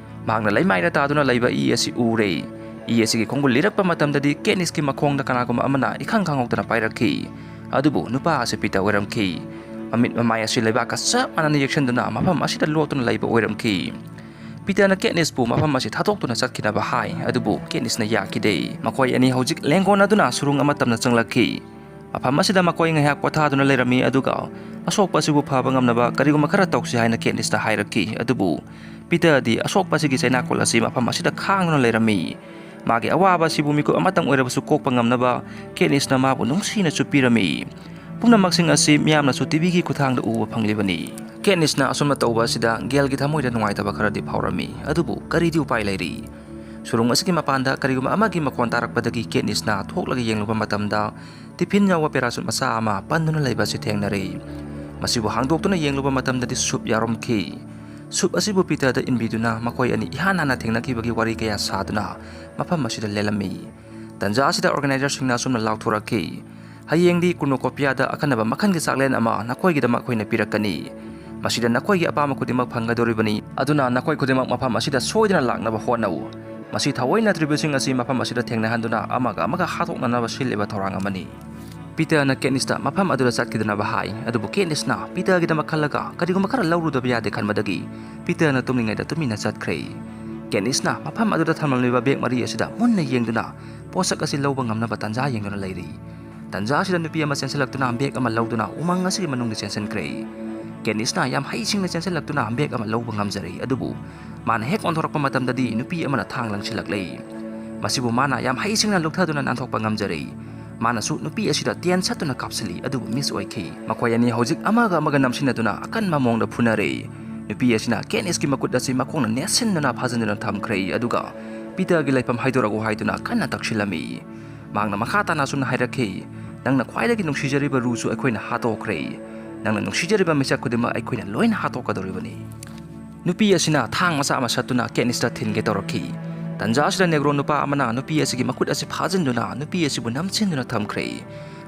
ꯃꯍꯥꯛꯅ ꯂꯩꯃꯥꯏꯗ ꯇꯥꯗꯨꯅ ꯂꯩꯕ ꯏ ꯑꯁꯤ ꯎꯔꯦ꯫ ꯏ ꯑꯁꯤꯒꯤ ꯈꯣꯡꯒꯨꯜ ꯂꯤꯔꯛꯄ ꯃꯇꯝꯗꯗꯤ ꯀꯦꯠꯅꯤꯁꯀꯤ ꯃꯈꯣꯡꯗ ꯀꯅꯥꯒꯨꯝꯕ ꯑꯃꯅ ꯏꯈꯪ ꯈꯪꯍꯧꯗꯅ ꯄꯥꯏꯔꯛꯈꯤ꯫ ꯑꯗꯨꯕꯨ ꯅꯨꯄꯥ ꯑꯁꯤ ꯄꯤꯇꯔ ꯑꯣꯏꯔꯝꯈꯤ꯫ ꯃꯃꯤꯠ ꯃꯃꯥꯏ ꯑꯁꯤ ꯂꯩꯕꯥꯛꯀ ꯆꯞ ꯃꯥꯟꯅꯅ ꯌꯦꯛꯁꯟꯗꯨꯅ ꯃꯐꯝ ꯑꯁꯤꯗ ꯂꯣꯠꯇꯨꯅ ꯂꯩꯕ ꯑꯣꯏꯔꯝꯈꯤ꯫ ꯄꯤꯇꯔꯅ ꯀꯦꯠꯅꯤꯁꯄꯨ ꯃꯐꯝ ꯑꯁꯤ ꯊꯥꯗꯣꯛꯇꯨꯅ ꯆꯠꯈꯤꯅꯕ ꯍꯥꯏ, ꯑꯗꯨꯕꯨ ꯀꯦꯠꯅꯤꯁꯅ ꯌꯥꯈꯤꯗꯦ꯫ ꯃꯈꯣꯏ ꯑꯅꯤ ꯍꯧꯖꯤꯛ ꯂꯦꯡꯒꯣꯟꯅꯗꯨꯅ ꯁꯨꯔꯨꯡ ꯑꯃ ꯇꯝꯅ ꯆꯪꯂꯛꯈꯤ꯫ ꯃꯐꯝ ꯑꯁꯤꯗ ꯃꯈꯣꯏ ꯉꯥꯏꯍꯥꯛ ꯄꯣꯊꯥꯗꯨꯅ ꯂꯩꯔꯝꯃꯤ, ꯑꯗꯨꯒ ꯑꯁꯣꯛꯄ ꯑꯁꯤꯕꯨ ꯐꯕ ꯉꯝꯅꯕ ꯀꯔꯤꯒꯨꯝꯕ ꯈꯔ ꯇꯧꯁꯤ ꯍꯥꯏꯅ ꯀꯦꯠꯅꯤꯁꯅ ꯍꯥꯏꯔꯛꯈꯤ꯫ ꯑꯗꯨꯕꯨ ꯄꯤꯇꯔꯗꯤ ꯑꯁꯣꯛꯄ ꯑꯁꯤꯒꯤ ꯆꯩꯅꯥꯀꯣꯜ ꯑꯁꯤ ꯃꯐꯝ ꯑꯁꯤꯗ ꯈꯥꯡꯗꯨꯅ ꯂꯩꯔꯝꯃꯤ꯫ ꯃꯥꯒꯤ ꯑꯋꯥꯕ ꯑꯁꯤꯕꯨ ꯃꯤꯀꯨꯞ ꯑꯃꯇꯪ ꯑꯣꯏꯔꯕꯁꯨ ꯀꯣꯛꯄ ꯉꯝꯅꯕ ꯀꯦꯠꯅꯤꯁꯅ ꯃꯥꯕꯨ ꯅꯨꯡꯁꯤꯅ ꯆꯨꯞꯄꯤꯔꯝꯃꯤ꯫ ꯄꯨꯝꯅꯃꯛꯁꯤꯡ ꯑꯁꯤ ꯃꯤꯌꯥꯝꯅꯁꯨ TVꯒꯤ ꯈꯨꯠꯊꯥꯡꯗ ꯎꯕ ꯐꯪꯂꯤꯕꯅꯤ꯫ ꯀꯦꯠꯅꯤꯁꯅ ꯑꯁꯨꯝꯅ ꯇꯧꯕ ꯑꯁꯤꯗ ꯒꯦꯜꯒꯤ ꯊꯃꯣꯏꯗ ꯅꯨꯡꯉꯥꯏꯇꯕ ꯈꯔꯗꯤ ꯐꯥꯎꯔꯝꯃꯤ, ꯑꯗꯨꯕꯨ ꯀꯔꯤꯗꯤ ꯎꯄꯥꯏ ꯂꯩꯔꯤ? ꯁꯨꯔꯨꯡ ꯑꯁꯤꯒꯤ ꯃꯄꯥꯟꯗ ꯀꯔꯤꯒꯨꯝꯕ ꯑꯃꯒꯤ ꯃꯈꯣꯟ ꯇꯥꯔꯛꯄꯗꯒꯤ ꯀꯦꯠꯅꯤꯁꯅ ꯊꯣꯛꯂꯒ ꯌꯦꯡꯂꯨꯕ ꯃꯇꯝꯗ, ꯇꯤꯐꯤꯟ ꯌꯥꯎꯕ ꯄꯦꯔꯥꯁꯨꯠ ꯃꯆꯥ ꯑꯃ ꯄꯟꯗꯨꯅ ꯂꯩꯕ ꯑꯁꯤ ꯊꯦꯡꯅꯔꯦ꯫ ꯃꯁꯤꯕꯨ ꯍꯥꯡꯗꯣꯛꯇꯨꯅ ꯌꯦꯡꯂꯨꯕ ꯃꯇꯝꯗꯗꯤ ꯁꯨꯞ ꯌꯥꯎꯔꯝꯈꯤ꯫ ꯁꯨꯞ ꯑꯁꯤꯕꯨ ꯄꯤꯇꯔꯗ ꯏꯟꯕꯤꯗꯨꯅ ꯃꯈꯣꯏ ꯑꯅꯤ ꯏꯍꯥꯟ ꯍꯥꯟꯅ ꯊꯦꯡꯅꯈꯤꯕꯒꯤ ꯋꯥꯔꯤ ꯀꯌꯥ ꯁꯥꯗꯨꯅ ꯃꯐꯝ ꯑꯁꯤꯗ ꯂꯦꯜꯂꯝꯃꯤ꯫ ꯇꯟꯖꯥ ꯑꯁꯤꯗ organizerꯁꯤꯡꯅ ꯑꯁꯨꯝꯅ ꯂꯥꯎꯊꯣꯔꯛꯈꯤ, "ꯍꯌꯦꯡꯗꯤ ꯀꯨꯔꯅꯨꯀꯣꯄꯤꯌꯥꯗ ꯑꯈꯟꯅꯕ ꯃꯈꯜꯒꯤ ꯆꯥꯛꯂꯦꯟ ꯑꯃ ꯅꯈꯣꯏꯒꯤꯗꯃꯛ ꯑꯩꯈꯣꯏꯅ ꯄꯤꯔꯛꯀꯅꯤ꯫ ꯃꯁꯤꯗ ꯅꯈꯣꯏꯒꯤ ꯑꯄꯥꯝꯕ ꯈꯨꯗꯤꯡꯃꯛ ꯐꯪꯒꯗꯧꯔꯤꯕꯅꯤ, ꯑꯗꯨꯅ ꯅꯈꯣꯏ ꯈꯨꯗꯤꯡꯃꯛ ꯃꯐꯝ ꯑꯁꯤꯗ ꯁꯣꯏꯗꯅ ꯂꯥꯛꯅꯕ ꯍꯣꯠꯅꯧ꯫ ꯃꯁꯤ ꯊꯑꯣꯏꯅ tributeꯁꯤꯡ ꯑꯁꯤ ꯃꯐꯝ ꯑꯁꯤꯗ ꯊꯦꯡꯅꯍꯟꯗꯨꯅ ꯑꯃꯒ ꯑꯃꯒ ꯍꯥꯠꯇꯣꯛꯅꯅꯕ ꯁꯤꯜꯂꯤꯕ ꯊꯧꯔꯥꯡ ꯑꯃꯅꯤ꯫" ꯄꯤꯇꯔꯅ ꯀꯦꯠꯅꯤꯁꯇ ꯃꯐꯝ ꯑꯗꯨꯗ ꯆꯠꯈꯤꯗꯅꯕ ꯍꯥꯏ, ꯑꯗꯨꯕꯨ ꯀꯦꯠꯅꯤꯁꯅ ꯄꯤꯇꯔꯒꯤꯗꯃꯛ ꯈꯜꯂꯒ ꯀꯔꯤꯒꯨꯝꯕ ꯈꯔ ꯂꯧꯔꯨꯗꯕ ꯌꯥꯗꯦ ꯈꯟꯕꯗꯒꯤ ꯄꯤꯇꯔꯅ ꯇꯨꯝꯂꯤꯉꯩꯗ ꯇꯨꯃꯤꯟꯅ ꯆꯠꯈ꯭ꯔꯦ꯫ ꯀꯦꯠꯅꯤꯁꯅ ꯃꯐꯝ ꯑꯗꯨꯗ ꯊꯝꯂꯝꯂꯤꯕ bag ꯃꯔꯤ ꯑꯁꯤꯗ ꯃꯨꯟꯅ ꯌꯦꯡꯗꯨꯅ ꯄꯣꯠꯁꯛ ꯑꯁꯤ ꯂꯧꯕ ꯉꯝꯅꯕ ꯇꯥꯟꯖꯥ ꯌꯦꯡꯗꯨꯅ ꯂꯩꯔꯤ꯫ ꯇꯥꯟꯖꯥ ꯑꯁꯤꯗ ꯅꯨꯄꯤ ꯑꯃ ꯆꯦꯟꯁꯤꯜꯂꯛꯇꯨꯅ bag ꯑꯃ ꯂꯧꯗꯨꯅ ꯎꯃꯪ ꯑꯁꯤꯒꯤ ꯃꯅꯨꯡꯗ ꯆꯦꯟꯁꯤꯟꯈ꯭ꯔꯦ꯫ ꯀꯦꯠꯅꯤꯁꯅ ꯌꯥꯝ ꯍꯩꯁꯤꯡꯅ ꯆꯦꯟꯁꯤꯜꯂꯛꯇꯨꯅ bag ꯑꯃ ꯂꯧꯕ ꯉꯝꯖꯔꯦ, ꯑꯗꯨꯕꯨ ꯃꯥꯅ ꯍꯦꯛ ꯑꯣꯟꯊꯣꯔꯛꯄ ꯃꯇꯝꯗꯗꯤ ꯅꯨꯄꯤ ꯑꯃꯅ ꯊꯥꯡ ꯂꯪꯁꯤꯜꯂꯛꯂꯦ꯫ ꯃꯁꯤꯕꯨ ꯃꯥꯅ ꯌꯥꯝ ꯍꯩꯁꯤꯡꯅ ꯂꯨꯞꯊꯗꯨꯅ ꯅꯥꯟꯊꯣꯛꯄ ꯉꯝꯖꯔꯦ꯫ ꯃꯥꯅꯁꯨ ꯅꯨꯄꯤ ꯑꯁꯤꯗ ꯇꯦꯟ ꯁꯠꯇꯨꯅ ꯀꯥꯞꯁꯤꯜꯂꯤ, ꯑꯗꯨꯕꯨ miss ꯑꯣꯏꯈꯤ꯫ ꯃꯈꯣꯏ ꯑꯅꯤ ꯍꯧꯖꯤꯛ ꯑꯃꯒ ꯑꯃꯒ ꯅꯝꯁꯤꯟꯅꯗꯨꯅ ꯑꯀꯟꯕ ꯃꯑꯣꯡꯗ ꯐꯨꯅꯔꯦ꯫ ꯅꯨꯄꯤ ꯑꯁꯤꯅ ꯀꯦꯠꯅꯤꯁꯀꯤ ꯃꯈꯨꯠ ꯑꯁꯤ ꯃꯈꯣꯡꯅ ꯅꯦꯠꯁꯤꯟꯗꯨꯅ ꯐꯥꯖꯤꯟꯗꯨꯅ ꯊꯝꯈ꯭ꯔꯦ, ꯑꯗꯨꯒ ꯄꯤꯇꯔꯒꯤ ꯂꯩꯐꯝ ꯍꯥꯏꯗꯣꯔꯛꯎ ꯍꯥꯏꯗꯨꯅ ꯀꯟꯅ ꯇꯛꯁꯤꯜꯂꯝꯃꯤ꯫ ꯃꯍꯥꯛꯅ ꯃꯈꯥ ꯇꯥꯅ ꯑꯁꯨꯝꯅ ꯍꯥꯏꯔꯛꯈꯤ, "ꯅꯪꯅ ꯈ꯭ꯋꯥꯏꯗꯒꯤ ꯅꯨꯡꯁꯤꯖꯔꯤꯕ ꯔꯨꯁꯨ ꯑꯩꯈꯣꯏꯅ ꯍꯥꯠꯇꯣꯛꯈ꯭ꯔꯦ꯫ ꯅꯪꯅ ꯅꯨꯡꯁꯤꯖꯔꯤꯕ ꯃꯤꯁꯛ ꯈꯨꯗꯤꯡꯃꯛ ꯑꯩꯈꯣꯏꯅ ꯂꯣꯏꯅ ꯍꯥꯠꯇꯣꯛꯀꯗꯧꯔꯤꯕꯅꯤ꯫" ꯅꯨꯄꯤ ꯑꯁꯤꯅ ꯊꯥꯡ ꯃꯆꯥ ꯑꯃ ꯁꯠꯇꯨꯅ ꯀꯦꯠꯅꯤꯁꯇ ꯊꯤꯟꯒꯦ ꯇꯧꯔꯛꯈꯤ꯫ ꯇꯟꯖꯥ ꯑꯁꯤꯗ ꯅꯦꯒ꯭ꯔꯣ ꯅꯨꯄꯥ ꯑꯃꯅ ꯅꯨꯄꯤ ꯑꯁꯤꯒꯤ ꯃꯈꯨꯠ ꯑꯁꯤ ꯐꯥꯖꯤꯟꯗꯨꯅ ꯅꯨꯄꯤ ꯑꯁꯤꯕꯨ ꯅꯝꯁꯤꯟꯗꯨꯅ ꯊꯝꯈ꯭ꯔꯦ꯫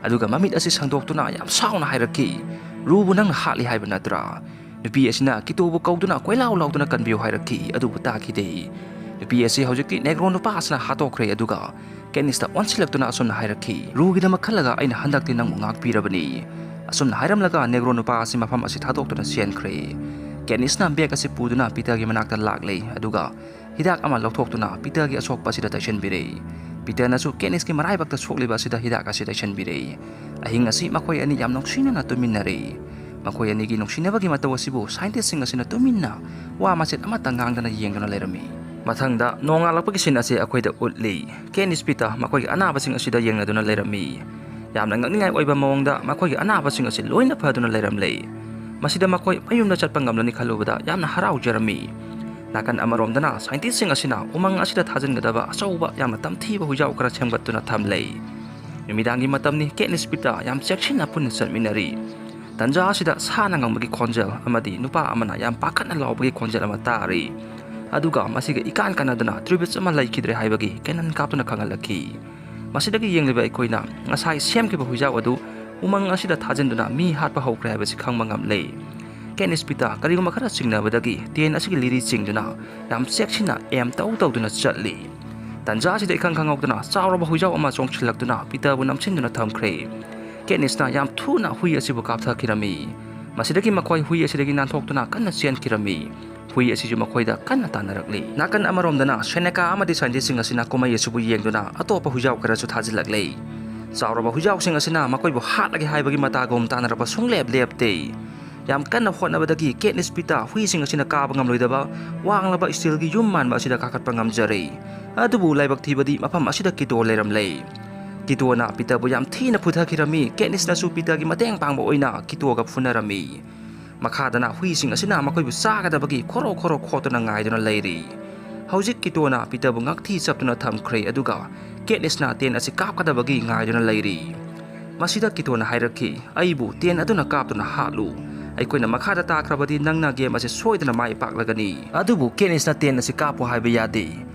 ꯑꯗꯨꯒ ꯃꯃꯤꯠ ꯑꯁꯤ ꯁꯪꯗꯣꯛꯇꯨꯅ ꯌꯥꯝ ꯁꯥꯎꯅ ꯍꯥꯏꯔꯛꯈꯤ, "ꯔꯨꯕꯨ ꯅꯪꯅ ꯍꯥꯠꯂꯤ ꯍꯥꯏꯕ ꯅꯠꯇ꯭ꯔꯥ?" ꯅꯨꯄꯤ ꯑꯁꯤꯅ ꯀꯤꯇꯣꯕꯨ ꯀꯧꯗꯨꯅ ꯀꯣꯏꯂꯥꯎ ꯂꯥꯎꯗꯨꯅ ꯀꯟꯕꯤꯌꯨ ꯍꯥꯏꯔꯛꯈꯤ, ꯑꯗꯨꯕꯨ ꯇꯥꯈꯤꯗꯦ꯫ ꯅꯨꯄꯤ ꯑꯁꯤ ꯍꯧꯖꯤꯛꯇꯤ ꯅꯦꯒ꯭ꯔꯣ ꯅꯨꯄꯥ ꯑꯁꯤꯅ ꯍꯥꯠꯇꯣꯛꯈ꯭ꯔꯦ, ꯑꯗꯨꯒ ꯀꯦꯠꯅꯤꯁꯇ ꯑꯣꯟꯁꯤꯜꯂꯛꯇꯨꯅ ꯑꯁꯨꯝꯅ ꯍꯥꯏꯔꯛꯈꯤ, "ꯔꯨꯒꯤꯗꯃꯛ ꯈꯜꯂꯒ ꯑꯩꯅ ꯍꯟꯗꯛꯇꯤ ꯅꯪꯕꯨ ꯉꯥꯛꯄꯤꯔꯕꯅꯤ꯫" ꯑꯁꯨꯝꯅ ꯍꯥꯏꯔꯝꯂꯒ ꯅꯦꯒ꯭ꯔꯣ ꯅꯨꯄꯥ ꯑꯁꯤ ꯃꯐꯝ ꯑꯁꯤ ꯊꯥꯗꯣꯛꯇꯨꯅ ꯆꯦꯟꯈ꯭ꯔꯦ꯫ ꯀꯦꯠꯅꯤꯁꯅ ꯕꯦꯒ ꯑꯁꯤ ꯄꯨꯗꯨꯅ ꯄꯤꯇꯔꯒꯤ ꯃꯅꯥꯛꯇ ꯂꯥꯛꯂꯦ, ꯑꯗꯨꯒ ꯍꯤꯗꯥꯛ ꯑꯃ ꯂꯧꯊꯣꯛꯇꯨꯅ ꯄꯤꯇꯔꯒꯤ ꯑꯁꯣꯛꯄ ꯑꯁꯤꯗ ꯇꯩꯁꯟꯕꯤꯔꯦ꯫ ꯄꯤꯇꯔꯅꯁꯨ ꯀꯦꯠꯅꯤꯁꯀꯤ ꯃꯔꯥꯏꯕꯛꯇ ꯁꯣꯛꯂꯤꯕ ꯑꯁꯤꯗ ꯍꯤꯗꯥꯛ ꯑꯁꯤ ꯇꯩꯁꯟꯕꯤꯔꯦ꯫ ꯑꯍꯤꯡ ꯑꯁꯤ ꯃꯈꯣꯏ ꯑꯅꯤ ꯌꯥꯝ ꯅꯨꯡꯁꯤꯅꯅ ꯇꯨꯝꯃꯤꯟꯅꯔꯦ꯫ ꯃꯈꯣꯏ ꯑꯅꯤꯒꯤ ꯅꯨꯡꯁꯤꯅꯕꯒꯤ ꯃꯇꯧ ꯑꯁꯤꯕꯨ ꯁꯥꯏꯟꯇꯤꯁꯁꯤꯡ ꯑꯁꯤꯅ ꯇꯨꯃꯤꯟꯅ ꯋꯥ ꯃꯆꯦꯠ ꯑꯃꯠꯇ ꯉꯥꯡꯗꯅ ꯌꯦꯡꯗꯨꯅ ꯂꯩꯔꯝꯃꯤ꯫ ꯃꯊꯪꯗ ꯅꯣꯡꯉꯥꯜꯂꯛꯄꯒꯤ ꯁꯤꯟ ꯑꯁꯤ ꯑꯩꯈꯣꯏꯗ ꯎꯠꯂꯤ꯫ ꯀꯦꯠꯅꯤꯁ ꯄꯤꯇꯔ ꯃꯈꯣꯏꯒꯤ ꯑꯅꯥꯕꯁꯤꯡ ꯑꯁꯤꯗ ꯌꯦꯡꯅꯗꯨꯅ ꯂꯩꯔꯝꯃꯤ꯫ ꯌꯥꯝꯅ ꯉꯛꯅꯤꯡꯉꯥꯏ ꯑꯣꯏꯕ ꯃꯑꯣꯡꯗ ꯃꯈꯣꯏꯒꯤ ꯑꯅꯥꯕꯁꯤꯡ ꯑꯁꯤ ꯂꯣꯏꯅ ꯐꯗꯨꯅ ꯂꯩꯔꯝꯂꯦ꯫ ꯃꯁꯤꯗ ꯃꯈꯣꯏ ꯃꯌꯨꯝꯗ ꯆꯠꯄ ꯉꯝꯂꯅꯤ ꯈꯜꯂꯨꯕꯗ ꯌꯥꯝꯅ ꯍꯔꯥꯎꯖꯔꯝꯃꯤ꯫ ꯅꯥꯀꯟ ꯑꯃꯔꯣꯝꯗꯅ ꯁꯥꯏꯟꯇꯤꯁꯁꯤꯡ ꯑꯁꯤꯅ ꯎꯃꯪ ꯑꯁꯤꯗ ꯊꯥꯖꯤꯟꯒꯗꯕ ꯑꯆꯧꯕ ꯌꯥꯝꯅ ꯇꯝꯊꯤꯕ ꯍꯨꯏꯖꯥꯎ ꯈꯔ ꯁꯦꯝꯒꯠꯇꯨꯅ ꯊꯝꯂꯦ꯫ ꯅꯨꯃꯤꯗꯥꯡꯒꯤ ꯃꯇꯝꯅꯤ, ꯀꯦꯠꯅꯤꯁ ꯄꯤꯇꯔ ꯌꯥꯝ ꯆꯦꯛꯁꯤꯟꯅ ꯄꯨꯟꯅ ꯆꯠꯃꯤꯟꯅꯔꯤ꯫ ꯇꯟꯖꯥ ꯑꯁꯤꯗ ꯁꯥꯟꯅ ꯉꯪꯕꯒꯤ ꯈꯣꯟꯖꯦꯜ ꯑꯃꯗꯤ ꯅꯨꯄꯥ ꯑꯃꯅ ꯌꯥꯝ ꯄꯥꯈꯠꯅ ꯂꯥꯎꯕꯒꯤ ꯈꯣꯟꯖꯦꯜ ꯑꯃ ꯇꯥꯔꯤ꯫ ꯑꯗꯨꯒ ꯃꯁꯤꯒ ꯏꯀꯥꯟ ꯀꯥꯟꯅꯗꯅ ꯇ꯭ꯔꯤꯕꯤꯠꯁ ꯑꯃ ꯂꯩꯈꯤꯗ꯭ꯔꯦ ꯍꯥꯏꯕꯒꯤ ꯀꯦꯅꯟ ꯀꯥꯞꯇꯨꯅ ꯈꯪꯍꯜꯂꯛꯈꯤ꯫ ꯃꯁꯤꯗꯒꯤ ꯌꯦꯡꯂꯤꯕ ꯑꯩꯈꯣꯏꯅ ꯉꯁꯥꯏ ꯁꯦꯝꯈꯤꯕ ꯍꯨꯏꯖꯥꯎ ꯑꯗꯨ ꯎꯃꯪ ꯑꯁꯤꯗ ꯊꯥꯖꯤꯟꯗꯨꯅ ꯃꯤ ꯍꯥꯠꯄ ꯍꯧꯈ꯭ꯔꯦ ꯍꯥꯏꯕꯁꯤ ꯈꯪꯕ ꯉꯝꯂꯦ꯫ ꯀꯦꯠꯅꯤꯁ ꯄꯤꯇꯔ ꯀꯔꯤꯒꯨꯝꯕ ꯈꯔ ꯆꯤꯡꯅꯕꯗꯒꯤ ꯇꯦꯟ ꯑꯁꯤꯒꯤ ꯂꯤꯔꯤ ꯆꯤꯡꯗꯨꯅ ꯌꯥꯝ ꯆꯦꯛꯁꯤꯟꯅ ꯑꯦꯝ ꯇꯧ ꯇꯧꯗꯨꯅ ꯆꯠꯂꯤ꯫ ꯇꯟꯖꯥ ꯑꯁꯤꯗ ꯏꯈꯪ ꯈꯪꯍꯧꯗꯅ ꯆꯥꯎꯔꯕ ꯍꯨꯏꯖꯥꯎ ꯑꯃ ꯆꯣꯡꯁꯤꯜꯂꯛꯇꯨꯅ ꯄꯤꯇꯔꯕꯨ ꯅꯝꯁꯤꯟꯗꯨꯅ ꯊꯝꯈ꯭ꯔꯦ꯫ ꯀꯦꯠꯅꯤꯁꯅ ꯌꯥꯝ ꯊꯨꯅ ꯍꯨꯏ ꯑꯁꯤꯕꯨ ꯀꯥꯞꯊꯈꯤꯔꯝꯃꯤ꯫ ꯃꯁꯤꯗꯒꯤ ꯃꯈꯣꯏ ꯍꯨꯏ ꯑꯁꯤꯗꯒꯤ ꯅꯥꯟꯊꯣꯛꯇꯨꯅ ꯀꯟꯅ ꯆꯦꯟꯈꯤꯔꯝꯃꯤ꯫ ꯍꯨꯏ ꯑꯁꯤꯁꯨ ꯃꯈꯣꯏꯗ ꯀꯟꯅ ꯇꯥꯟꯅꯔꯛꯂꯤ꯫ ꯅꯥꯀꯟ ꯑꯃꯔꯣꯝꯗꯅ ꯁꯦꯅꯦꯀꯥ ꯑꯃꯗꯤ ꯁꯥꯏꯟꯇꯤꯁꯁꯤꯡ ꯑꯁꯤꯅ ꯀꯨꯝꯍꯩ ꯑꯁꯤꯕꯨ ꯌꯦꯡꯗꯨꯅ ꯑꯇꯣꯞꯄ ꯍꯨꯏꯖꯥꯎ ꯈꯔꯁꯨ ꯊꯥꯖꯤꯜꯂꯛꯂꯦ꯫ ꯆꯥꯎꯔꯕ ꯍꯨꯏꯖꯥꯎꯁꯤꯡ ꯑꯁꯤꯅ ꯃꯈꯣꯏꯕꯨ ꯍꯥꯠꯂꯒꯦ ꯍꯥꯏꯕꯒꯤ ꯃꯇꯥꯒꯨꯝ ꯇꯥꯟꯅꯔꯛꯄ ꯁꯨꯡꯂꯦꯞ ꯂꯦꯞꯇꯦ꯫ ꯌꯥꯝ ꯀꯟꯅ ꯍꯣꯠꯅꯕꯗꯒꯤ ꯀꯦꯠꯅꯤꯁ ꯄꯤꯇꯔ ꯍꯨꯏꯁꯤꯡ ꯑꯁꯤꯅ ꯀꯥꯕ ꯉꯝꯂꯣꯏꯗꯕ ꯋꯥꯡꯂꯕ ꯁ꯭ꯇꯤꯜꯒꯤ ꯌꯨꯝ ꯃꯥꯟꯕ ꯑꯁꯤꯗ ꯀꯥꯈꯠꯄ ꯉꯝꯖꯔꯦ꯫ ꯑꯗꯨꯕꯨ ꯂꯥꯏꯕꯛ ꯊꯤꯕꯗꯤ ꯃꯐꯝ ꯑꯁꯤꯗ ꯀꯤꯇꯣ ꯂꯩꯔꯝꯂꯦ꯫ ꯀꯤꯇꯣꯅ ꯄꯤꯇꯔꯕꯨ ꯌꯥꯝ ꯊꯤꯅ ꯐꯨꯊꯈꯤꯔꯝꯃꯤ꯫ ꯀꯦꯠꯅꯤꯁꯅꯁꯨ ꯄꯤꯇꯔꯒꯤ ꯃꯇꯦꯡ ꯄꯥꯡꯕ ꯑꯣꯏꯅ ꯀꯤꯇꯣꯒ ꯐꯨꯅꯔꯝꯃꯤ꯫ ꯃꯈꯥꯗꯅ ꯍꯨꯏꯁꯤꯡ ꯑꯁꯤꯅ ꯃꯈꯣꯏꯕꯨ ꯆꯥꯒꯗꯕꯒꯤ ꯈꯣꯔꯣ ꯈꯣꯔꯣ ꯈꯣꯠꯇꯨꯅ ꯉꯥꯏꯗꯨꯅ ꯂꯩꯔꯤ꯫ ꯍꯧꯖꯤꯛ ꯀꯤꯇꯣꯅ ꯄꯤꯇꯔꯕꯨ ꯉꯛꯊꯤ ꯆꯞꯇꯨꯅ ꯊꯝꯈ꯭ꯔꯦ, ꯑꯗꯨꯒ ꯀꯦꯠꯅꯤꯁꯅ ꯇꯦꯟ ꯑꯁꯤ ꯀꯥꯞꯀꯗꯕꯒꯤ ꯉꯥꯏꯗꯨꯅ ꯂꯩꯔꯤ꯫ ꯃꯁꯤꯗ ꯀꯤꯇꯣꯅ ꯍꯥꯏꯔꯛꯈꯤ, "ꯑꯩꯕꯨ ꯇꯦꯟ ꯑꯗꯨꯅ ꯀꯥꯞꯇꯨꯅ ꯍꯥꯠꯂꯨ꯫ ꯑꯩꯈꯣꯏꯅ ꯃꯈꯥꯗ ꯇꯥꯈ꯭ꯔꯕꯗꯤ ꯅꯪꯅ ꯒꯦꯝ ꯑꯁꯤ ꯁꯣꯏꯗꯅ ꯃꯥꯏ ꯄꯥꯛꯂꯒꯅꯤ꯫ ꯑꯗꯨꯕꯨ ꯀꯦꯠꯅꯤꯁꯅ ꯇꯦꯟ ꯑꯁꯤ ꯀꯥꯞꯄꯨ ꯍꯥꯏꯕ ꯌꯥꯗꯦ꯫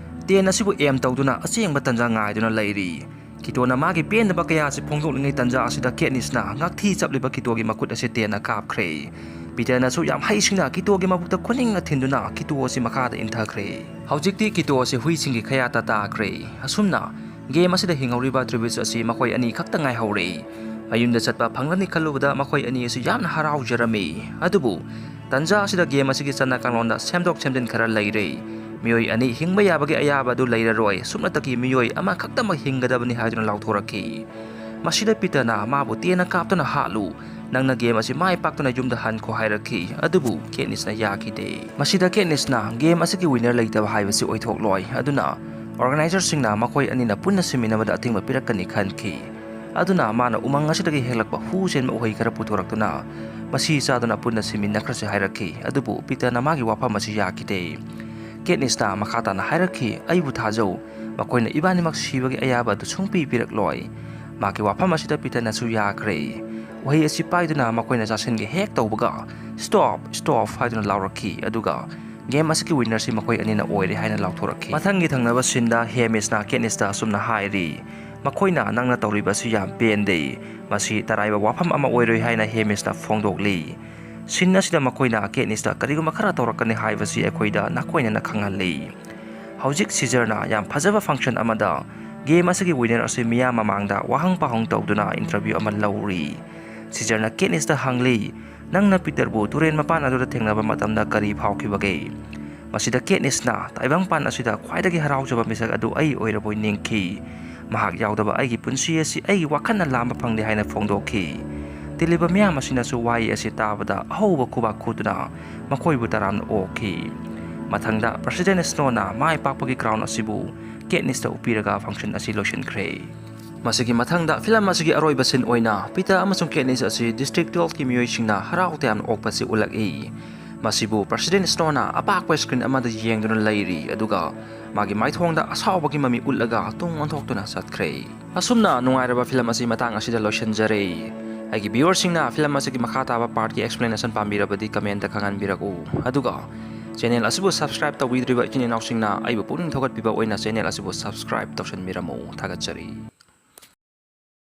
ꯇꯦꯟ ꯑꯁꯤꯕꯨ ꯑꯦꯝ ꯇꯧꯗꯨꯅ ꯑꯆꯦꯡꯕ ꯇꯟꯖꯥ ꯉꯥꯏꯗꯨꯅ ꯂꯩꯔꯤ"꯫ ꯀꯤꯇꯣꯅ ꯃꯥꯒꯤ ꯄꯦꯟꯗꯕ ꯀꯌꯥ ꯑꯁꯤ ꯐꯣꯡꯗꯣꯛꯂꯤꯉꯩ ꯇꯟꯖꯥ ꯑꯁꯤꯗ ꯀꯦꯠꯅꯤꯁꯅ ꯉꯛꯊꯤ ꯆꯞꯂꯤꯕ ꯀꯤꯇꯣꯒꯤ ꯃꯈꯨꯠ ꯑꯁꯤ ꯇꯦꯟꯅ ꯀꯥꯞꯈ꯭ꯔꯦ꯫ ꯄꯤꯇꯔꯅꯁꯨ ꯌꯥꯝ ꯍꯩꯁꯤꯡꯅ ꯀꯤꯇꯣꯒꯤ ꯃꯕꯨꯛꯇ ꯈꯨꯅꯤꯡꯅ ꯊꯤꯟꯗꯨꯅ ꯀꯤꯇꯣ ꯑꯁꯤ ꯃꯈꯥꯗ ꯏꯟꯊꯈ꯭ꯔꯦ꯫ ꯍꯧꯖꯤꯛꯇꯤ ꯀꯤꯇꯣ ꯑꯁꯤ ꯍꯨꯏꯁꯤꯡꯒꯤ ꯈꯌꯥꯠꯇ ꯇꯥꯈ꯭ꯔꯦ꯫ ꯑꯁꯨꯝꯅ ꯒꯦꯝ ꯑꯁꯤꯗ ꯍꯤꯡꯍꯧꯔꯤꯕ ꯇ꯭ꯔꯤꯕꯤꯁ ꯑꯁꯤ ꯃꯈꯣꯏ ꯑꯅꯤ ꯈꯛꯇ ꯉꯥꯏꯍꯧꯔꯦ꯫ ꯃꯌꯨꯝꯗ ꯆꯠꯄ ꯐꯪꯂꯅꯤ ꯈꯜꯂꯨꯕꯗ ꯃꯈꯣꯏ ꯑꯅꯤ ꯑꯁꯤ ꯌꯥꯝꯅ ꯍꯔꯥꯎꯖꯔꯝꯃꯤ꯫ ꯑꯗꯨꯕꯨ ꯇꯟꯖꯥ ꯑꯁꯤꯗ ꯒꯦꯝ ꯑꯁꯤꯒꯤ ꯆꯠꯅ ꯀꯥꯡꯂꯣꯟꯗ ꯁꯦꯝꯗꯣꯛ ꯁꯦꯝꯖꯤꯟ ꯈꯔ ꯂꯩꯔꯦ꯫ ꯃꯤꯑꯣꯏ ꯑꯅꯤ ꯍꯤꯡꯕ ꯌꯥꯕꯒꯤ ꯑꯌꯥꯕ ꯑꯗꯨ ꯂꯩꯔꯔꯣꯏ, ꯁꯨꯞꯅꯇꯒꯤ ꯃꯤꯑꯣꯏ ꯑꯃꯈꯛꯇꯃꯛ ꯍꯤꯡꯒꯗꯕꯅꯤ ꯍꯥꯏꯗꯨꯅ ꯂꯥꯎꯊꯣꯔꯛꯈꯤ꯫ ꯃꯁꯤꯗ ꯄꯤꯇꯔꯅ ꯃꯥꯕꯨ ꯇꯦꯟꯅ ꯀꯥꯞꯇꯨꯅ ꯍꯥꯠꯂꯨ, ꯅꯪꯅ ꯒꯦꯝ ꯑꯁꯤ ꯃꯥꯏ ꯄꯥꯛꯇꯨꯅ ꯌꯨꯝꯗ ꯍꯟꯈꯣ ꯍꯥꯏꯔꯛꯈꯤ, ꯑꯗꯨꯕꯨ ꯀꯦꯠꯅꯤꯁꯅ ꯌꯥꯈꯤꯗꯦ꯫ ꯃꯁꯤꯗ ꯀꯦꯠꯅꯤꯁꯅ ꯒꯦꯝ ꯑꯁꯤꯒꯤ ꯋꯤꯅꯔ ꯂꯩꯇꯕ ꯍꯥꯏꯕꯁꯤ ꯑꯣꯏꯊꯣꯛꯂꯣꯏ, ꯑꯗꯨꯅ ꯑꯣꯔꯒꯅꯥꯏꯖꯔꯁꯤꯡꯅ ꯃꯈꯣꯏ ꯑꯅꯤꯅ ꯄꯨꯟꯅ ꯁꯤꯟꯃꯤꯟꯅꯕꯗ ꯑꯊꯤꯡꯕ ꯄꯤꯔꯛꯀꯅꯤ ꯈꯟꯈꯤ꯫ ꯑꯗꯨꯅ ꯃꯥꯅ ꯎꯃꯪ ꯑꯁꯤꯗꯒꯤ ꯍꯦꯛꯂꯛꯄ ꯍꯨ ꯆꯦꯟꯕ ꯎꯍꯩ ꯈꯔ ꯄꯨꯊꯣꯔꯛꯇꯨꯅ ꯃꯁꯤ ꯆꯥꯗꯨꯅ ꯄꯨꯟꯅ ꯁꯤꯃꯤꯟꯅꯈ꯭ꯔꯁꯤ ꯍꯥꯏꯔꯛꯈꯤ꯫ ꯑꯗꯨꯕꯨ ꯄꯤꯇꯔꯅ ꯃꯥꯒꯤ ꯋꯥꯐꯝ ꯑꯁꯤ ꯌꯥꯈꯤꯗꯦ꯫ ꯀꯦꯠꯅꯤꯁꯅ ꯃꯈꯥ ꯇꯥꯅ ꯍꯥꯏꯔꯛꯈꯤ, "ꯑꯩꯕꯨ ꯊꯥꯖꯧ, ꯃꯈꯣꯏꯅ ꯏꯕꯥꯅꯤꯃꯛ ꯁꯤꯕꯒꯤ ꯑꯌꯥꯕ ꯑꯗꯨ ꯁꯨꯡꯄꯤ ꯄꯤꯔꯛꯂꯣꯏ"꯫ ꯃꯥꯒꯤ ꯋꯥꯐꯝ ꯑꯁꯤꯗ ꯄꯤꯇꯔꯅꯁꯨ ꯌꯥꯈ꯭ꯔꯦ꯫ ꯎꯍꯩ ꯑꯁꯤ ꯄꯥꯏꯗꯨꯅ ꯃꯈꯣꯏꯅ ꯆꯥꯁꯤꯟꯒꯦ ꯍꯦꯛ ꯇꯧꯕꯒ, "Stop, stop" ꯍꯥꯏꯗꯨꯅ ꯂꯥꯎꯔꯛꯈꯤ, ꯑꯗꯨꯒ ꯒꯦꯝ ꯑꯁꯤꯒꯤ ꯋꯤꯟꯅꯔꯁꯤ ꯃꯈꯣꯏ ꯑꯅꯤꯅ ꯑꯣꯏꯔꯦ ꯍꯥꯏꯅ ꯂꯥꯎꯊꯣꯔꯛꯈꯤ꯫ ꯃꯊꯪꯒꯤ ꯊꯪꯅꯕ ꯁꯤꯟꯗ ꯍꯦꯃꯤꯁꯅ ꯀꯦꯠꯅꯤꯁꯇ ꯑꯁꯨꯝꯅ ꯍꯥꯏꯔꯤ, "ꯃꯈꯣꯏꯅ ꯅꯪꯅ ꯇꯧꯔꯤꯕ ꯑꯁꯤ ꯌꯥꯝ ꯄꯦꯟꯗꯦ꯫ ꯃꯁꯤ ꯇꯔꯥꯏꯕ ꯋꯥꯐꯝ ꯑꯃ ꯑꯣꯏꯔꯣꯏ" ꯍꯥꯏꯅ ꯍꯦꯃꯤꯁꯅ ꯐꯣꯡꯗꯣꯛꯂꯤ꯫ ꯁꯤꯟ ꯑꯁꯤꯗ ꯃꯈꯣꯏꯅ ꯀꯦꯠꯅꯤꯁꯇ ꯀꯔꯤꯒꯨꯝꯕ ꯈꯔ ꯇꯧꯔꯛꯀꯅꯤ ꯍꯥꯏꯕꯁꯤ ꯑꯩꯈꯣꯏꯗ ꯅꯥꯀꯣꯏꯅꯅ ꯈꯪꯍꯜꯂꯤ꯫ ꯍꯧꯖꯤꯛ ꯁꯤꯖꯔꯅ ꯌꯥꯝ ꯐꯖꯕ ꯐꯪꯁꯟ ꯑꯃꯗ ꯒꯦꯝ ꯑꯁꯤꯒꯤ ꯋꯤꯅꯔ ꯑꯁꯤ ꯃꯤꯌꯥꯝ ꯃꯃꯥꯡꯗ ꯋꯥꯍꯪ ꯄꯥꯎꯍꯪ ꯇꯧꯗꯨꯅ ꯏꯟꯇꯔꯚ꯭ꯌꯨ ꯑꯃ ꯂꯧꯔꯤ꯫ ꯁꯤꯖꯔꯅ ꯀꯦꯠꯅꯤꯁꯇ ꯍꯪꯂꯤ, "ꯅꯪꯅ ꯄꯤꯇꯔꯕꯨ ꯇꯨꯔꯦꯟ ꯃꯄꯥꯟ ꯑꯗꯨꯗ ꯊꯦꯡꯅꯕ ꯃꯇꯝꯗ ꯀꯔꯤ ꯐꯥꯎꯈꯤꯕꯒꯦ?" ꯃꯁꯤꯗ ꯀꯦꯠꯅꯤꯁꯅ ꯇꯥꯏꯕꯪꯄꯥꯟ ꯑꯁꯤꯗ ꯈ꯭ꯋꯥꯏꯗꯒꯤ ꯍꯔꯥꯎꯖꯕ ꯃꯤꯁꯛ ꯑꯗꯨ ꯑꯩ ꯑꯣꯏꯔꯕꯣꯏ ꯅꯤꯡꯈꯤ꯫ ꯃꯍꯥꯛ ꯌꯥꯎꯗꯕ ꯑꯩꯒꯤ ꯄꯨꯟꯁꯤ ꯑꯁꯤ ꯑꯩꯒꯤ ꯋꯥꯈꯜꯅ ꯂꯥꯝꯕ ꯐꯪꯗꯦ ꯍꯥꯏꯅ ꯐꯣꯡꯗꯣꯛꯈꯤ꯫ ꯇꯤꯜꯂꯤꯕ ꯃꯤꯌꯥꯝ ꯑꯁꯤꯅꯁꯨ ꯋꯥꯍꯩ ꯑꯁꯤ ꯇꯥꯕꯗ ꯑꯍꯧꯕ ꯈꯨꯕꯥꯛ ꯈꯨꯗꯨꯅ ꯃꯈꯣꯏꯕꯨ ꯇꯔꯥꯝꯅ ꯑꯣꯛꯈꯤ꯫ ꯃꯊꯪꯗ ꯄ꯭ꯔꯁꯤꯗꯦꯟ ꯁ꯭ꯅꯣꯅ ꯃꯥꯏ ꯄꯥꯛꯄꯒꯤ ꯀ꯭ꯔꯥꯎꯟ ꯑꯁꯤꯕꯨ ꯀꯦꯠꯅꯤꯁꯇ ꯎꯞꯄꯤꯔꯒ ꯐꯪꯁꯟ ꯑꯁꯤ ꯂꯣꯏꯁꯤꯟꯈ꯭ꯔꯦ꯫ ꯃꯁꯤꯒꯤ ꯃꯊꯪꯗ ꯐꯤꯂꯝ ꯑꯁꯤꯒꯤ ꯑꯔꯣꯏꯕ ꯁꯤꯟ ꯑꯣꯏꯅ ꯄꯤꯇꯔ ꯑꯃꯁꯨꯡ ꯀꯦꯠꯅꯤꯁ ꯑꯁꯤ ꯗꯤꯁꯇ꯭ꯔꯤꯛ ꯇꯨꯋꯦꯜꯐꯀꯤ ꯃꯤꯑꯣꯏꯁꯤꯡꯅ ꯍꯔꯥꯎ ꯇꯌꯥꯝꯅ ꯑꯣꯛꯄ ꯑꯁꯤ ꯎꯠꯂꯛꯏ꯫ ꯃꯁꯤꯕꯨ ꯄ꯭ꯔꯁꯤꯗꯦꯟ ꯁ꯭ꯅꯣꯅ ꯑꯄꯥꯛꯄ ꯁ꯭ꯀ꯭ꯔꯤꯟ ꯑꯃꯗ ꯌꯦꯡꯗꯨꯅ ꯂꯩꯔꯤ, ꯑꯗꯨꯒ ꯃꯥꯒꯤ ꯃꯥꯏꯊꯣꯡꯗ ꯑꯁꯥꯎꯕꯒꯤ ꯃꯃꯤ ꯎꯠꯂꯒ ꯇꯨꯡ ꯑꯣꯟꯊꯣꯛꯇꯨꯅ ꯆꯠꯈ꯭ꯔꯦ꯫ ꯑꯁꯨꯝꯅ ꯅꯨꯡꯉꯥꯏꯔꯕ ꯐꯤꯂꯝ ꯑꯁꯤ ꯃꯇꯥꯡ ꯑꯁꯤꯗ ꯂꯣꯏꯁꯤꯟꯖꯔꯦ꯫ ꯑꯩꯒꯤ ꯚꯤꯌꯨꯋꯔꯁꯤꯡꯅ ꯐꯤꯂꯝ ꯑꯁꯤꯒꯤ ꯃꯈꯥ ꯇꯥꯕ ꯄꯥꯔꯠꯀꯤ ꯑꯦꯛꯁꯄ꯭ꯂꯦꯅꯦꯁꯟ ꯄꯥꯝꯕꯤꯔꯕꯗꯤ ꯀꯃꯦꯟꯇ ꯈꯪꯍꯟꯕꯤꯔꯛꯎ, ꯑꯗꯨꯒ ꯆꯦꯅꯦꯜ ꯑꯁꯤꯕꯨ ꯁꯕꯁꯀ꯭ꯔꯥꯏꯕ ꯇꯧꯕꯤꯗ꯭ꯔꯤꯕ ꯏꯆꯤꯟ ꯏꯅꯥꯎꯁꯤꯡꯅ ꯑꯩꯕꯨ ꯄꯨꯛꯅꯤꯡ ꯊꯧꯒꯠꯄꯤꯕ ꯑꯣꯏꯅ ꯆꯦꯅꯦꯜ ꯑꯁꯤꯕꯨ ꯁꯕꯁꯀ꯭ꯔꯥꯏꯕ ꯇꯧꯁꯟꯕꯤꯔꯝꯃꯨ꯫ ꯊꯥꯒꯠꯆꯔꯤ꯫